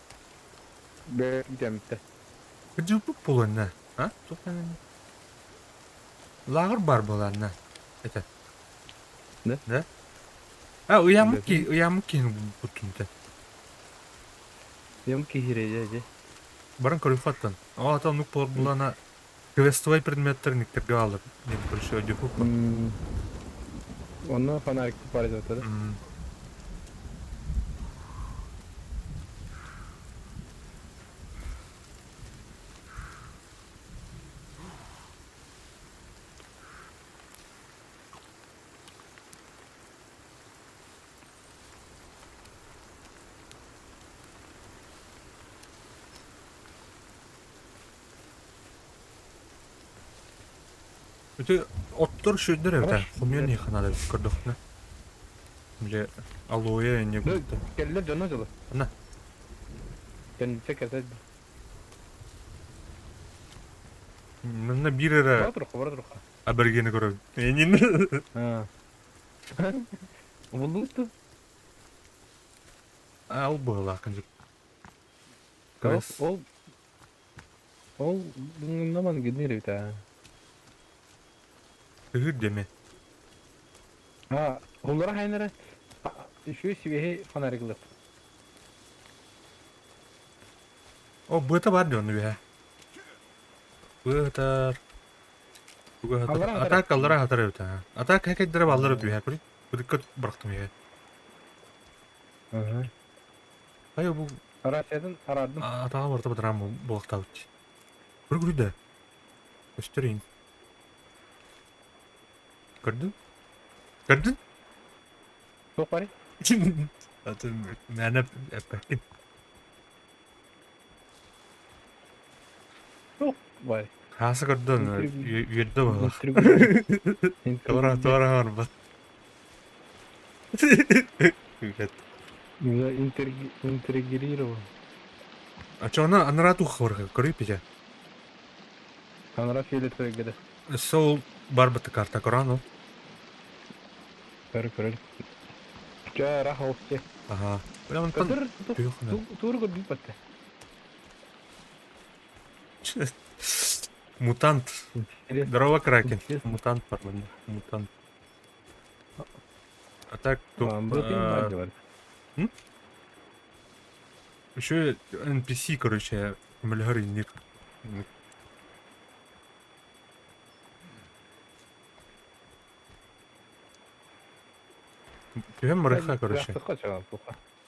Бээ үтэммиттэ. Күнчү буолуонна. А? Туох Лааҕыр бар буолаанна. Это. Да? Да? А, ыйааммыт ки ыйааммыт киһини буттун те. Ем киһире дьэ дьэ. Баран көрүөххэ оттон. Ол ата оннук буолар буоллаҕына Квестовай предметтэр никтергэ бааллар диэн короче өйдүөхпүт. Онно фонарик паризата да. Ити оттор сүрдэр эбит ээ, хомуйан иһиэххэ наада эбит көрдөхпүнэ. Били алоэ инньэ гыммыттар. Кэллэр дьоно дьылы. Ханна? Кэнниттэн кэлсэ. Манна биир эрэ Бара турукка, бара турукка. аборигены көрөбүн. Эйнин. Булдуҥ ту? Ал быһыылаах кынчык. Ол ол ол наман гинир эбит аа. Ыһыыр диэми. А, улара хайнара еще свеһи фонарик ылып. О, быата бар диэн үһэ. Быатар. Туга хатар. Атака аллара хатар эбит аа. Атака хэкэйдэрэ баллар үһэ көрүй. Быдыкка бырахтым үһэ. Ага. Хайа бу Рациятын араардым. Атаҕа барыта бадараан буолуохтаабыт. Көргүрүй да. Көстөр иһин. Көрдүн? Көрдүн? Туох барый? Атын мээнэ эппэккин. Туох барый? Хааса көрдөн үөрдэ быһыылаах. Туора туора барбат. Привет. Интегрирован. А что она анараа туох барга көрүй пите. Анараа фиолетовый гада. Сол барбыты карта көрөн ол. Көрө көрө. Ча рах олсте. Ага. Бля онтон Тур көрдүк батта. Мутант. Здорово, Кракен. Мутант парман. Мутант. А так тут... Еще NPC, короче, көмөлөһөр инник. Түһэн барыха, короче.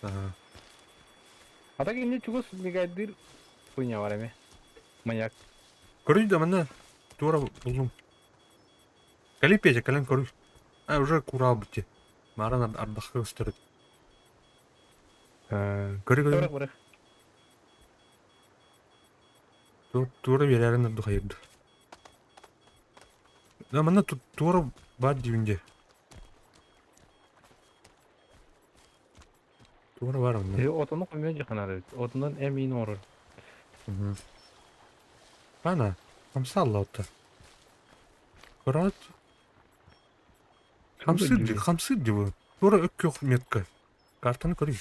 Ага. А так инне чугас мигайдыр хуйня бар эми. Маяк. Көрүй да манна туора буллум. Кали Петя, кэлэн көрүй. А, уже курал бити. Мааран ардахка көстөр. Көрүй көрүй. Барах. Туора биэрэрин ордук хайырды. Да манна туора баар диибин дии. Туора баар онно. Отону хомуйан дьаханар эбит. Отунан эмиин оҥорор. Ана, хамсаалла отто. Көрөөт. Хамсыыр дии, хамсыыр дии бу. Туора өккөх метка. Картаны көрүй.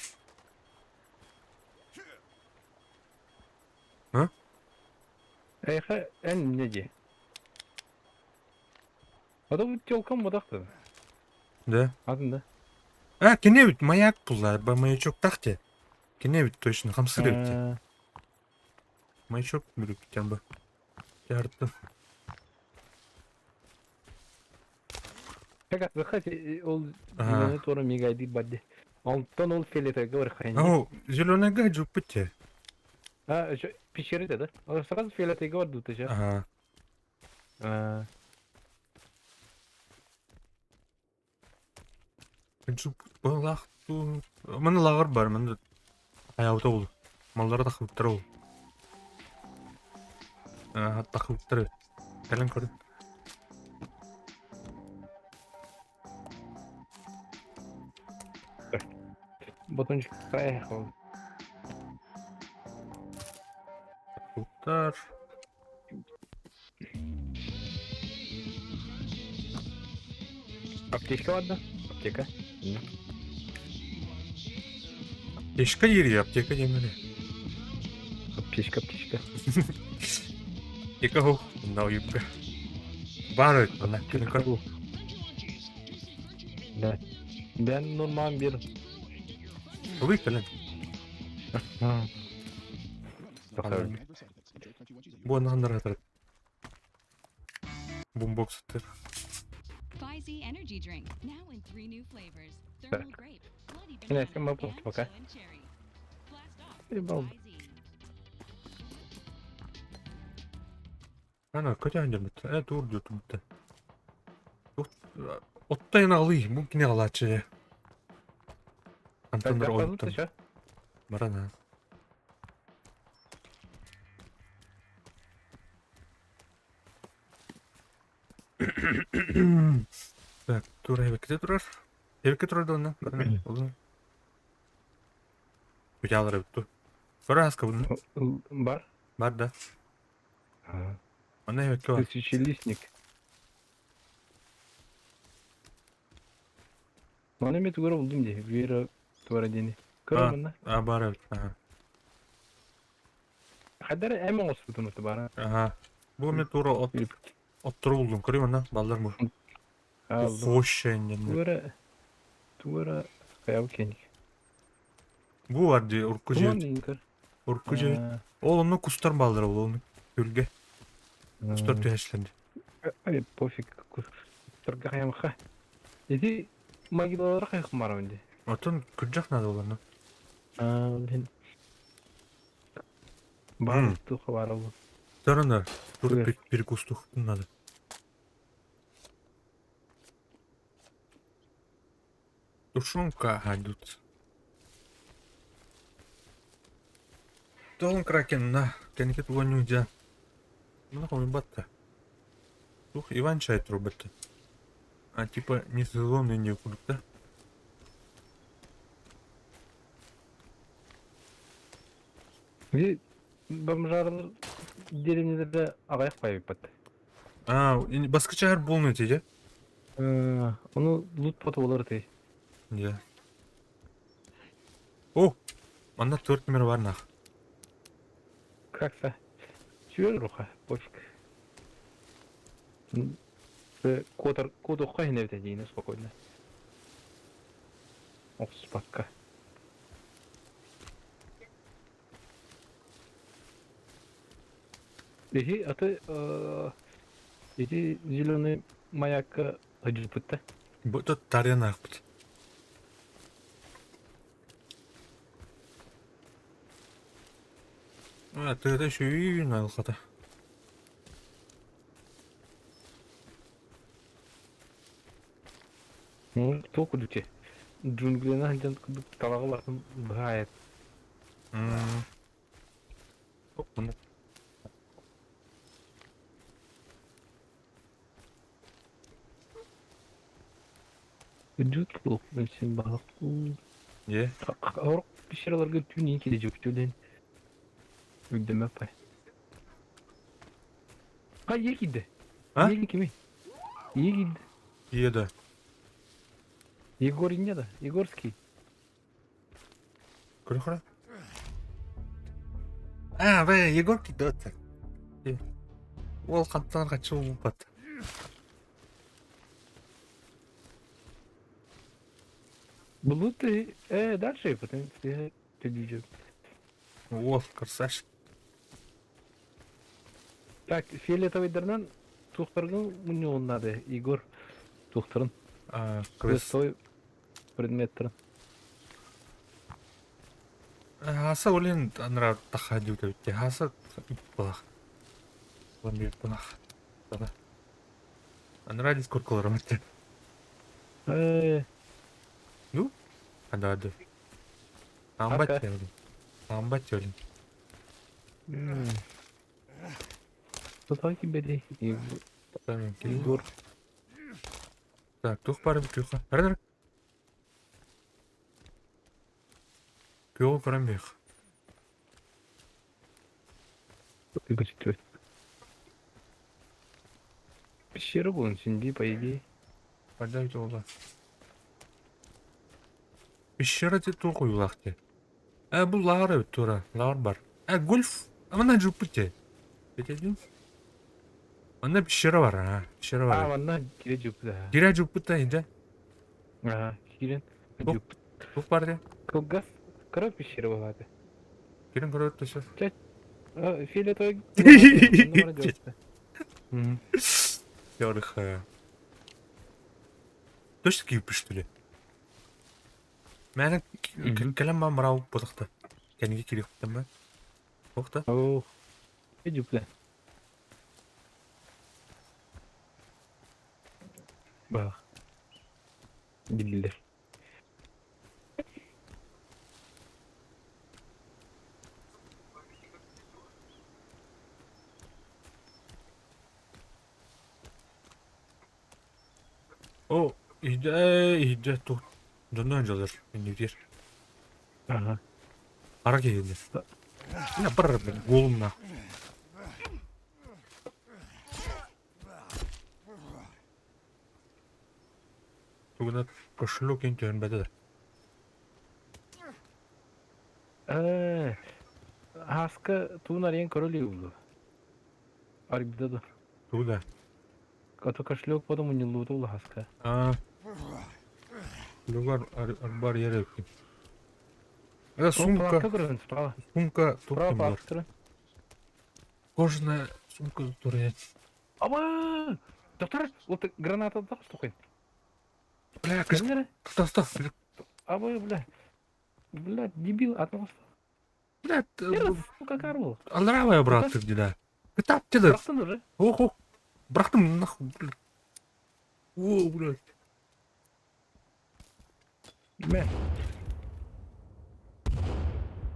А? Эйхэ эн не дии? Ото бу телкам бодахты. Да. Атын да. А, кини эбит маяк булла, маячоктаах дии. Кини эбит точно, хамсыыр эбит дии. Маячок бүрүктэн бу. Дьаарты. Так, выходи, ол зеленый туора мигайдыр бадди. Онтон ол фиолетовый бар хрень. О, зеленый жуппут те. А, еще пещеры да? Он сразу фиолетовый бар тут еще. Ага. Жуппут балах ту. Маны лагыр бар, маны хайабыта ол. Маллары тахыбыттар ол. Тахыбыттар. Кэлэн көрүн. Батончик поехал. Тахыбыттар. Аптечка ладно? Аптека. Аптечка диир аптека диэмэри. Аптечка, аптечка. Аптека суох, онно ойуурга. Баар эбит манна, кэлэн көр. Да. Ben normal bir. Ылый кэлэн. Тохтор. Бу аннар хатар. Бумбокс Так. Кинээскэ ма пока. Ебал. Ана көтөөн дьоммут. Э туур дьутумта. Оттайын алый, бу кини алааччы. Антон оттон. Барана. Так, тура эбекките турар. Эбекке турар да онно. Олун. Күтялар эбит ту. Көрө аска буну. Бар. Бар да. Онно эбекке бар. Тысячелистник. Маны мен тугара булдум дии. Вера туара диэни. Көрө манна. А бар эбит. Аха. Хадара эм оҥоспутун оту бара. Аха. Бу мен тура от оттору булдум. Көрүм онно баллар бу. Хошеннен. Туара туара хаябы кеник. Бу бар дии урукку дьиэбит. Урукку дьиэбит. Ол онно кустар бааллара ол ону күлгэ. Кустар түһэслэр. Ай пофиг кустарга хаямха. Ити могилалара хайхмарам ди. Отон күрдьэх надо олорно. Аа, блин. Бар туха бар ол. Тарана, тур перекустух надо. Тушенка идут. Толон кракен на, кеники тугоню дя. Ну нахуй батта. Тух Иван чай трубата. А типа не сезонный не да? Где бомжарлар деревнелерде аҕыйах байбыт. А, баскычаар буолну ити дьэ? Ону лут потолар ты. Дьэ. О, манна төрт номер бар нах. Как-то. Сүөр руха, пофиг. Котор, кодохха хинебите диина спокойно. Охспакка. Эһи аты ити зеленый маякка ыдьыппыт Бу тут тарыан аахпыт. А, тыата сүүн айылҕата. Ну, туох курдук джунглина сылдьан курдук талаҕы быһаайат. М. Үрдүк суох син баҕах Дьэ. Сорох пещераларга түүн иин киирэ дьүктүлэн үрдэмэп пай. Хай ийэ киирдэ. А? Ийэ кимий? Ийэ киирдэ. Ийэ да. Егор инньэ да? Егорский. Көрө-көрө. А, бэ, Егор киирдэ Уол хантан хаччы булбат. Булут э дальше потом ты Уол, красавчик. Так, фиолетовыйдарынан туохтаргын мунньулуннады, Егор туохтарын. А, квест. Квестовый предметтарын. Хаса олен анра таха диута битте. Хаса иппалах. Лам иппалах. Тана. Анра дискорд колором этте. Э, Ну, ада ады. Амбат Ака. ялин. Амбат ялин. Тутаа кимбэдий? Егор. Так, тух бары күхэ. Хара Күөх көрөн бих. Пещера буолан син дии, по идее. Пойдем ола. Пещера те туох уйулаах те. Э, бу лаар эбит тура. Лаар бар. Э, гольф. Манна жуппут те. Бетедин. Манна пещера бар, а. Пещера А, бар. манна кире жуппут Кирэ жуппут та иде. Аа, киирэн Туох жуппут. туох бар де. Кылгас кыра пещера буолааты. Кирэн көрөт төсө. Фиолетовый. Теория. Точно киирбит что ли? Мээнэ кэлэн баан бараабыт буолахта. Кэнниги киириэхпиттэн ба. Ох да. Оо, иди, бля. Бах. Биллэр. О, иһдэ, иһдэ тух дьонно дьалар иннигир. Ага. Ара киһини. Бар голумна. Тугунан кошелек ин түһэрбэтэ да. Ээ, Ааска туун арыйан көрө илик буолуо. Арыйбыта дуо? Тугу да? А то кошелек потом мунньуллубута буолуо Ааска. Аа, Люгар арбар ер эбиккин. Это О, сумка, палатка көрөбүн справа. сумка туох Справа ким бар? палатка көрөн. Кожаная сумка турает. Аба! Доктор, вот граната так штукай. Бля, кыс, Кэллэрэ. стоп, стоп. Аба, бля. Бля, дебил, атмос. Бля, Сука, карбол. алравая брат ты где, да? Кытап тебе. Бырахтын уже. Ох, ох. Бырахтым нахуй, блядь. О, блядь. Мэ.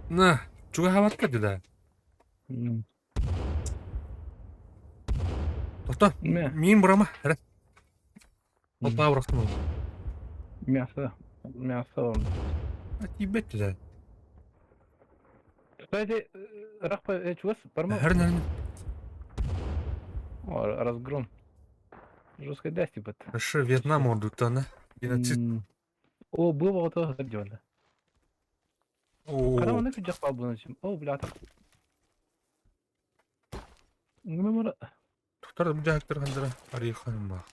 На, чугаһаабатка да. Тоқта, Мэ. миин бырама, эрэ. Алпаа бырахтым ол. Мясо. Мясо. А тиийбэт да. Кстати, рахпа чугас барма. Хәрін хәрін. О, разгром. Жестко дасть типа. Хорошо, Вьетнам ордуттана. Геноцид. О, было вот это дело. О, Когда он их жакпал О, бля, так. Нөмір Тухтар бу жактар хандара арыйхан ба.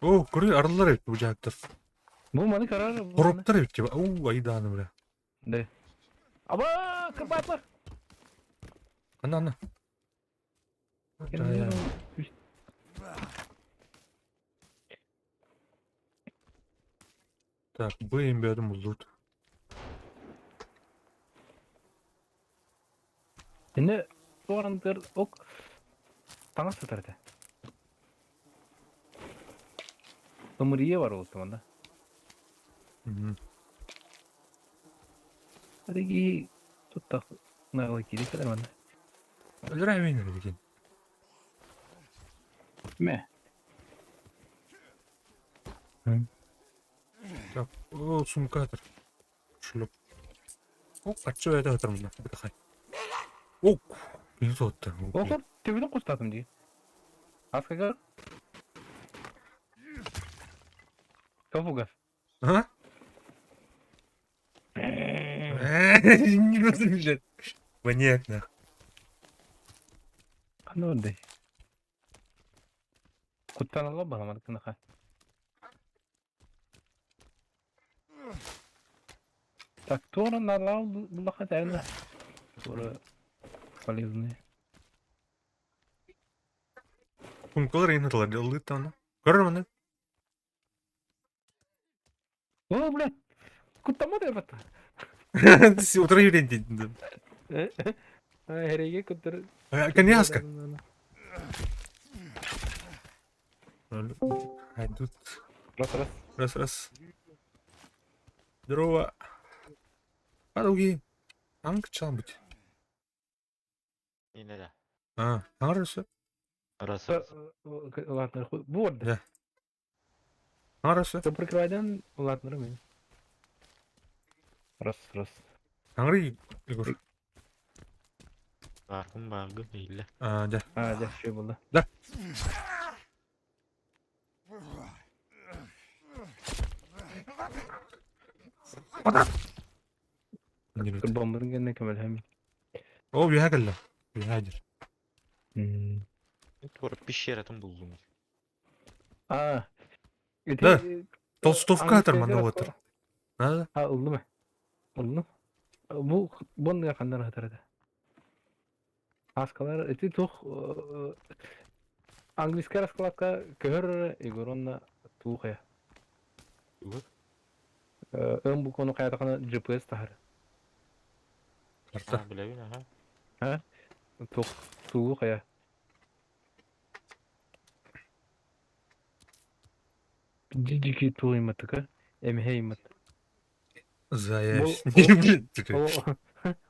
О, көрү арылар эбит бу жактар. Бу маны карар. Хороптар эбит тиба. О, айдааны бля. Да. Аба, кырбатлар. Ана ана. Так, бу имбедим булдут. Эне туарандыр ок таҥас сытар этэ. Ымырия бар ол да. Ариги туттах нагыл кири кэлэр манна. Өлөр әмин деген. Мэ. Так, о, сумка атыр. Шлеп. О, каччы өтө атыр мына. Бытахай. О, бeni soğuttu. Окор төбөдөн кустатым дии. Аскага. Тофугас. А? Не блядь. Маньяк, нах. Ханна бардай? Куттаналла баҕаман кынаха. Так, туора налаал буллаха тәрнэ. Туора полезные. Сумкалар ең аталар, ылдыт аны. Көрөр маны. О, блядь! Куттама деп атта. Утыра юрен дейді. Хереге куттар. Коняска. Тут. Раз, раз. Раз, раз. Здорово. Подруги. Анг чалбыть. Не-не-не. А, аңарысы? Раз, Ладно, вот. Да. Аңарысы? Ты прикрывайдан, ладно, мен. Раз, раз. Аңры, Егор. Баргын баргын или. А, да. А, да, еще было. Да. Бомбарын генне кемел О, бүйәгілі. Бүйәгір. Тура пещератын булдум. А. Да. Толстовка атыр мана отыр. Надо? А, ылды ма? Ылды. Бу бонны хандан атыр да. Аскалар ити туох английскай раскладка көһөр Егор уонна туох э ым букваны хайатахына GPS таһар. Карта. А, билэбин, аха. А? Туох тугу хайа? Дьики туйматыка, эмхеймат. Заяц.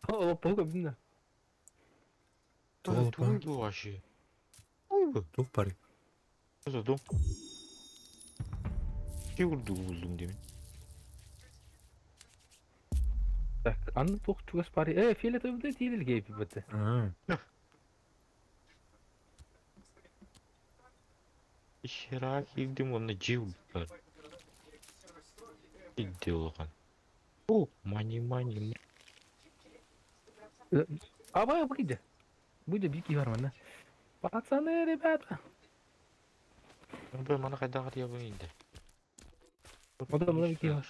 Ол полка бинна. Туох Туй бу вообще. Туй бу. Туох барый? Задум. Ки курдугу булдум димин. Так, аны туох чугас бары. Э, фиолетовый тиилил кейпи бытты. Хера киирдим уонна дьиэ булбуттар. Идде улахан. О, мани мани. Абай выйди. Выйди, бики бар манна. Пацаны, ребята. Бу маны хайдах арыйабын инде. Ода мына бики бар.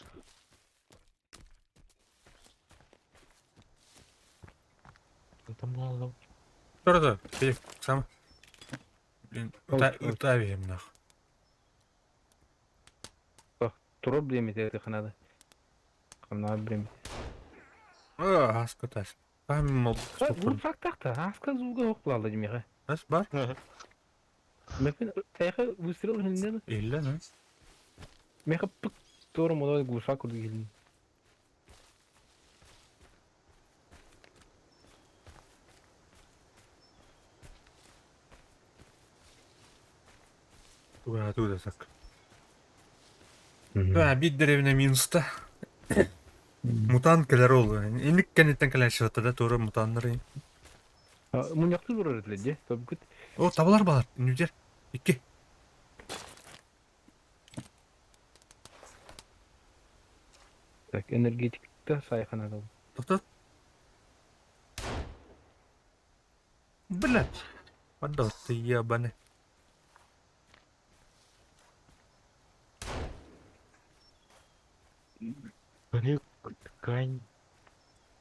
Там булалым. Что это? Сам. Блин, утавим нах. Туруп биэмите ханада. Хамнаа биэмите. А, аска тас. Там мол. Фактахта, аска зуга хоклалды димеге. Ас бар? Мепин тайха выстрел хиннен. Илле, не? Меха пык тура мода глуша курду келин. Туга туда сак. Да, бит деревня минуста. Мутант кэлэр ол. Инник кэнниттэн кэлээччи да туора мутаннары. Муньяхты турар этилер дьэ. Тобгут. О, табалар баар. Нүдер. Икки. Так, энергетикта сайханадал. Тоқтат. Блядь. Подал ты ебаный. Баны ткань.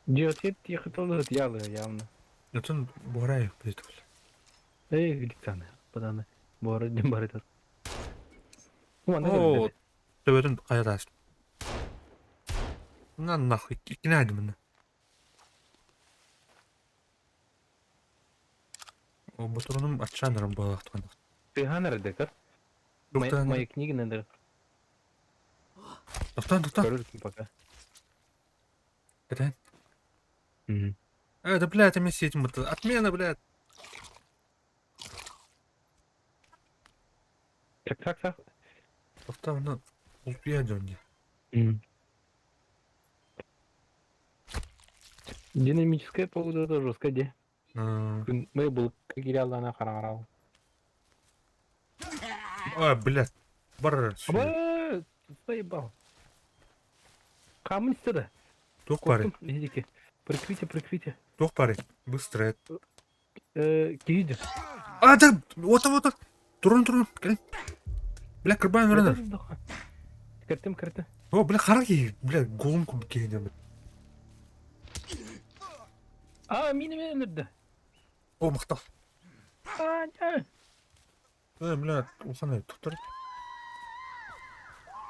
Диотет тихотолы ялы явно. Отон буарай блядь. Эй, глицаны. Паданы. Бары дем бары тат. О, төбөтүн хайатаас. На нахуй, иккини айдым О, ботуруном ачаанарым буолаахтан. Ты декар. Тоқтан, Мои книги надо. тоқтан, тоқтан. Короче, пока. Это? Да, блядь, это сеть Отмена, блядь. Так, так, так. Тоқтан, ну, улпия дьонди. Динамическая погода это жестко, де. Мы был кирялана харарал. А, блядь. Бар. Аба, заебал. Камень сюда. Тух пары. Идите. Прикрытие, прикрытие. Тух пары. Быстро. Киди. А, да, вот, вот, вот. Турун, турун. Бля, кырбан өрөнөр. Кіртім, кіртім. О, бля, хараки, бля, голым куб кейдем. А, мені мені өлді. О, мақтал. А, не. Э, бля, улхан тоқтар.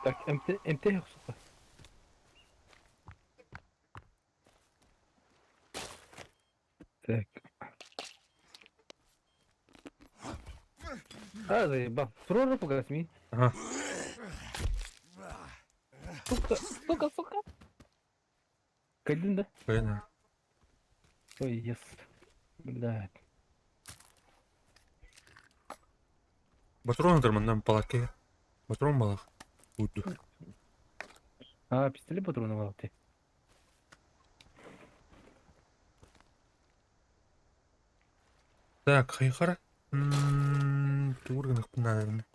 Так, МТ, МТ сука. Так. А, заебал. Срора погасми. Ага. Сука, сука, сука. Кэллин да? Понятно. Ой, ес. Блядь. Патрон манна палаке. Патрон балах. Буду. А, пистолет патроны вал ты. Так, хайхара. Турганах, наверное.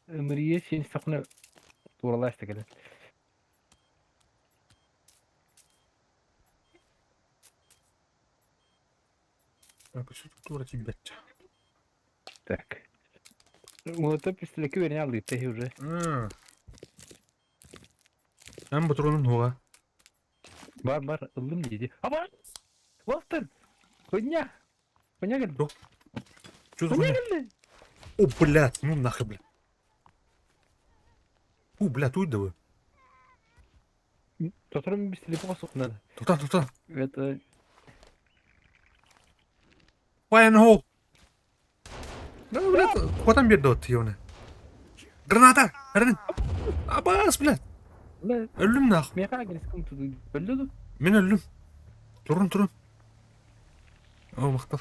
Мрие сен сақны туралашты келе. Так, что тут тура тебе? Так. Вот это пистолетки вернее алды уже. Эн патронун хуга. Бар бар ыллым дии. Аба! Уолтар! Хуйня! Хуйня кэллэ. Что? Что за Хуйня хуйня? кэллэ! О, блядь, ну нахуй, блядь. О, блядь, уй давай. Сотору без телефона суох надо. Тутан, тутан. Это Fire in the hole. Да, блядь, куотан биэрдэ от ёны. Граната! Эрин! Абаас, блядь! Бля, Өллүм нах. миэхэ агрессивным тут өллө ду? Мин өллүм. Турун, турун. О, махтал.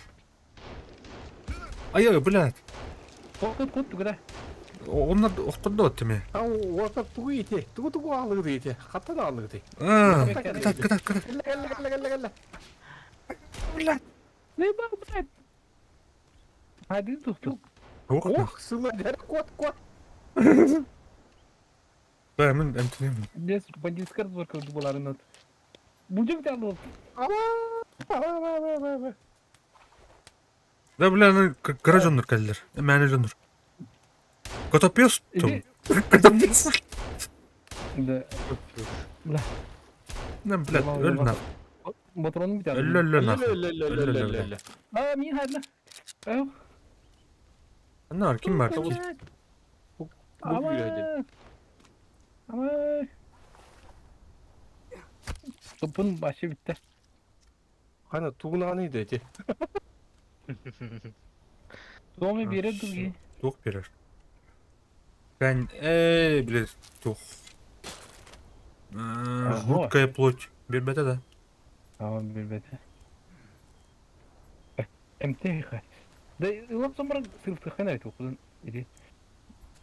Ай, блядь. Кот кот тугара. Оннор охтордо от теме. А уотар тугу ити? Тугу тугу аалыгыт ити? Хаттан аалыгыт? А, кытат, кытат, кытат. Кэллэ кэллэ кэллэ кэллэ кэллэ. Блядь. Заебал, блядь. Hadi тухту. Ох, Ох, сыла дэр кот кот. Да, мин эмтинем. Дес бандитскар сборка буларын от. Будем тебя лов. Ама. Да, бля, аны кыра дьоннор кэллэр. Мээнэ дьоннор. Котопес Иди. Котопес. Да. Бля. Да, блядь, өл нах. Мотронун бит Өллө өллө нах. Өллө өллө. А, мин хадла. Эх. Анна ким бар? Ама. Ама. Топун башы битте. Хана тугунааны дети. Туоми биэрэр дуги. Туох биэрэр? Кань, эй, блядь, туох. Жуткая плоть. Биэрбэтэ да? Ама биэрбэтэ. МТХ. Да, лапсам баран сырыптыххын эбит укудан иди.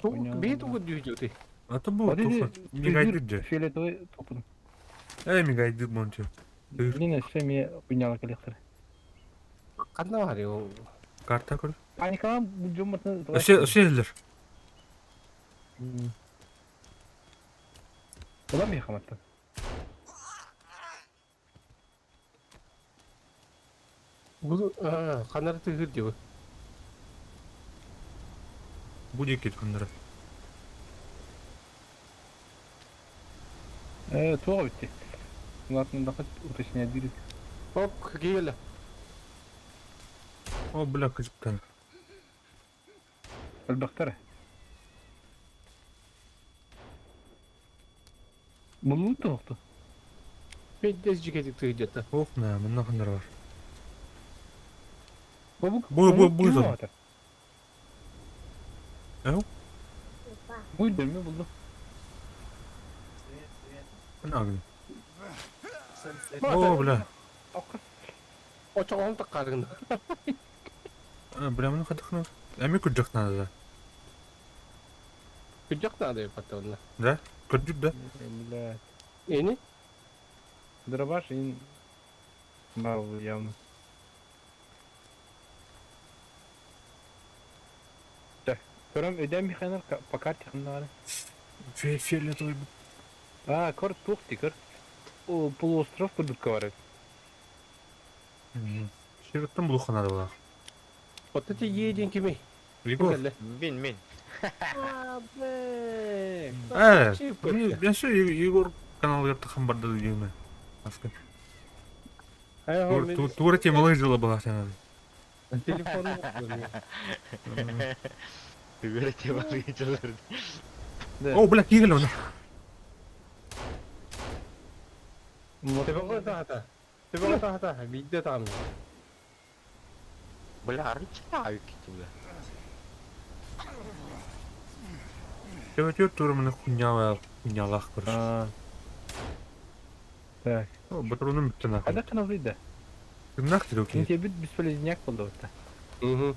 Бии тугу дүүдү. А то бу туха. Мигайдыр же. Фиолетовый топун. Эй, мигайдыр мончу. Блин, өссө эмиэ хуйняла кэлиэхтэрэ. Ханна бар ол. Карта көр. Паникалаан будьумматын Өсө өсө эллер. Була миэхэ Бу ханар тыгыр диби. Бу диэки ханнара. Туох эбит Ладно, дахат уточнять будет. Оп, киеле. О, бля, кызыктан. Элбэхтэр. Булуу туохту. Педдес жикетик тыгдета. Ох, на, манна ханнара бар. Бу Бу бу бу Эу? Бу дөрмө булду. Ана. О, бля. Очоҕон таккаргын. Бля, муну хадыхна. Эми күрдьэх надо. Күрдьэх надо паттонна. Да? Күрдьүк да? Бля. Эни? Дробаш и бал явно. Так, көрөм өйдөн Михаил по карте ханнары. Фиолетовый. А, көр тух ти көр. О, полуостров курдук бар. Шираттан булуха надо было. Вот эти еден кими. Егор. Мин мин. Э, мен все Егор каналыгар тахан барды дегеме. Аска. Тура темалар жылы была сен. Телефон. Тура темалар жылы. О, бля, кигел оны. Тебеҕэ таһата. Тебеҕэ таһата. Биирдэ таам. Бля, арыча кити бля. Төбөтүөр тура мына хуйняла хуйнялах көрүш. Так. О, батрону бүттен ах. Хада каналыйда. Нах ти доки. Тебе бесполезняк болды вот. Угу.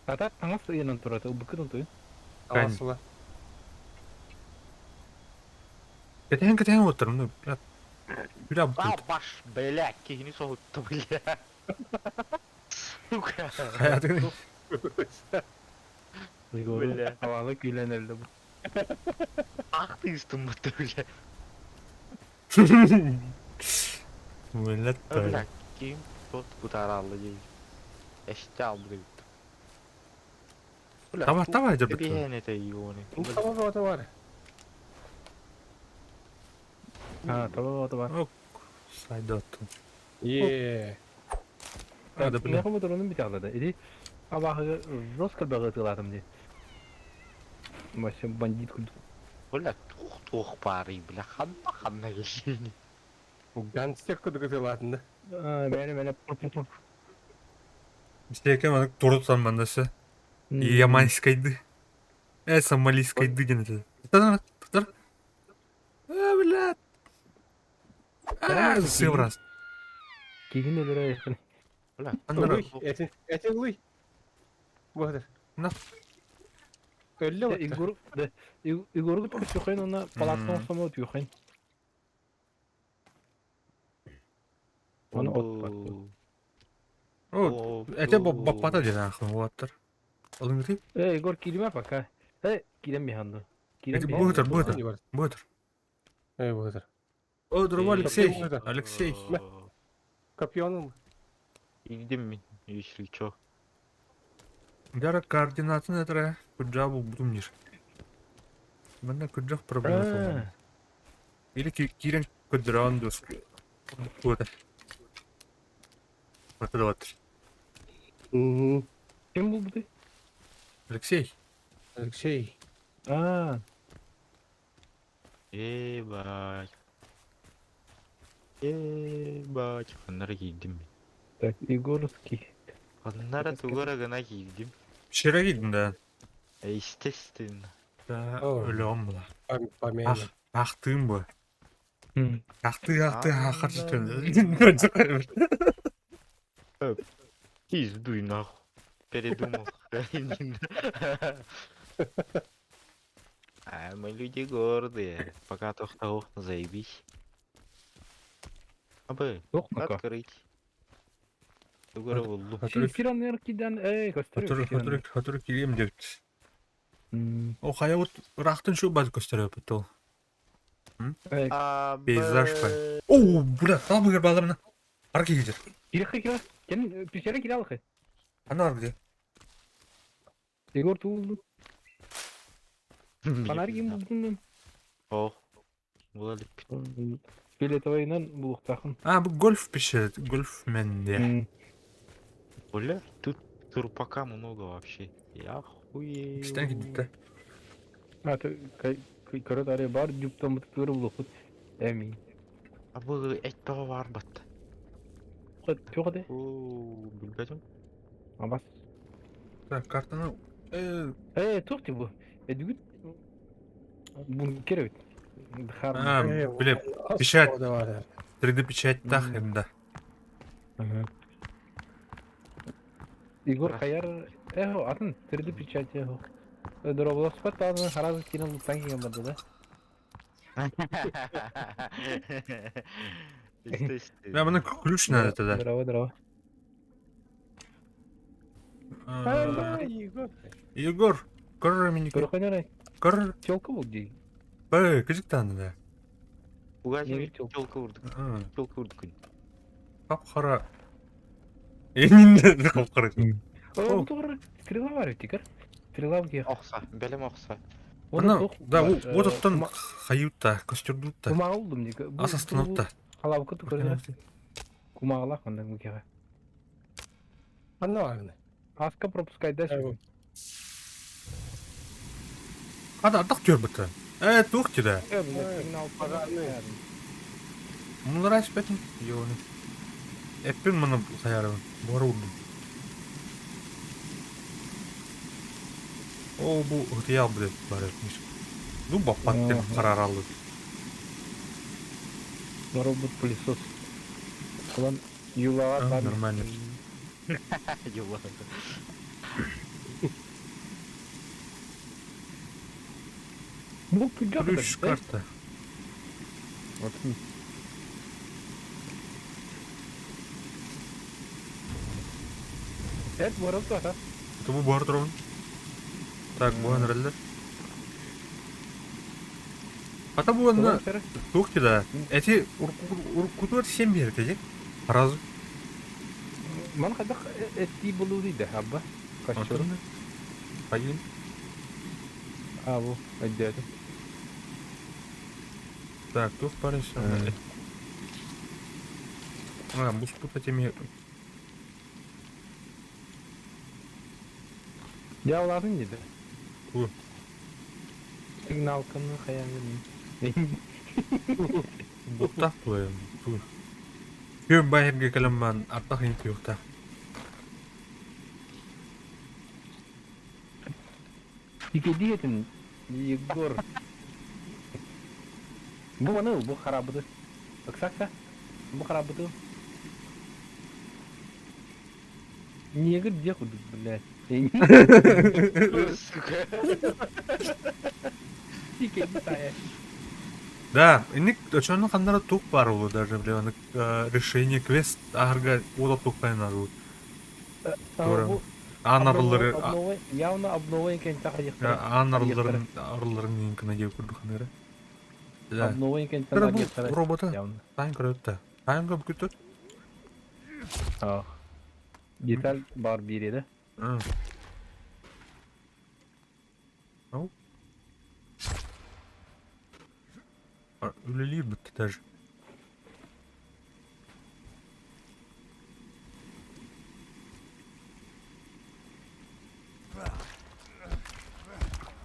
А так аңас ыйынан турат, ылбыкын туй. Аласыла. Кетен кетен отырым, бля. Бля, А, баш, блядь, кихини соһутта, бля. Сука. Хаятын. Бля. Хавалы күйләнелде бу. Ах ты истыммыт, бля. Милләт. Бля, ким тот кутараллы дей. Эште алды бит. Бля, Давай, давай, деп. Бен это ионы. Таба бар. А, того вот бар. Ок, сайдаттым. Е. А, да, бля. Меха моторунун битаҕлада. Иди абааһыга жестко бөҕө ытыалаатым дии. Вообще бандит курдук. Бля, туох-туох баарый, бля, ханна-ханна кэллиҥ? Гангстер курдук ытыалаатын да. А, бэйэ бэйэ пур-пур-пур. Истиэкэ маннык тура тутан маннасы. Ямайскайды. Сомалийскайды диэн этэ. Тар. А, блядь. А, сыврас. Киһин өлөрө Бля, Аннара. Ылый, этин, этин ылый. Быһытыр. На. Өллө бытта. Егор, да, Егорга түһүөххүн уонна палаткаҕа охсомо түһүөххүн. Ону от бар. О, это баппата диэн аахын уолаттар. Олуҥҥутуй? Э, Егор, кииримэ пока. Э, киирэн биһанды. Киирэн Эти биһанды. быһытыр, быһытыр, быһытыр. Э, быһытыр. О, дорогой Алексей, Алексей. Копьеным. Киирдим мин, если чё. Дара координатын этэрэ кырдьаа булбутум диир. Манна кырдьах проблема суох. Или киирэн көрдөрөҕүн дуо? Туота. Матадаватыр. Ким булбутуй? Алексей. Алексей. Аа, Ебать. Ебать. Ханнара киирдим мин. так, Егоровский. Ханнара тугара гына киирдим. Пещера киирдим да. Естественно. Да, О. өлөҕүм була. Помянем. Ах, ахтыым бу. Ахтыы, ахтыы, ахар Пиздуй нахуй. Передумал. А мы люди гордые. Пока тохтаух заебись. Абы, Туох нака? открыть. Тугара буллум. Сир аннар кидан, эй, көстөр. Хотуру, хотуру, хотуру кирием диэбит. О, хайа вот ыраахтан шу баз көстөрө ол. Эй, Пейзаж па. О, бля, там быгыр баларына. Ар киирдер. кириэххэ киирэ. Кэн пещера киирэ алхы. Ана ар где? Егор туулду. Фонарь ким булдун? Ох. Була лип. Фиолетовайынан булуктахын. А, бу гольф пещера, гольф менде. Бля, тут турпака много вообще. Я хуею. Кистен киддэ. А, то көрөт аре бар дюптан бутып көрүп булукут. Эми. А бу эт бар батта. Туох де? Оо, билбэтим. Абас. Так, картаны Э, туох ти бу? Э, дүгүт. Бункер бит. Хар. А, бля, печать. Давай. 3D печать тах да. Егор Хаяр, эхо, атын 3D печать эхо. Дроблоспат аны харазы кино луттан келген барды да. Естественно. Бля, мына ключ надо тогда. Здорово, здорово. А, Егор. Егор, кор меня. Көрөхөнөр Кор. телка был дей. Эй, кызыктан да. Угадил, телка. телка урдук. Телка урдук. Кап-кара. Энин кап-кара. О, тугры стрела бар бит тикер. Стрела бге. Охса, белем охса. Ана, да, вот оттон хаютта, костердутта. Кумага булдум дик. Ас остановта. Халавка тугры. Кумагалах мында бу Анна барны. Аска пропускай да. Хада ардак көрбүтэ. Э, тух тиде. Мунлар айспетин. Йоны. Эппин маны хаярыбын. Бора урдум. О, бу хытыял билет бар этмиш. Ну, баппат деп карар алды. Робот пылесос. Улан юлага А, Нормально. Юла. Бу күнжак. Ключ карта. Вот. Evet bu arada da. Это бу бар турабын. Так, бу анреллер. Ата бу анна тух тиде. Эти уркутуар семь берди. Разы. Ман кадак этти болу дейди абба. Качыр. Поедем. А бу өйдөдүм. Так, туох баар эссе? А, буспут этими. Дьэ улаатын дии. Ту. Сигналканы хайаан Буттах туойан. Ту. Күн байырга кэлэн баан ардах иһин туйуохтаах. Дикэдии этин Егор. Бу маны бу харабыты. Ыксакса. Бу харабыты. Негр дьиэ курдук, блядь. Сука. Да, инник очону ханнара тух бар ол даже, бля, аны решение квест аһарга уола тухпайын Тура. Аан арыллары Явно обнова кентах аан арылларын арылларын нинкына диэ курдук ханара. Да. Обнова кентах Кыра бу робота. Явно. Тайм көрөттө. Тайм көп күтөр. Деталь бар биир да. Ау. Үлэлиир бүтте даже.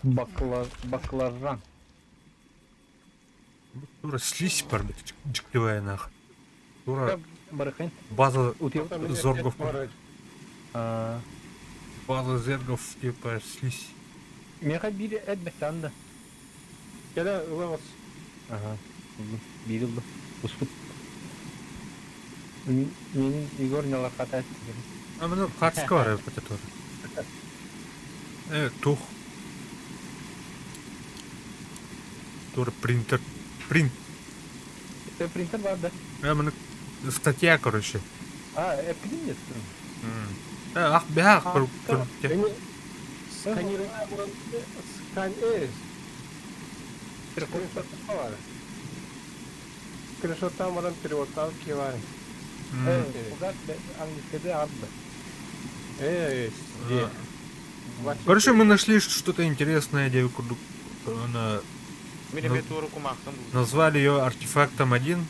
Баклажан. Тура слизь бар бит дьиктивайнах. Тура Барыкын. база Утил. Зоргов. А, База зергов типа слизь. Меха биир эт бэттан да. Кэлэ ылабас. Ага. Биир ылды. Успут. Менин Егор нялархата А мені карточка бар это тоже. Тух. Тура принтер. Принт. Принтер бар да. Мені статья, короче. А, эпидем нет. Ах, бях, Эми сканер скан скриншот бар. Скриншоттан баран переводтан кивай. Угат английскийде арды. Де. Короче, мы нашли что-то интересное, девку. На... Мин эмиэ туору кумаахтан булдум. Назвали ее артефактом 1.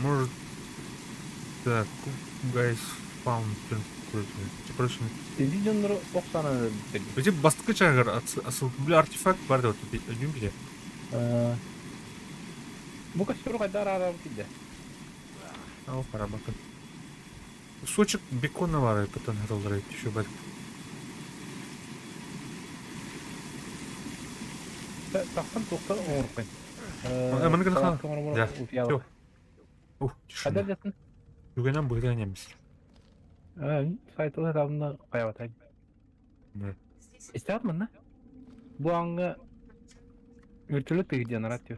Может... Так, guys found. Короче, Иди дьоннору охсана Эти бастыкы чагар, бля, артефакт бар деп один бile. Бу костер кайдар арабы килде. Ау, карабакын. Кусочек бекона бар, потом роллер еще бар. Тахсан тоқта оңырқын. Маны гына хан. Да. Всё. Ух, тишина. Кайдар жатын? Югенен быйдан эмес. Сайтылы табында каябатай. Да. Истәтмін на? Бу аңга вертолет тыгден ратио.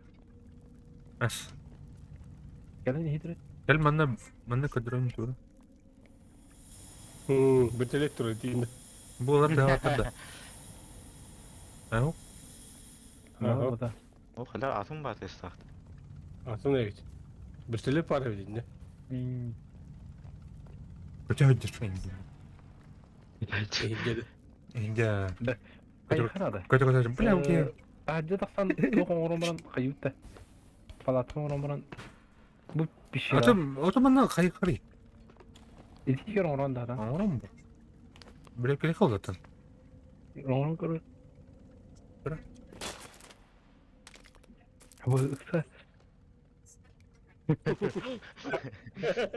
Ас. Кэлэн хитрет. Кел манна манна көдөрөн тура. Вертолет турар дейм. Булар да атырда. Ау. Ага. О, халя атын бар тестахт. Атын эбит. Вертолет бар эбит да. Көтө хөдөрчү. Эһиге. Инде. Кайханада. Көтө көтө. Бля, окей. Аһдьа тахсан туох оҥорон баран хайыытта. Палатка оҥорон баран бу пещера. Ото ото манна хай хари. Итигер оҥорон даатан. Оңорон бу. Бля, келе калдатан. Оҥорон көрөр. Көрө. Бу ыкса.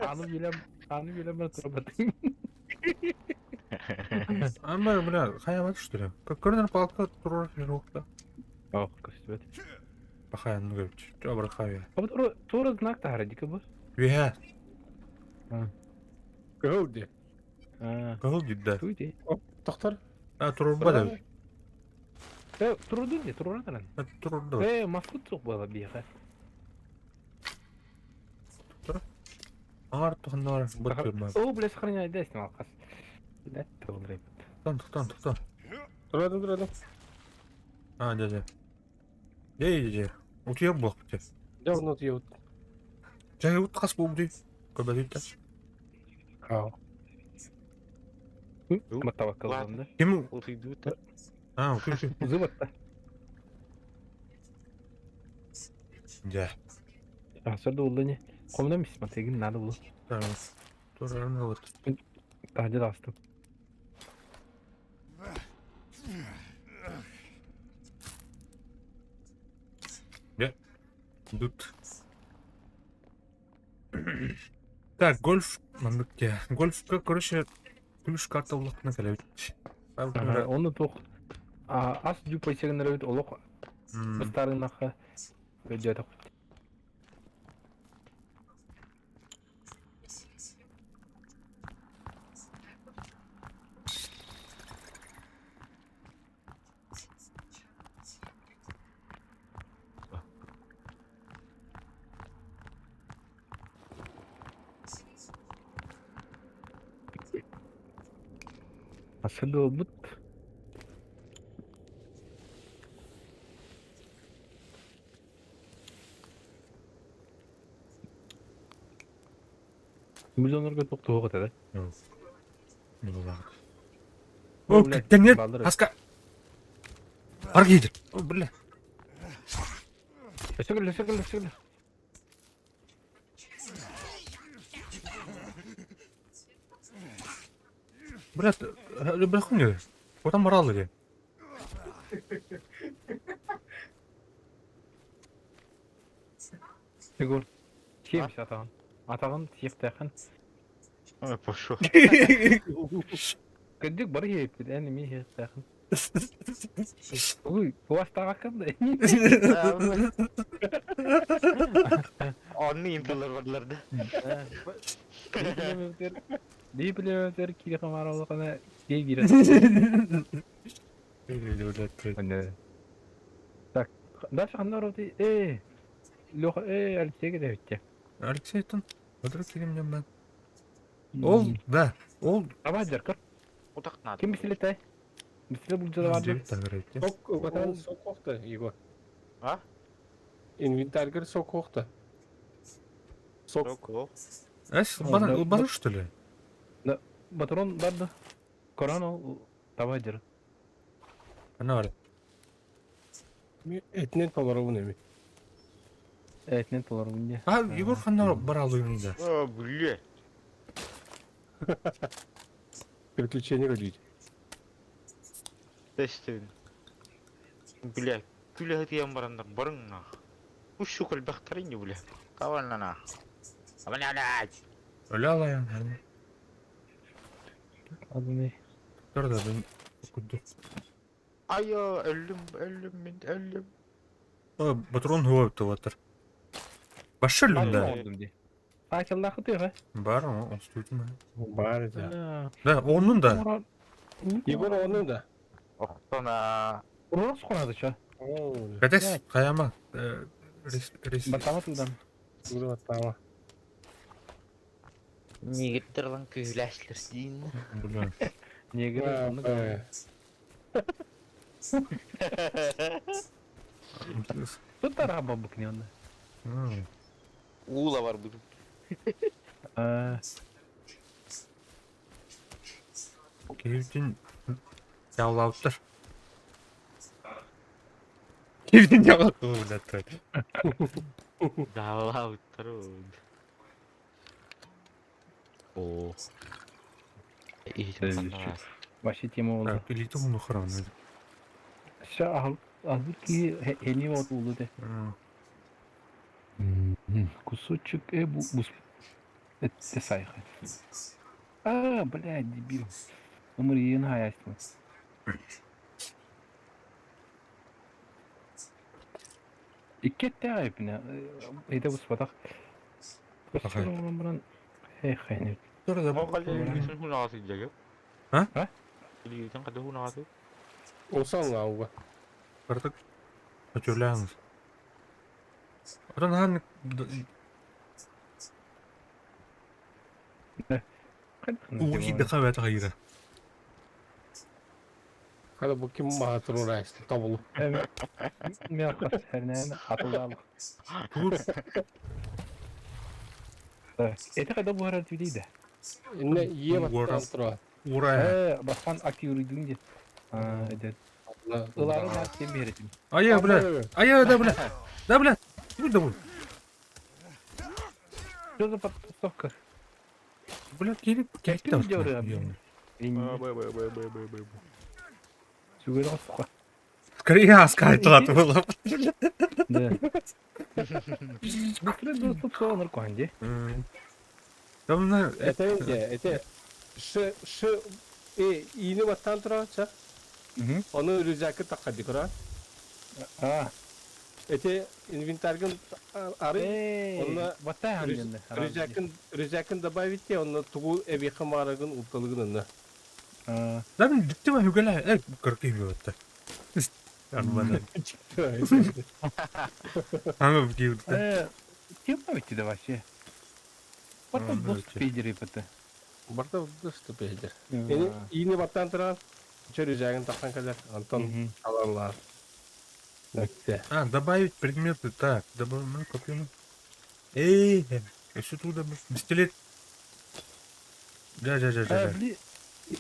Аны билем, аны билем мен турабатын. Ама, бля, хая что ли? Как көрнөр палка турар жокта. Ох, көстүбөт. Пахая, ну говорит, что брахая. А вот тура знак тахара дика бу. Ве, Көһүл А, кыл дидда. туйди. Тохтор. А турар бада. Турудун де, турурадан. Турар да. Маскут сук буола биэхэ. Аңар тухнар бут көрмө. О, бля, сохраняй, дай снимал хас. Блядь, ты Тон, тон, тон. Турадым турадым. А, дядя. Дей, дей. Утуйар буолах бите. Дьэ онно утуйабыт. Жай ут хас буубди. Көбөдүттэ. Аа. Маттабакка да. Ким? Утуйдута. А, утуй. Зыбатта. Дьэ. Тахсар да буолла ини. Хомунан мис матыгын наада буолуо. Турарын ылыт. Таһырдьа таҕыстым. Дьэ. Тут. Так, гольф маннык дьэ. Гольфка, короче, ключ карта улахана кэлэбит. Оны туох ас дьуппай сэгиннэрэбит олох быстаарынахха өйдөөтөхпүт. Асы буолбут. Бу дьоннорго туох туох этэ да? О, кэттэннэр! Хаска! Бар киһи! О, бля. Өссө кэллэ, өссө кэллэ, өссө кэллэ. Блядь, бля хуйня. Вот там морал или? Егор, сиэмс атаҕын. Атаҕын сиэхтээххин. Ой, пошел. Кырдьык бары иһиппит, эн эмиэ иһиэхтээххин. Ой, куостаҕаккын да. Онны импеллер бардылар да. Дии билэмэтэр кири хамаар олохана дии биирэ. Так, Даша ханна ороти э Леха э Алексей кэтэбитте. Алексейтон Өтөрү киримнем мен. Ол да, ол Давай дьаркар. Утак надо. Ким бисилетай? Бисиле булдьа бар. Девять тагырайты. Сок угатан сок хохта, Егор. А? Инвентарьгар сок хохта. Сок. Сок. Эс, бана, бана что ли? Батрон барды. Коран ол давай дьар. Ана бар. Этинен толоробун эми. Этинен толоробун дии. А, Егор ханна баралыйын да. О, блядь. Приключения люди. Тестин. Бля, күлэ хытыйан бараннар барыҥ нах. Ушу кэлбэхтэрин не бля. Кавална нах. Блядь. Өлө алайын. Адыны. Тур да ben кудду. Айо, өллүм, өллүм мин, өллүм. О, патрон хуа туатыр. Башы өллүм да. Акыллаах тыга. Бар, онстуйтум. Бар да. Да, оннун да. Егор оннун да. Охтона. Урок суханады чо. Катес, хаяма. Рис, рис. Баттама тудан. Баттама. Негиттер лан күйүләшлер дин. Бля. Негр онны. Тут тараба букни онны. Уула бар бу. Кевдин яллаабыттар. Кевдин яллаабыттар. Даалаабыттар. О. Вообще тема oldu. Так, илиитэ уну храны. Все, азыр ки хени вот улу де. Кусочек бус. Это сайхы. А, блядь, дебил. Умри, хаястын. Иккетте айыпна. Эйде буспатах. Хэ Тур да Ол қалай илиитин хунаҕасы дьэгеп. А? А? Илиитин қада хунаҕасы. Осан ауга. Бардык. Өтөләңіз. Одан хан уу идэхэ бэт хайра. Хада бу ким маатыр урайсты табылу. Мен хәрнән атылдалык. Тур Эти кайда бу харар түлейді. Инне ие Уора. баттан тура. ура. Э, бастан активируйдун де. А, эдет. Ылары да сен беретим. Ая, бля. Ая, да, бля. Да, бля. Ким да бу? Что за подтасовка? Бля, киһи Кэппин кэттэ дьоры. А, Б, Б, Б, Б, Б, Б, Б. Сүгэрэ сука. Скорее аскайтылат было. Да. Быстрый доступ соғыныр куанди. Там на Это это ш ш э иини баттаан турар ча. Ону рюкзакы такка дикора. А. Эти инвентарьгын ары Эй, онно батай ханнын. рюкзакын рюкзакын добавить те онно тугу эбиэхэ маарагын улталыгын онно. А. Да мен дикти ма хүгэлэ э кыркы хүгэлэ. Армана. Ама бигилде. Э, кем памяти да вообще? Потом доступ педери пата. Барта доступ педер. Эни иини баттаан турар. Чө рюкзагын таккан кэлэр. Антон алаллар. Бүттэ. А, добавить предметы. Так, добавим, ну, копьем. Эй, еще туда пистолет. Да, да, да, да. Бли,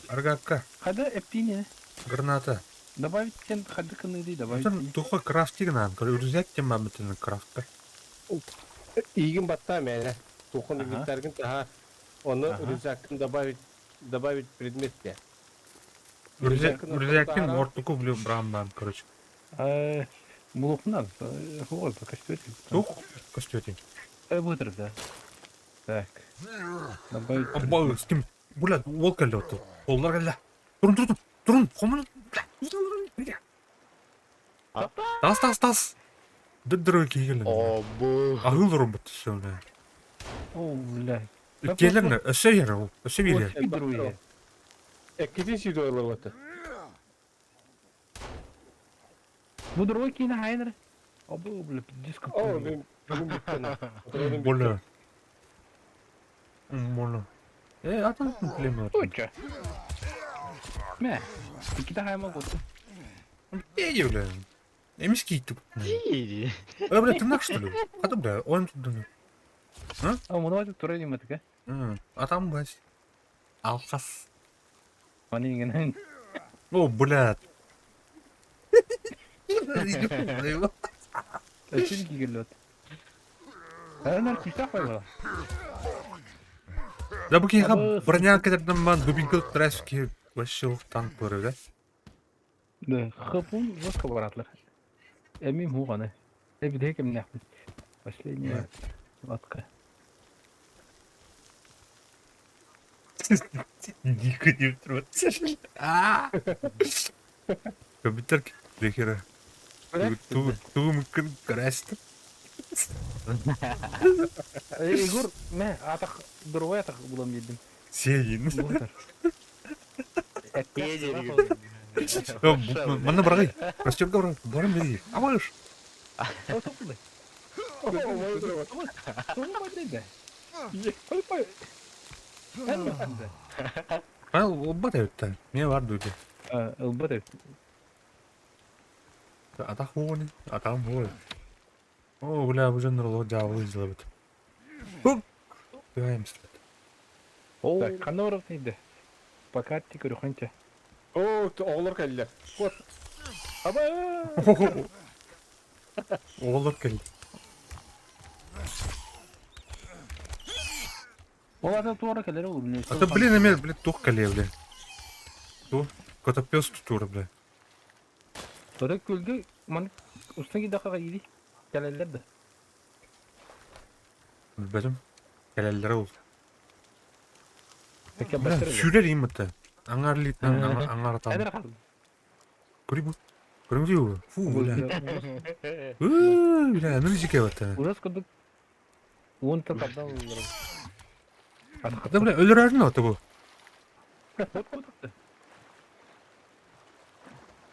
Аргакка, хада эптине. граната. Добавить тен хады кыныды, добавить. Там тухо крафтик нам, рюкзак тем мамытын крафтка. Иигин баттаа мээнэ. Тухон Аха. инвентарьгын таха. Ону Аха. рюкзакын добавить добавить предмет те. Рюкзак, Рюкзакын рюкзактин таһааран ортуку блю брам короче. Э, Мулухнан, вот, костюм. Тух, костюм. Э, бытыр, да. Так. Добавить. Абба, с кем? Бля, ол келді отты. Олар келді. Тұрын, тұрын, тұрын, қомын. Тас, тас, тас. Дөддөрө кийгелен. О, бу. Ахыл ұрын бітті сөне. О, бля. Келерне, өсө бер, ол, өсө бер. Пидруе. Эккитин сүйдө олар Бу другой кийин хайнер. Абы, бля, пиздец О, какой. мен бүгүн бүттөн. Отурдум Бола. Бола. Э, атын племер. Точа. Мә, иките хайма гот. Эй, бля. Эмис кийти. Иди. Э, бля, тырнак что ли? Ата, бля, он тут. А, муну айтып тура дейм атык, Атам, блядь. Алқас. Аны инген. О, блядь. Өчүн кийгелет. Анар киса койла. Да бу киха Абы, броня кетерден ман дубинка трэшки вообще танк көрө, да? Да, хапун жестко баратлар. Эмим хуганы. Э, бидек эмне. Последняя латка. Дико не Компьютер дехера. Ту ту мүмкін красты. Егор, мә, атак другой атак булам дедим. Сенин. Бутыр. Манна баргай. Растёрка бар. Барам бери. Амаш. А, олбат эбитте. Мен бар дуйды. Ылбат эбит. Атах хуони, атам хуони. О, бля, уже нұрлы жабылы излабыт. Хуп! Тыгаемыз. Так, ханна барып дейді. Пока ти көрөхөнчө. О, оҕолор кэллэ. Вот. Аба! Оғылар келді. Ол ата туара келер ол биле. А то, блин, эме, блин, тух кэлиэ, блин. Ту, котопес тура, бля. Тора көлгө ман устан кидакага иди. Келелер да. Билбэтим. Кэлэллэрэ ол. Теке Бля, баттыр. сүүрэр им это. Аңар литнан, аңар там. Әдер калды. Көрүй бу. Көрүңдүй бу. Фу, бля. Уу, бля, ну жеке бата. Ужас кудук. Он та табдан олар. Да, бля, өлөрөрүн аты бу.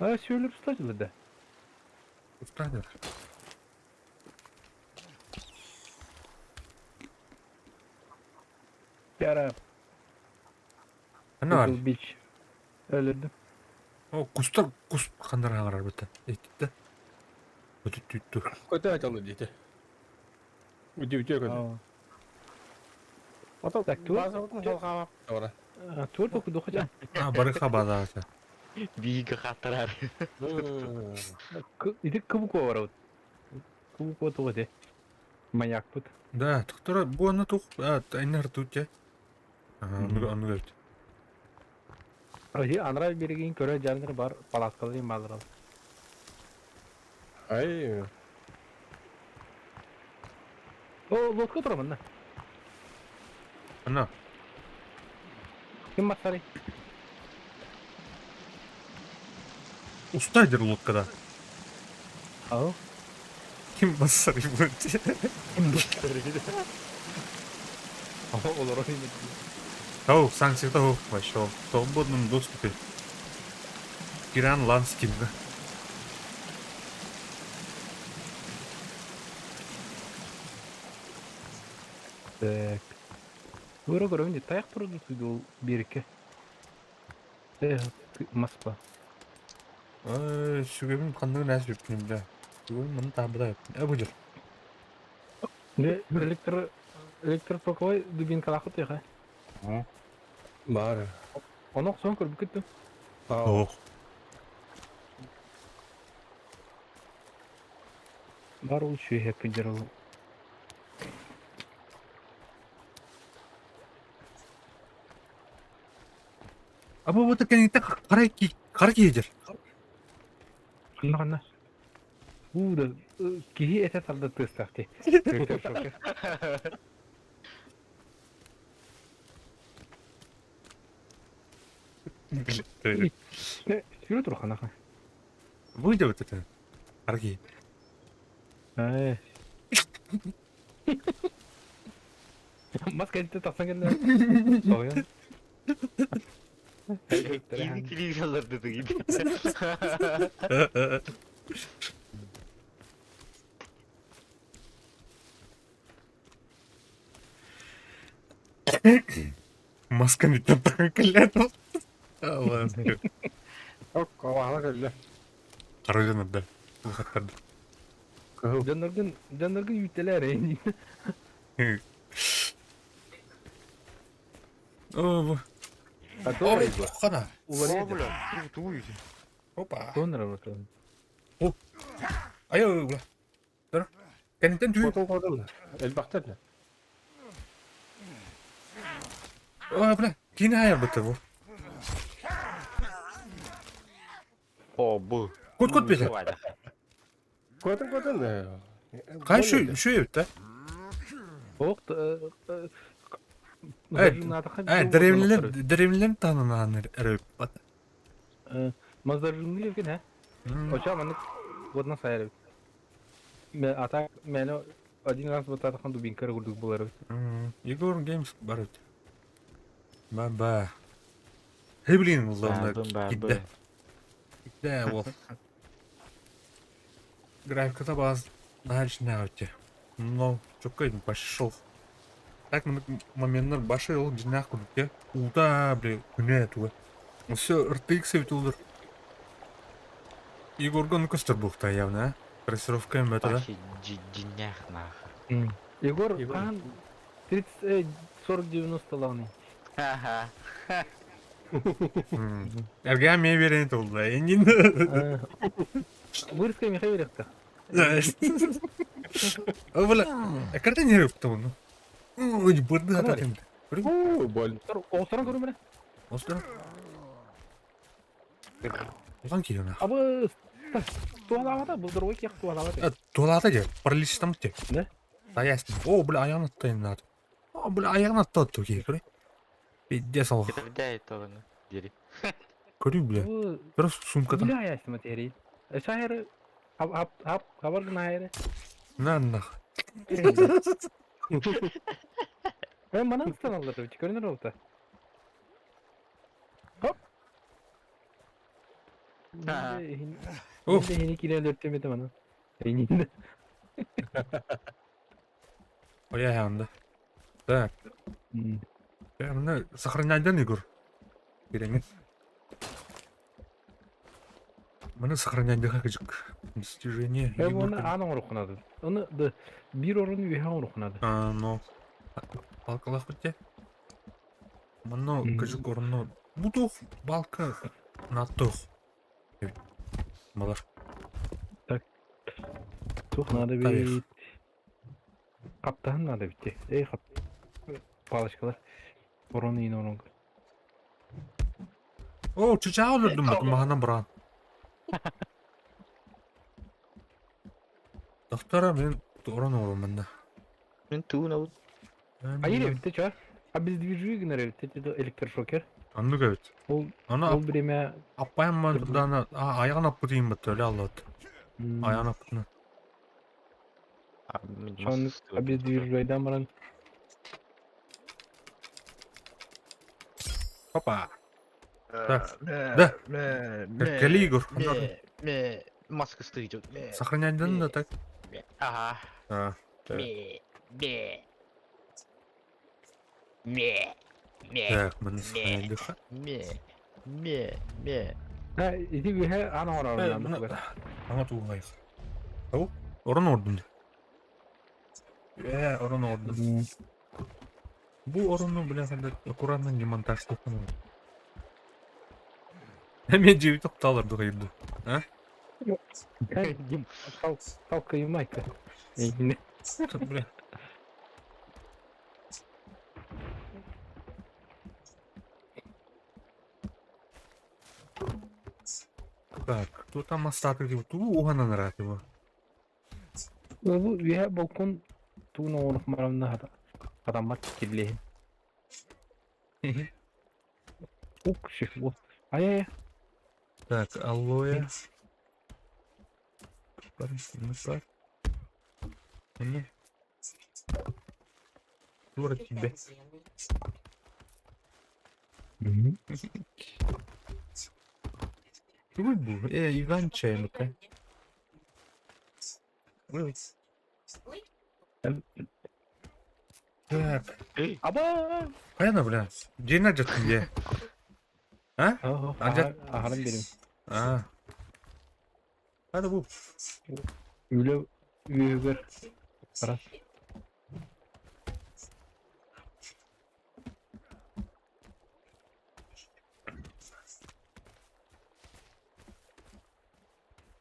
А, сөйлеп ұстады да. Устанер. Яра, Ана бар. бич. Өлөрдүм. О, кустар, кус қандар аңарар бітті. Эйтті. Өтүт түттү. Көтө айталы дейті. Үдү көтө. Ото Так, тур- база отун халкаба. Ора. Төрт окуду хотя. А, барыха база. Бига хатарар. Иди кыбук бар. Кыбук отуга де. Маякпыт. Да, тохтора бу аны тух айнар тут Ага, оннук эбит. Аһи анараа биэригин көрө дьааннар бар палаткалар баалар. Ай, О, лодка турар манна. Ана. Ким бассарый? Устай дир лодкада. Ау. Ким бассарый бу? Ким бассарый? Олорон Оу, санкцията суох вообще. В свободном доступе. Киран Ланскин. Так. Көрө көрөбүн дии тайах турду ол биэриккэ. Э, Москва. Ой, сүгэбин ханныгын аас бүппүнүм да. Сүгэбин маны таабыта э бу дьыл. Электро электротоковой дубинкалаах тыаха. Баар. Ону охсон көрбүккүт дуу? Ох. Бар ол үчүгэй кыдьар ол. Абы вот кэнниттэн хара хара киһи Ханна ханна. Уу да киһи этэ тарда тыастаах дии. Сүүрэ тур ханаха. Выйди вот это. Хара киһи. Ээ. Мас кэнниттэн тахсан кэллэ. Соһуйан. Киһи телевизорларды тыгын. Маска кэнниттэн тахсан кэллэ. Ладно. Ок, кэллэ. Харыгын да. Улахаттар. Кыһыл. Дьонноргун дьонноргун үүттэлээр ээ. О, бу. А то Хана. О, бля, туй. Опа. Тоннер вот. Айо, бля. Дара. Кэнниттэн түү. Хотун хотун. Элбэхтэр. О, бля. Кини хайар бытты бу. О, бу. Кут кут бile. Хотун хотун. Кай şu şu эбит Ох, Э, э, деревнелер деревнелер танынан эреп бат. Мазаржынны евген, ә? Оча маны годна сайар. Ме ата мені один раз вот атахан дубинка курдук болар. Егор Геймс бар эбит. Ба-ба. Hey блин, улларына кидде. Кидде ол. Графиката баз дальше не өте. Но чоккай пошел. Так моменттар башы ол жинақ күнікте. Улда, бля, күне туы. Все RTX эбит улдыр. Егоргон көстөр бухта явно, а? Трассировка эм это, да? Вообще динях нахуй. Егор, Егор. хан 30 40 90 лауны. Ага. Эрге ме берен толда. Эндин. Вырская Михаил Рехта. О, бля. Карта не рыпта он. Ой, бырды ататын. Уу, больно. Осторон көрүм бре. Остро. Оған келген. Абы туалавата, бұл другой кех туалавата. Туалата де, паралич там те. Да? Да, ясно. О, бля, аяғын аттайын надо. О, бля, аяғын аттады туки, көрі. Пиздец ал. Кетерде тоғыны. Дери. Көрі, бля. Просто сумкада. Бля, ясно материи. Шайры хап хап хап хабар гына На, нах. Мен манан стан алды, көрінер oldu. Хоп. О. Мен де хини кине өртемеді мана. Хининде. Ой, аяғында. Так, я мына сохраняйдан Егор. Береңин. Мына сохраняйды хакыжык. Достижение. Мен Егор оны аның орухунады. Оны да бир орын үйе орухунады. А, но. Балкалах бітте. Мына Мгм. кыжык орны. Будух балка натух. Малар. Тух надо Тарих. бит. Хаптаһын наада эбит Эй хап палочкалар. Ворон иин оронг. О, чычаа өлөрдүм бат, маһынан быраан. Доктора мен орон оҥорум манна. Мин туун ол. Айыр эбит чё? Обездвижи гынар эбит электрошокер. Оннук эбит. Ол Аны ол бириэмэ аппайан ман турдаана айаҕын аппытыйын бытта өлө аллат. Айаҕын аппытына. Оннук обездвиживайдаан баран Опа. Так. Да. Кэли Егор. Ме маска стоит. Сохранять да так? Ага. А. Ме. Ме. Ме. Ме. Так, маны сохранять дыха. Ме. Ме. Ме. Ити үһэ аан оҥорор. Аңа тугай. Ау, орон ордун. Э, орон ордун. Бу орону, бля, аккуратно не монтаж тохтон. Мен жеби тоқталыр дұғайырды. А? Талка майка. Бля. Так, кто там остаток? Ту угана его. Бу үһэ балкон туун оҥорух марамна хатаммат киллиһин. Ук ших Ай ай. Так, алоэ. Дура тебе. Тугуй бу? Э, Иван чай, ну-ка. Так. Аба! Хайана, бля. Дьиэнэ дьаттын дьиэ. А? Андьат. Аһаран берем. А. Хада бу. Үлэ үөһүгэр баран.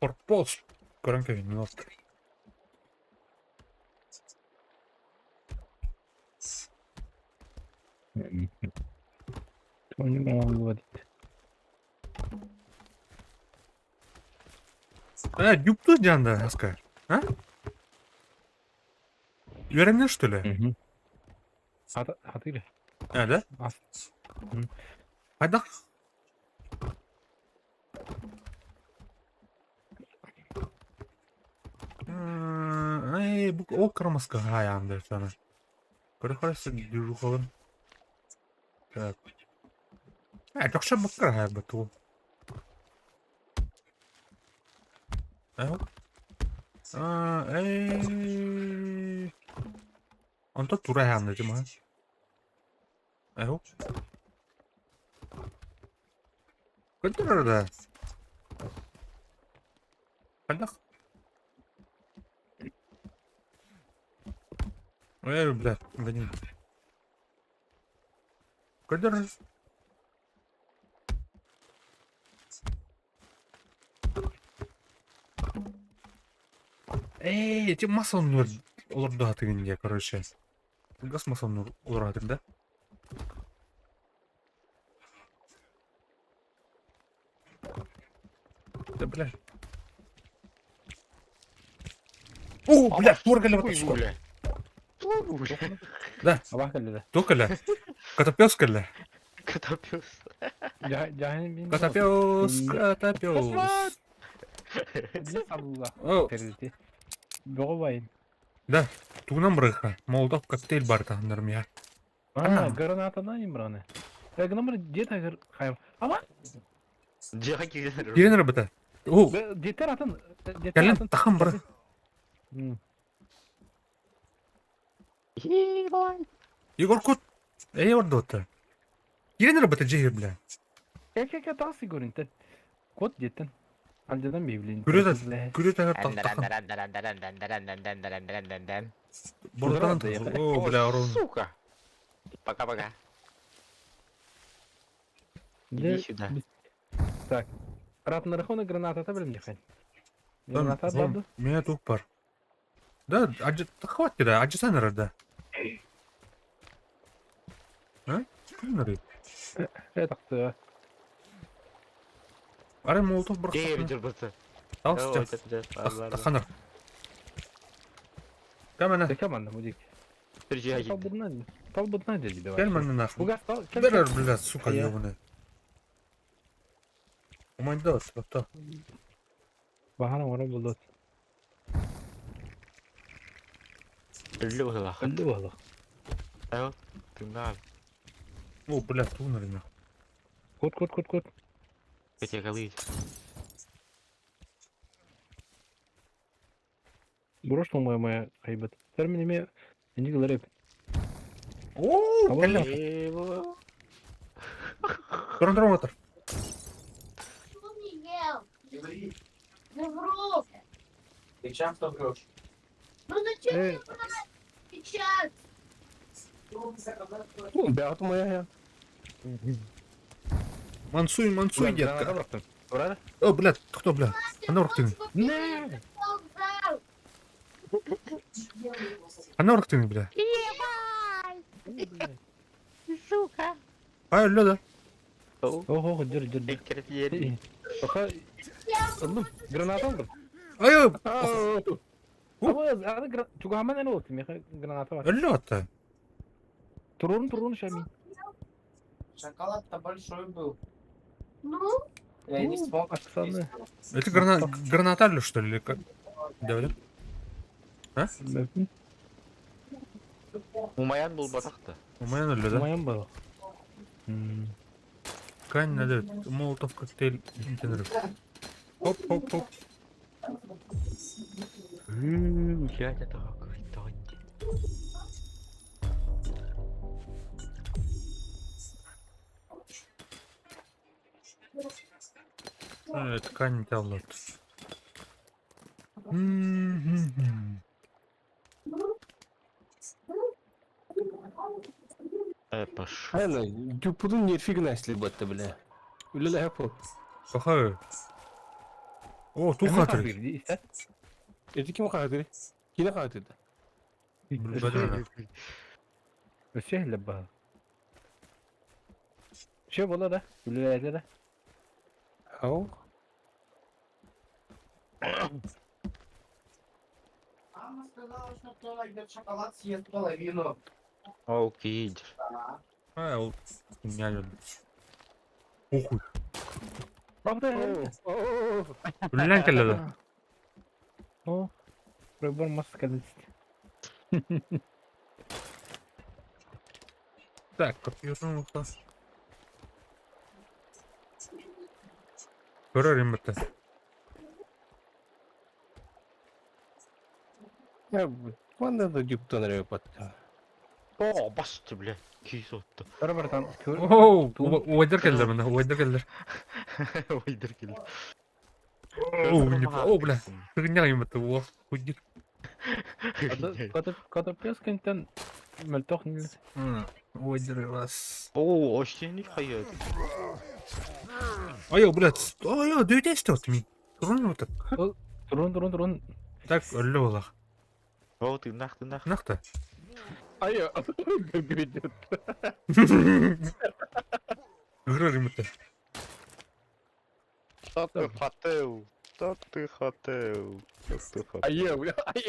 Форпост. Көрөн кэбин вот. Тони оҥоһуллубат ит. Э, юпту дьанда, Оскар. А? Үөрэннэ что ли? Хатыыр. А, да? Ас. Хайдах? Эй, бу ол кырамаска хаайаан сана. Көрө-көрө дюжухалын. Так. Э, тохша баккар хаай бату. Э? А, эй. Онто тура хаамна дьима. Э? Көтөр да. Хайдах? Эй, бля, гони. Көтөр. Эй, эти массовый олордоһатыгын дии, короче. Газ массовый олордоһатыгын да? Да, бля. О, бля, туор кэллэ Ой, сука. бля. Бля. Да, Абах кэллэ да. туох кэллэ? Котопес кэллэ. Котопес. Дьаһын бин. Котопес, котопес. Салла. О, Тэрилти. Бөҕө байын. да, тугунан бырыха. Молотов коктейль бар таһыннарым я. А, гранатанан имраны. Э, гынамыр дед агыр хайм. Ама Дьиэҕэ киирэн Киирэн эрэ О, деттер атын деттер кэлэн атын. тахан бары. Егор кут. Эй, ордуота. Киирэн эрэ бата дьиэ бля. Кэ кэ кэ тас игоринтен. Кот деттен. Алжадан бейблин. Күрү күрү таһар тахан. Боротан. О, бля, орон. Сука. Пока-пока. Иди сюда. Так. Ратнархона граната билим дихай. Граната барды. Меня тух бар. Да, хватит, да, адьасан эрэр да. А? Ким Э, тахсыа. Арай молотов Дее бырахтахпына. дьырбыты. Тал таханар. Кәмәнә. Тәкә манна мудик. Талбытна, талбытна диди давай. Кел манна нахуй. Бугас тал, кел. Берер, блядь, сука, Я. ебаная. Умайда, что Баһана ора булды. Өллө быһылаах. Өллө буолла. Айыл. Тыҥнаал. О, блядь, туннер нахуй. Кут, кут, кут, кут. Кэтиэкалыы. Брош моя моя хайбат. Термин эме инди гылар О, Абы- кэллэ. Э, Туран туран отыр. Что не ел? Не вру. Ты часто врешь. Ну зачем Э. мне врать сейчас? Бэҕэ моя Мансуй, мансуй, детка. Бырахтым. Ура. О, блядь, кто, блядь? Ана урктын. Не. Вокзал. Ана урктын, бля. Сука. Ай, өллө да. Ого, дыр, дыр, дыр. Эккирэтиэри. Пока Алdım. Граната aldım. Ай, Ama аны чугаман аны oldu. Меха граната бар. өллө атта. Турун турун шами. Шоколад-то большой был. Ну, Я не смог. Оксана. Это граната өллө, что ли, или как? Да, да. Умайан булбатахта. Умайан өллө да. Моям был. Кань надо молотов коктейль интенер. Хоп, хоп, хоп. Блядь, это какой-то. Ткань таллат. Э, пошел. Хайна, дюпудун нерфиг насли батта бля. Үлеле хапо. Пахай. О, ту хатыр. Эти ким хатыр? Кина хатыр? Өсө лебба. Şey бола да. Үлеле да. Ау. Мама сказала, что кто найдет шоколад, съест половину. Окей. А, ол не Похуй. Правда? Үллән кэллэ да. О. Прибор маска Так, компьютерный ухта. Көрөр имбетте. Я ванна да дюптан репат. О, басты, бля. Кийс отты. Бер там. Оу, уайдер келдер мына, уайдер келдер. Ойдыр келді. Оу, не, о, бля. Тыгыняк имбетте, о, хуйдир. Катып катып кентен мөлтөх нил. Уайдер вас. О, ощенник хайет. Ай, блядь. Ай, дөйдесте от ми. Турун вот так. Турун турун турун. Так, өллө болах. О, тынах, тынах. Нахта. Ай, гридет. Көрөр имбетте. Что ты хотел? Что ты хотел? Что ты хотел? Ай, бля, ай.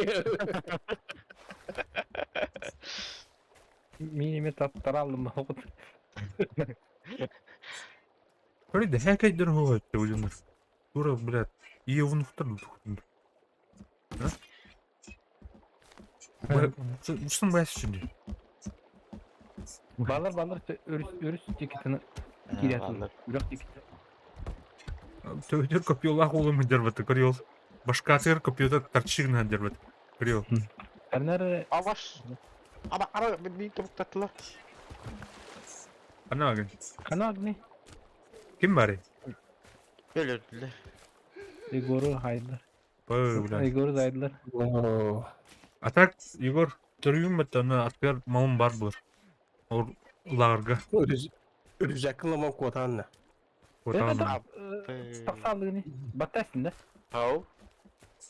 Минеме таптаралым хокут. Көрөйдө, хәкәйдер хоғайтты өзімір. Тура, блядь, иевунуқтар Мұстың бәс үшін Балар балар өрүс өрүс тикетini кирят. Үрөх тикет. Төйдер копьёлах олымын дербеті, көрел. Башка атыр копьёда торчигна дербеті. Көрел. Әрнәр Аваш. Аба, ара, мен тобуктаттылар. Ана багын. канагни. Ким бары? Өлөдүлөр. Егору хайдылар. Бай, блядь. Егору зайдылар. А так, Егор, төрүгүм бетті, аны атпер малым бар бұлар. Ол лағырға. Рюкзакын ламан куатанна. Тақсалдыгни. Баттасың да. Ау.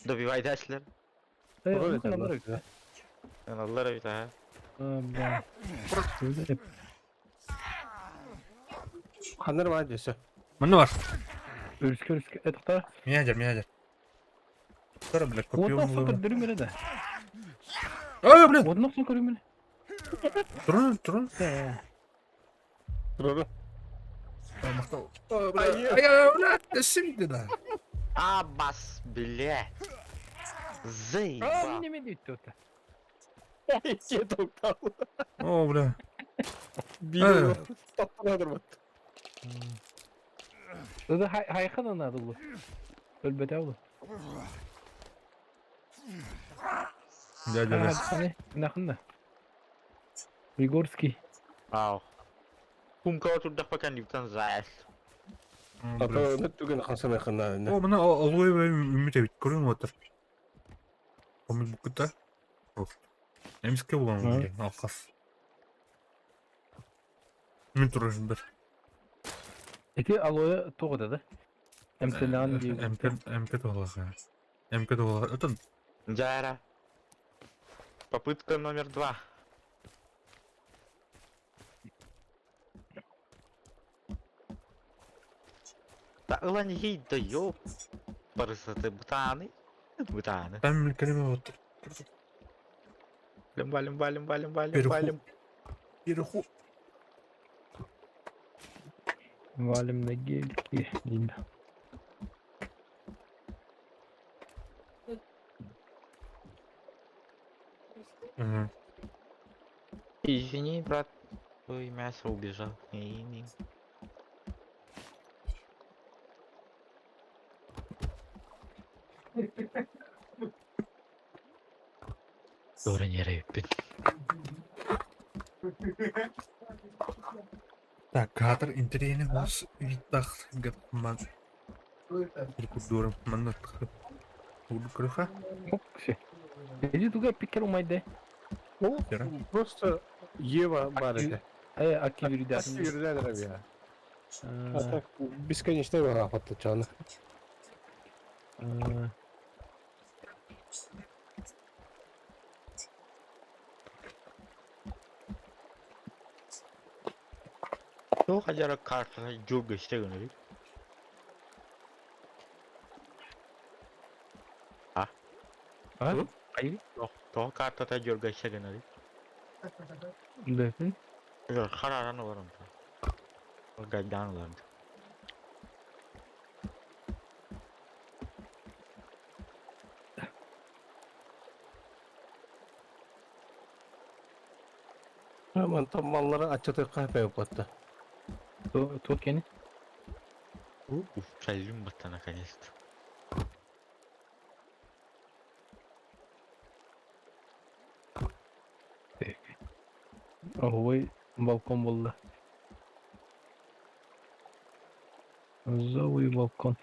Добивайдашлар. Турар Э, этэ аллар эбит. Аллар эбит аа. Бля. Ханнар баар десе. Манна бар. Өрүскэ өрүскэ. Э, тоқта. Меня меня дер. Тора, блядь, копьем. Уотна охсон көрдөрүм эрэ да. Ой, блядь. Уотна охсон көрүм эрэ. Турун, турун. Э, Турар. Ай, блядь, симди да. Абас, бля. А, Заебал. неме дейт ота. Икки токтал. О, бля. Биир таптан бат. Да хайхан анады бұл. Өлбөтө бұл. Дядя лес. Нахында. Уйгурский. Ау. Кумка отурдах пока не заяц. Ата нүттүген хансана хана. О, мына алуй үмүт эбит көрүн отыр. Комик букута. Эмиске булган блин, алкас. Мен турашын бер. Эти алоэ тоғыда да. Эмтелан дейт. МК МК туалага. МК туалага. Отон Джара. Попытка номер 2. Да ылан ей да ёп. Барысаты бутаны. Бутаны. там милкереме отыр. Валим, валим, валим, валим, валим, Переху. валим. Переху. Валим на гельке. Дейм. Мгм. Извини, брат. Ой, мясо убежал. Не, не. Дора не рэпит. Так, кадр интерьерный голос витах гатман. Рекурдуром манна Удукрыха. Все. Иди туга пикер умайды. Ну, Вчера. просто Ева бар эте. Э, аки виридат. Акки вирден я. А так бесконечный бар апатты чаны. Çok acayip kartına cür geçti günü. А? Hı? Айы? Yok, doğu kartata cür geçti günü. Бөпүн. Yok, kararan olurum. Gaydan olurum. Aman tam malları açatı kahpe yapattı. То кени. Уф, шалим батта наконец-то. Ой, балкон болды. Зовый балкон.